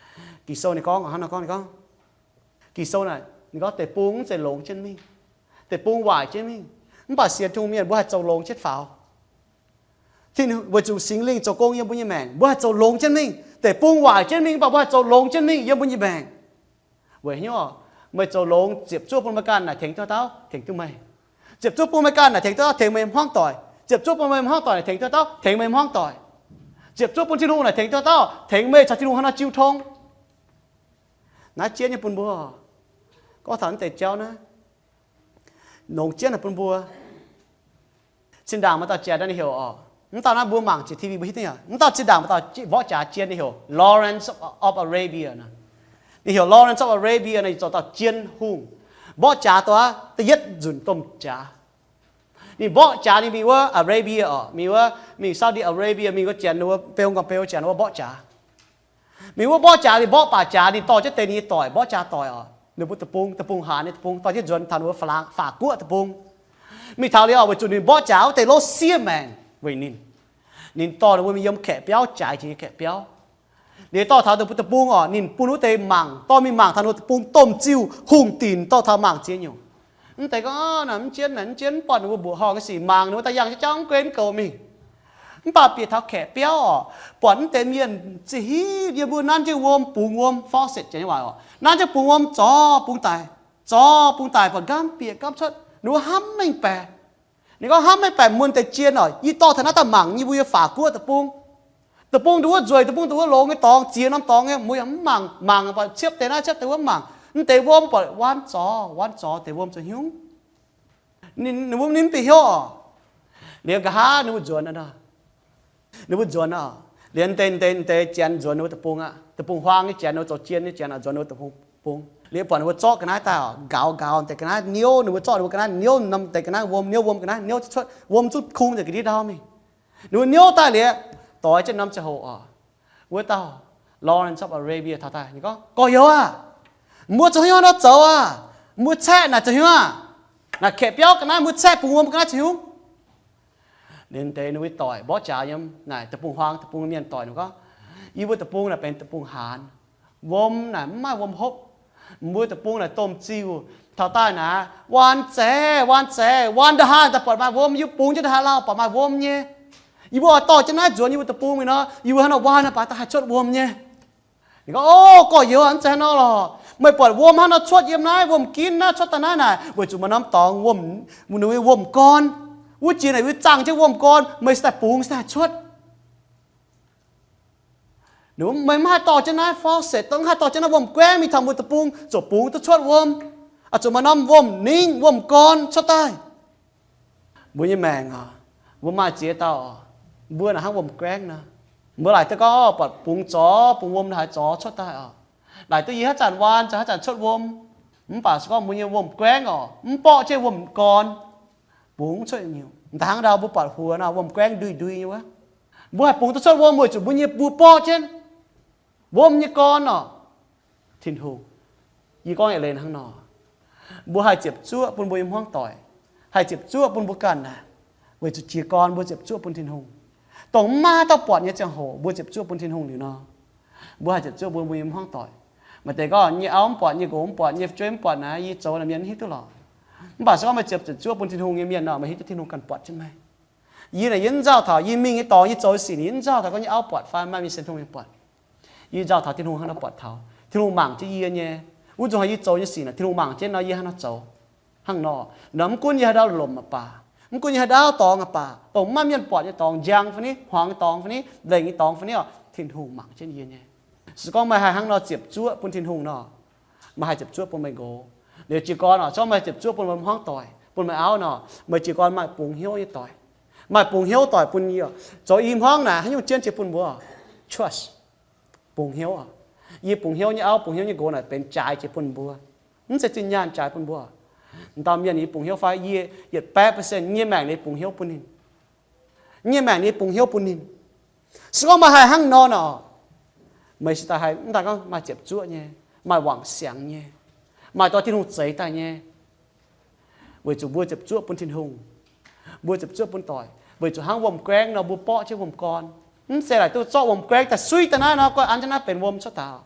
Ging-Sou ninh gorngv hnangv nor gorngv, ninh gorngv, Ging-Sou naaic ninh gorngv deic-bung mv zeiz longx jienv mingh, deic-bung waaic jienv mingh. Mv baac sienx Tin-Hungh mienh mbuo haih zoux longx jienv faaux. Tin, weic zuqc Singx Lingh zoux gong yiem mbuo nyei maengc, mbuo haih zoux longx jienv mingh. Deic-bung waaic jienv mingh, mv baac mbuo haih zoux longx jienv mingh yiem mbuo nyei maengc. Weic hnyouv meih zoux longx, ziepc zuoqv bun meih ganh naaic tengx duqv dauh, tengx duqv meih. Ziepc zuoqv bun meih ganh naaic tengx duqv dauh, tengx meih hmuangv doic. Ziepc zuoqv bun meih hmuangv doic naaic tengx duqv dauh, tengx meih hmuangv doic. Ziepc zuoqv bun Tin-Hungh naaic tengx duqv dauh, tengx meih caux Tin-Hungh hnangv nor jiu tong. Naaiv jienv nyei bun mbuo, gorngv taux naaiv deix jauv naaiv, longx jienv naaic bun mbuo. Zinh ndaangc maaih dauh jaaix naaiv ninh heuc oc, mv dauh naaiv mbuo mangc jiex T V mbuo hiuv duqv nyei. Mv dauh zinh ndaangc maaih dauh mborqv jaax jien, ninh heuc Lawrence of Arabia nor. Ninh heuc Lawrence of Arabia nor, ninh zoux dauh jien hungh. Mborqv jaax dongh aav da'yietv nzunc domh jaax. Ninh mborqv jaax ninh mingh wuov Arabia oc, mingh wuov, mingh Saudi Arabia, mingh wuov janx wuov, beu nqorngv beu janx wuov mborqv jaax. Mingh wuov mborqv jaax, ninh mborqv baac jaax, ninh dorh jienv deix ninh nyei doic mborqv jaax doic oc. Ninh mbuo deic-bung, deic-bung haaz nyei deic-bung dorh jienv nzuonx taux ninh mbuo Faa^laa^, Faa^laa^guoqv deic-bung. Mingh taux liuz oc, weic zuqc ninh mborqv jaax wuov deix lov siev maengc weic ninh. Ninh dorh ninh mbuo mingh yiem kaeqv biauv, jaaix jiex nyei kaeqv biauv. Liuz dorh taux deic-bung oc, ninh bun wuov deix mangc, dorh mingh mangc taux ninh mbuo deic-bung domh ziuh hungh dinc dorh taux mangc ziex nyungc. Mv deix gorngv, Mv jienv naaic, mv jienv, mv buatc ninh mbuo mbuoqc horngh nyei sic, mangc ninh mbuo daaih yangh jienv jauv mv guen mv goux mingh. Mv baac bieqc taux kaeqv biauv oc, buatc mv deix mienh za'hitv yiem mbuo nanv jienv wuom, bungx wuom, faucet janx nyei waac oc, nanv jienv bungx wuom zorz bungx daic, zorz bungx daic, buatc nqamv bieqc nqamv cuotv, ninh mbuo hnamv mengh baeqc. Ninh gorngv, Hnamv mengh baeqc, mbuo deix jien oc, yie dorh taux naaiv daaih mangc yie mbuo nyei fac guoqv deic-bung. Deic-bung ndongc wuov nzueic, deic-bung ndongc wuov longx nyei dorngx, ziex norm dorngx nyei, mbuo yaac mv mangc. Mangc buatc ciepv deix naaiv ciepv deix wuov, mv mangc. Mv deix wuom buatc waanv zorz, waanv zorz, deix wuom zoux hnyungv. Ninh, ninh mbuo ninh mv bieqc hnyouv oc. Liuz nqa'haav ninh mbuo nzuonx aqv nor. Ninh mbuo nzuonx oc. Liuz deix, deix, deix janx nzuonx ninh mbuo deic-bung aqv. Deic-bung huaang nyei janx, ninh mbuo zoux jien nyei janx oc, nzuonx ninh mbuo deic-bung. Liuz buatc ninh mbuo zorqv ga'naaiv daaih oc, nqaaux nqaaux deix ga'naaiv niouv, ninh mbuo zorqv ninh mbuo ga'naaiv niouv, norm deix ga'naaiv wuom niouv, wuom ga'naaiv niouv cuotv, wuom zuqv kung nzengc ga'ndiev ndau mingh. Ninh mbuo niouv daaih liuz, doix jienv norm ziangh hoc oc. Wuov dauh Lawrence of Arabia taux daaih, ninh gorngv, Gorx-youz aah! Mbuo zoux haaix nyungc nor zoux aah? Mbuo caeqv naaic zoux haaix nyungc aah? Naaic kaeqv biauv ga'naaiv mbuo caeqv bungx wuom ga'naaiv zoux haaix nyungc? Ninh deix ninh mbuo doic mborqv jaax yiem naaic deic-bung huaang deic-bung mienh doic ninh gorngv, Yie mbuo deic-bung naaic benx deic-bung haanz. Wuom naaic mv maaih wuom hopv. Mbuo deic-bung naaic domh ziuh taux daaih naaic, waanc zeiz, waanc zeiz, waanc nda'haav daaih buatc maaih wuom, yie bungx jienv nda'haav lauh buatc maaih wuom nyei. Yie mbuo oix dorh jienv naaiv nzuonx yie mbuo deic-bung mingh nor, yie mbuo hnangv nor waanc naaic baac da'haav cuotv wuom nyei. Ninh gorngv, O, gorx-youz aah, mv zeiz hnangv nor lorqc. Meih buatc wuom hnangv nor cuotv yiem naaiv, wuom-ginv naaiv cuotv daaih naaiv naaic, weic zuqc maaih norm dorngx wuom, ninh mbuo wuom-gorn. Wuov jiex naaic yie mbuo zaangh jienv wuom-gorn, meih se daaih bungx se daaih cuotv. Meih mv haih dorh jienv naaiv faucet, mv haih dorh jienv naaiv wuom-guaengv mingh taux mbuo deic-bung ziouc bungx duqv cuotv wuom, zuqc maaih norm wuom-ningv wuom-gorn cuotv daaih. Mbuo nyei maengc oc, mbuo maaih ziex dauh oc, mbuo naaic hnangv wuom-guaengv nor. Mbuo laaic duqv gorngv buatc bungx zorz, bungx wuom haaix zorz cuotv daaih oc. Laaic duqv yie haaix zanc waanc, haaix zanc cuotv wuom. Mv baac se gorngv mbuo nyei wuom-guaengv oc, mv borqv jienv wuom-gorn, bungx cuotv nyungc. Da'hnangv ndau mbuo buatc huox nor, wuom-guaengv ndui-ndui nyei wuov. Mbuo haih bungx duqv cuotv wuom weic zuqc mbuo nyei mbuo borqv jienv wuom nyei gorn oc. Tin-Hungh, yie gorngv eix leiz hnangv nor, mbuo haih ziepc zuoqv bun mbuo nyei hmuangv doic, haih ziepc zuoqv bun mbuo ganh naaic, weic zuqc jiez gorn mbuo ziepc zuoqv bun Tin-Hungh. Dongh mv maaih dauh buatc nyei ziangh hoc mbuo ziepc zuoqv bun Tin-Hungh liuz nor, mbuo haih ziepc zuoqv bun mbuo nyei hmuangv doic. Maaih deix gorngv, Nyei auv mv buatc, nyei nqox mv buatc, nyei fu'jueiv mv buatc naaic, yie zoux naaic mienh mv hiuv duqv lorqc. Mv baac se gorngv meih ziepc zuoqv bun Tin-Hungh nyei mienh nor, meih hiuv duqv Tin-Hungh ganh buatc jienv meih. Yie naaic yie mv nzauh taux yie mingh nyei dorngx, yie zoux nyei sic naaic yie mv nzauh taux gorngv nyei auv buatc fai maaih mienh sienx Tin-Hungh mienh buatc. Yie nzauh taux Tin-Hungh hnangv nor buatc taux, Tin-Hungh mangc jienv yie nyei. Wuov nzunc haaix yie zoux nyei sic naaic Tin-Hungh mangc jienv nor yie hnangv nor zoux. Hnangv nor, nor mv gunv yie haaix ndau lomc aqv baac, mv gunv yie haaix ndau dorngx aqv baac, dongh mv maaih mienh buatc nyei dorngx, njang fai ni, hmuangx nyei dorngx fai ni, lengc nyei dorngx fai ni oc, Tin-Hungh mangc jienv yie nyei. Se gorngv meih haih hnangv nor ziepc zuoqv bun Tin-Hungh nor, meih haih ziepc zuoqv bun meih nqox. Liuz jiez gorn oc, se gorngv meih ziepc zuoqv bun meih hmuangv doic, bun meih auv nor, meih jiez gorn maaih bungx hnyouv nyei doic, maaih bungx hnyouv doic bun yie oc. Zoux i hmuangv naaic haaix nyungc jienv jiex bun mbuo oc? Trust, bungx hnyouv oc. Yie bungx hnyouv nyei auv, bungx hnyouv nyei nqox naaic benx jaaix jiex bun mbuo. Mv zeiz zinh nyaanh jaaix bun mbuo. Dauh mienh yie bungx hnyouv fai yie yietc baeqv percent nyei maengc yie bungx hnyouv bun ninh. Nyei maengc yie bungx hnyouv bun ninh. Se gorngv meih haih hnangv nor nor, meih se daaih haih mv daaih gorngv maaih ziepc zuoqv nyei, maaih wangc siangx nyei, maaih dorh Tin-Hungh zeix daaih nyei. Weic zuqc mbuo ziepc zuoqv bun Tin-Hungh, mbuo ziepc zuoqv bun doic. Weic zuqc hnangv wuom-guaengv nor mbuo borqv jienv wuom-gorn. Mv zeiz laaic duqv zorqv wuom-guaengv daaih suiv daaih naaiv nor, guai an jienv naaiv benx wuom cuotv daaih.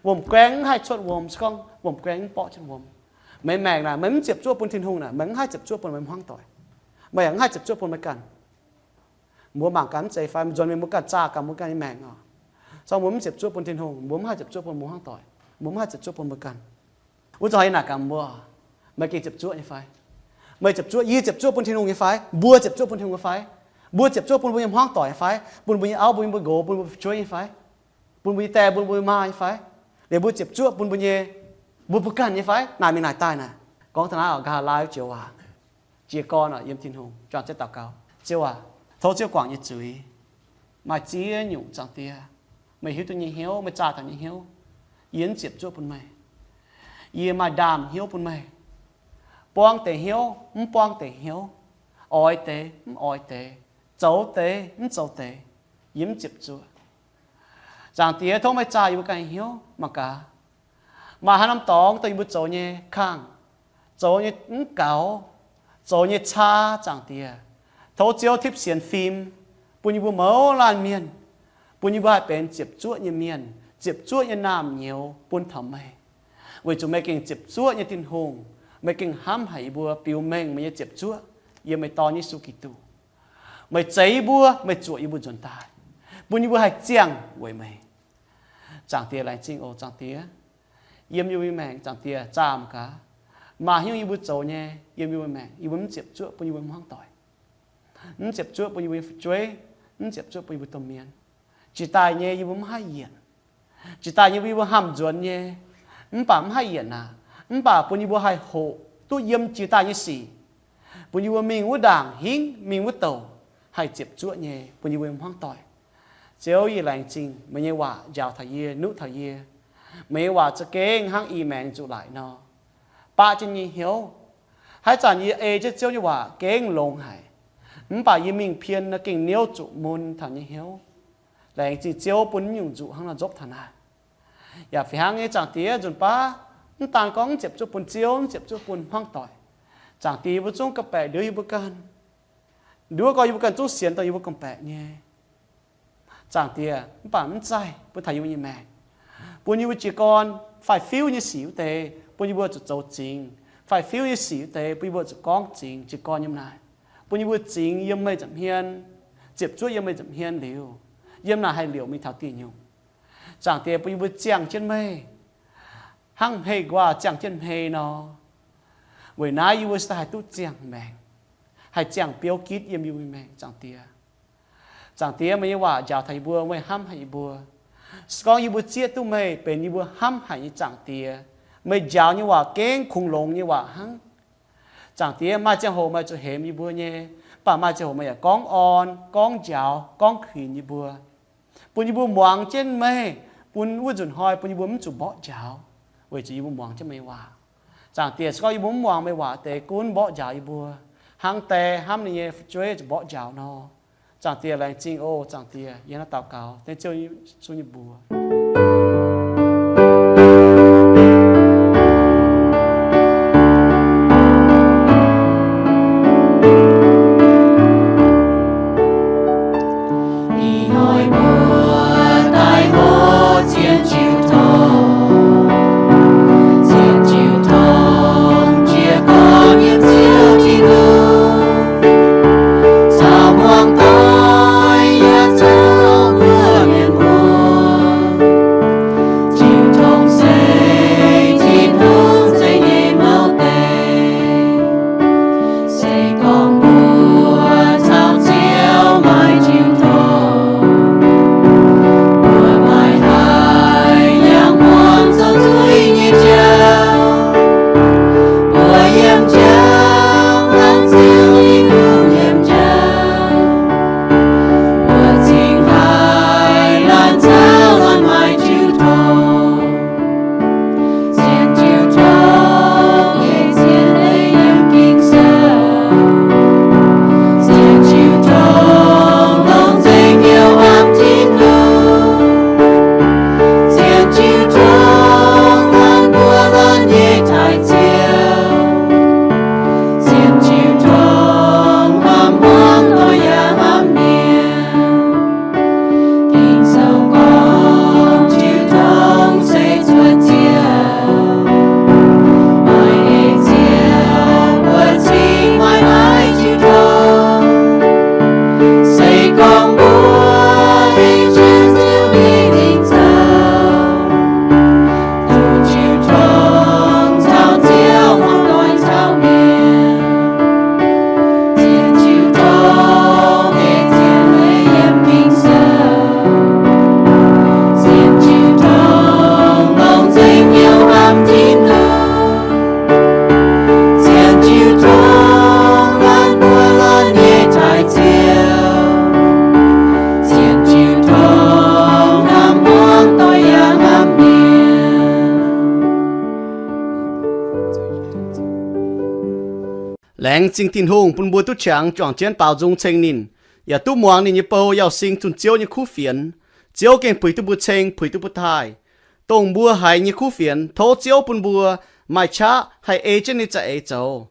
Wuom-guaengv mv haih cuotv wuom se gorngv wuom-guaengv mv borqv jienv wuom. Meih maengc naaic meih mv ziepc zuoqv bun Tin-Hungh naaic, meih mv haih ziepc zuoqv bun meih hmuangv doic. Meih yaac mv haih ziepc zuoqv bun meih ganh. Mbuo mangc gaax mv zeiz fai nzuonx mingh mbuo ganh zaah gaax mbuo ganh nyei maengc oc. Se gorngv mbuo mv ziepc zuoqv bun Tin-Hungh, mbuo mv haih ziepc zuoqv bun mbuo hmuangv doic, mbuo mv haih ziepc zuoqv bun mbuo ganh. Wuov zanc yie naaic gaax mbuo, meih gengh ziepc zuoqv nyei fai? Meih ziepc zuoqv, yie ziepc zuoqv bun Tin-Hungh nyei fai? Mbuo ziepc zuoqv bun Tin-Hungh nyei fai? Mbuo ziepc zuoqv bun mbuo nyei hmuangv doic nyei fai? Bun mbuo nyei auv, bun mbuo nqox, bun mbuo fu'jueiv nyei fai? Bun mbuo nyei die, bun mbuo nyei maa nyei fai? Liuz mbuo ziepc zuoqv bun mbuo nyei, mbuo, mbuo ganh nyei fai? Naaic mingh naaic daaih naaic, gorngv taux naaiv oc, nqa'haav laai wuov joux waac, jiez gorn oc, yiem Tin-Hungh juangc jienv daux gaux. Ziouv aac, tov Ziouv guangc nyei zuiz. Maaih ziex nyungc, Zaangc Diex, meih hiuv duqv nyei hnyouv, meih zaah taux nyei hnyouv. Yie mv ziepc zuoqv bun meih. Yie maaih ndaamv-hnyouv bun meih. Buangv deix hnyouv, mv buangv deix hnyouv. Oix deix, mv oix deix. Zoux deix, mv zoux deix. Yie mv ziepc zuoqv. Zaangc Diex, tov meih zaah yie mbuo ganh nyei hnyouv mangc gaax. Maaih haaix norm dorngx dongh yie mbuo zoux nyei kangh, zoux nyei mv gaux, zoux nyei caa, Zaangc Diex, tov Ziouv tipv sienx fim bun yie mbuo mouz laanh mienh, bun yie mbuo haih benx ziepc zuoqv nyei mienh, ziepc zuoqv nyei naamh nyouz bun taux meih. Weic zuqc meih gengh ziepc zuoqv nyei Tin-Hungh, meih gengh hnamv haic yie mbuo, biux mengh meih nyei ziepc zuoqv yiem meih Dorn Yesu Giduc. Meih zeix yie mbuo, meih zuoqc yie mbuo nzuonx daaih, bun yie mbuo haih ziangh weic meih. Zaangc Diex, laengz zingh oc, Zaangc Diex. Yiem yie mbuo maengc, Zaangc Diex, zaah gaax, maaih haaix nyungc yie mbuo zoux nyei, yiem yie mbuo maengc yie mbuo mv ziepc zuoqv bun yie mbuo hmuangv doic, mv ziepc zuoqv bun yie mbuo fu'jueiv, mv ziepc zuoqv bun yie mbuo domh mienh. Jiex daaih nyei yie mbuo mv haih yienc. Jiex daaih nyei yie mbuo hnamv nzuonx nyei, mv baac mv haih yienc aqv. Mv baac bun yie mbuo haih hoqc duqv yiem jiex daaih nyei sic, bun yie mbuo mingh wuov ndaangc hingv mingh wuov douc haih ziepc zuoqv nyei bun yie mbuo hmuangv doic. Ziouv, yie laengz zingh meih nyei waac njaaux taux yie, nuqv taux yie. Meih nyei waac za'gengh hnangv i maengx zuqc laaic nor, baqv jienv nyei hnyouv. Haaix zanc yie ei jienv Ziouv nyei waac gengh longx haic, mv baac yie mingh pien nor gengh niouv zuqc mun taux nyei hnyouv. Laengz zingh Ziouv bun nyungc nzuqc hnangv nor nzopv taux naaiv. Yaac fih hnangv nyei, Zaangc Diex, nzunc baav mv daan gorngv mv ziepc zuoqv bun Ziouv, mv ziepc zuoqv bun hmuangv doic, Zaangc Diex, yie mbuo zungv ganh baeqc liuz yie mbuo ganh. Nduov gorngv yie mbuo ganh zungv sienx dongh yie mbuo ganh baeqc nyei, Zaangc Diex, mv baac mv zaih bun taux yie mbuo nyei maengc, bun yie mbuo jiez gorn faix-fiuv nyei sic wuov deix bun yie mbuo zuqc zoux zingx, faix-fiuv nyei sic wuov deix bun yie mbuo zuqc gorngv zingx jiez gorn yiem naaic, bun yie mbuo zingx yiem meih nza'hmien, ziepc zuoqv yiem meih nza'hmien liuz, yiem naaic haih liouc mingh taux dieh nyungc. Zaangc Diex, bun yie mbuo ziangh jienv meih hnangv hmei-nquaah ziangh jienv hmei nor. Weic naaiv yie mbuo se daaih haih duqv ziangh maengc, haih ziangh biouv gitv yiem yie mbuo maengc, Zaangc Diex. Zaangc Diex, meih nyei waac njaaux taux yie mbuo, meih hnamv haic yie mbuo. Se gorngv yie mbuo zieqv duqv meih benx yie mbuo hnamv haic nyei Zaangc Diex, meih njaaux nyei waac gengh kungx longx nyei waac hnangv. Zaangc Diex, maaih ziangh hoc meih zuqc hemx yie mbuo nyei, mv baac maaih ziangh hoc meih yaac gorngv orn, gorngv njaaux, gorngv kuinx yie mbuo, bun yie mbuo muangx jienv meih, bun wuov nzunc hnoi bun yie mbuo mv zuqc mborqv njaaux, weic zuqc yie mbuo muangx jienv meih nyei waac. Zaangc Diex, se gorngv yie mbuo mv muangx meih waac deix, gunv mborqv njaaux yie mbuo, hnangv die hnamv ninh nyei fu'jueiv zuqc mborqv njaaux nor. Zaangc Diex, laengz zingh oc. Zaangc Diex, yie hnangv naaiv daux gaux dengv Ziouv Yesu nyei mbuox. Ih hnoi mbuo daaih hopv cien jiu tong, cien jiu tong jiez gorn yiem Ziouv Tin-Hungh caux muangx doic yaac caux mbuo mienh muoz. Jiu tong se Tin-Hungh za'gengh nyei mouv deix. Se gorngv mbuo caux Ziouv maaih jiu tong, mbuo maaih haaix yangh muonz zoux zuiz nyei jauv, mbuo yiem jauv hnangv Ziouv Tin-Hungh yiem jauv, mbuo cingx haih laanh caux laanh maaih jiu tong. Cien jiu tong ei cien leiz yiem Ging-Sou. Cien jiu tong longc nzengc hnyouv hnamv Tin-Hungh. Cien jiu tong laanh mbuo laanh nyei taaix Ziouv. Cien jiu tong hnamv hmuangv doic yaac hnamv mienh. Ging-Sou gorngv jiu tong se cuotv Ziouv, maaih ei Ziouv mbuo cingx maaih haaix jiu tong. Se gorngv mbuo ei jienv Ziouv nyei lingc zoux, duqv jiu tong caux Ziouv muangx doic caux mienh. Cien jiu tong ei cien leiz yiem Ging-Sou. Cien jiu tong longc nzengc hnyouv hnamv Tin-Hungh. Cien jiu tong laanh mbuo laanh nyei taaix Ziouv. Cien jiu tong hnamv hmuangv doic yaac hnamv mienh. Laengz zingh Tin-Hungh bun mbuo duqv qangx juangc jienv baaux nzung ceng ninh, yaac duqv muangx ninh nyei bou Yauh Sing zunh Ziouv nyei kuv fienx. Ziouv gengh puix duqv mbuo ceng, puix duqv mbuo taaih. Dongh mbuo haiz nyei kuv fienx, tov Ziouv bun mbuo maaih qaqv haih ei jienv ninh za'eix zoux.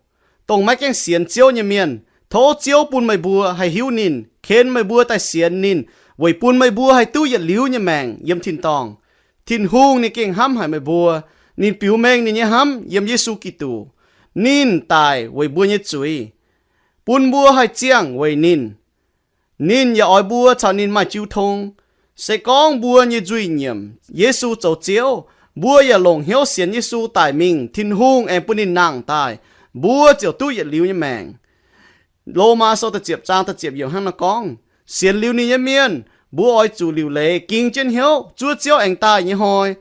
Dongh maiv gaengh sienx Ziouv nyei mienh, tov Ziouv bun meih mbuo haih hiuv ninh, ken meih mbuo daaih sienx ninh, weic bun meih mbuo haih duqv yietc liuz nyei maengc yiem tin-dorngh. Tin-Hungh ninh gengh hnamv haic meih mbuo. Ninh biux mengh ninh nyei hnamv yiem Yesu Giduc. Ninh daic weic mbuo nyei zuiz, bun mbuo haih ziangh weic ninh. Ninh yaac oix mbuo caux ninh maaih jiu tong. Se gorngv mbuo nyei nzuih nyiemc Yesu zoux Ziouv, mbuo yaac longc hnyouv sienx Yesu daic mingh, Tin-Hungh aengx bun ninh nangh daaih, mbuo ziouc duqv yietc liuz nyei maengc. Lomaa Sou da'ziepc zaang da'ziepc yiemc hnangv naaiv gorngv, sienx liuz ninh nyei mienh, mbuo oix zuqc liuc leiz ging jienv hnyouv zuov Ziouv aengx daaih nyei hnoi.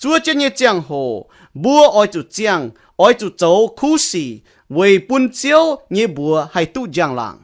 Zuov jienv nyei ziangh hoc, mbuo oix zuqc ziangh, oix zuqc zoux kuv sic weic bun Ziouv nyei mbuox haih duqv njang-laangc.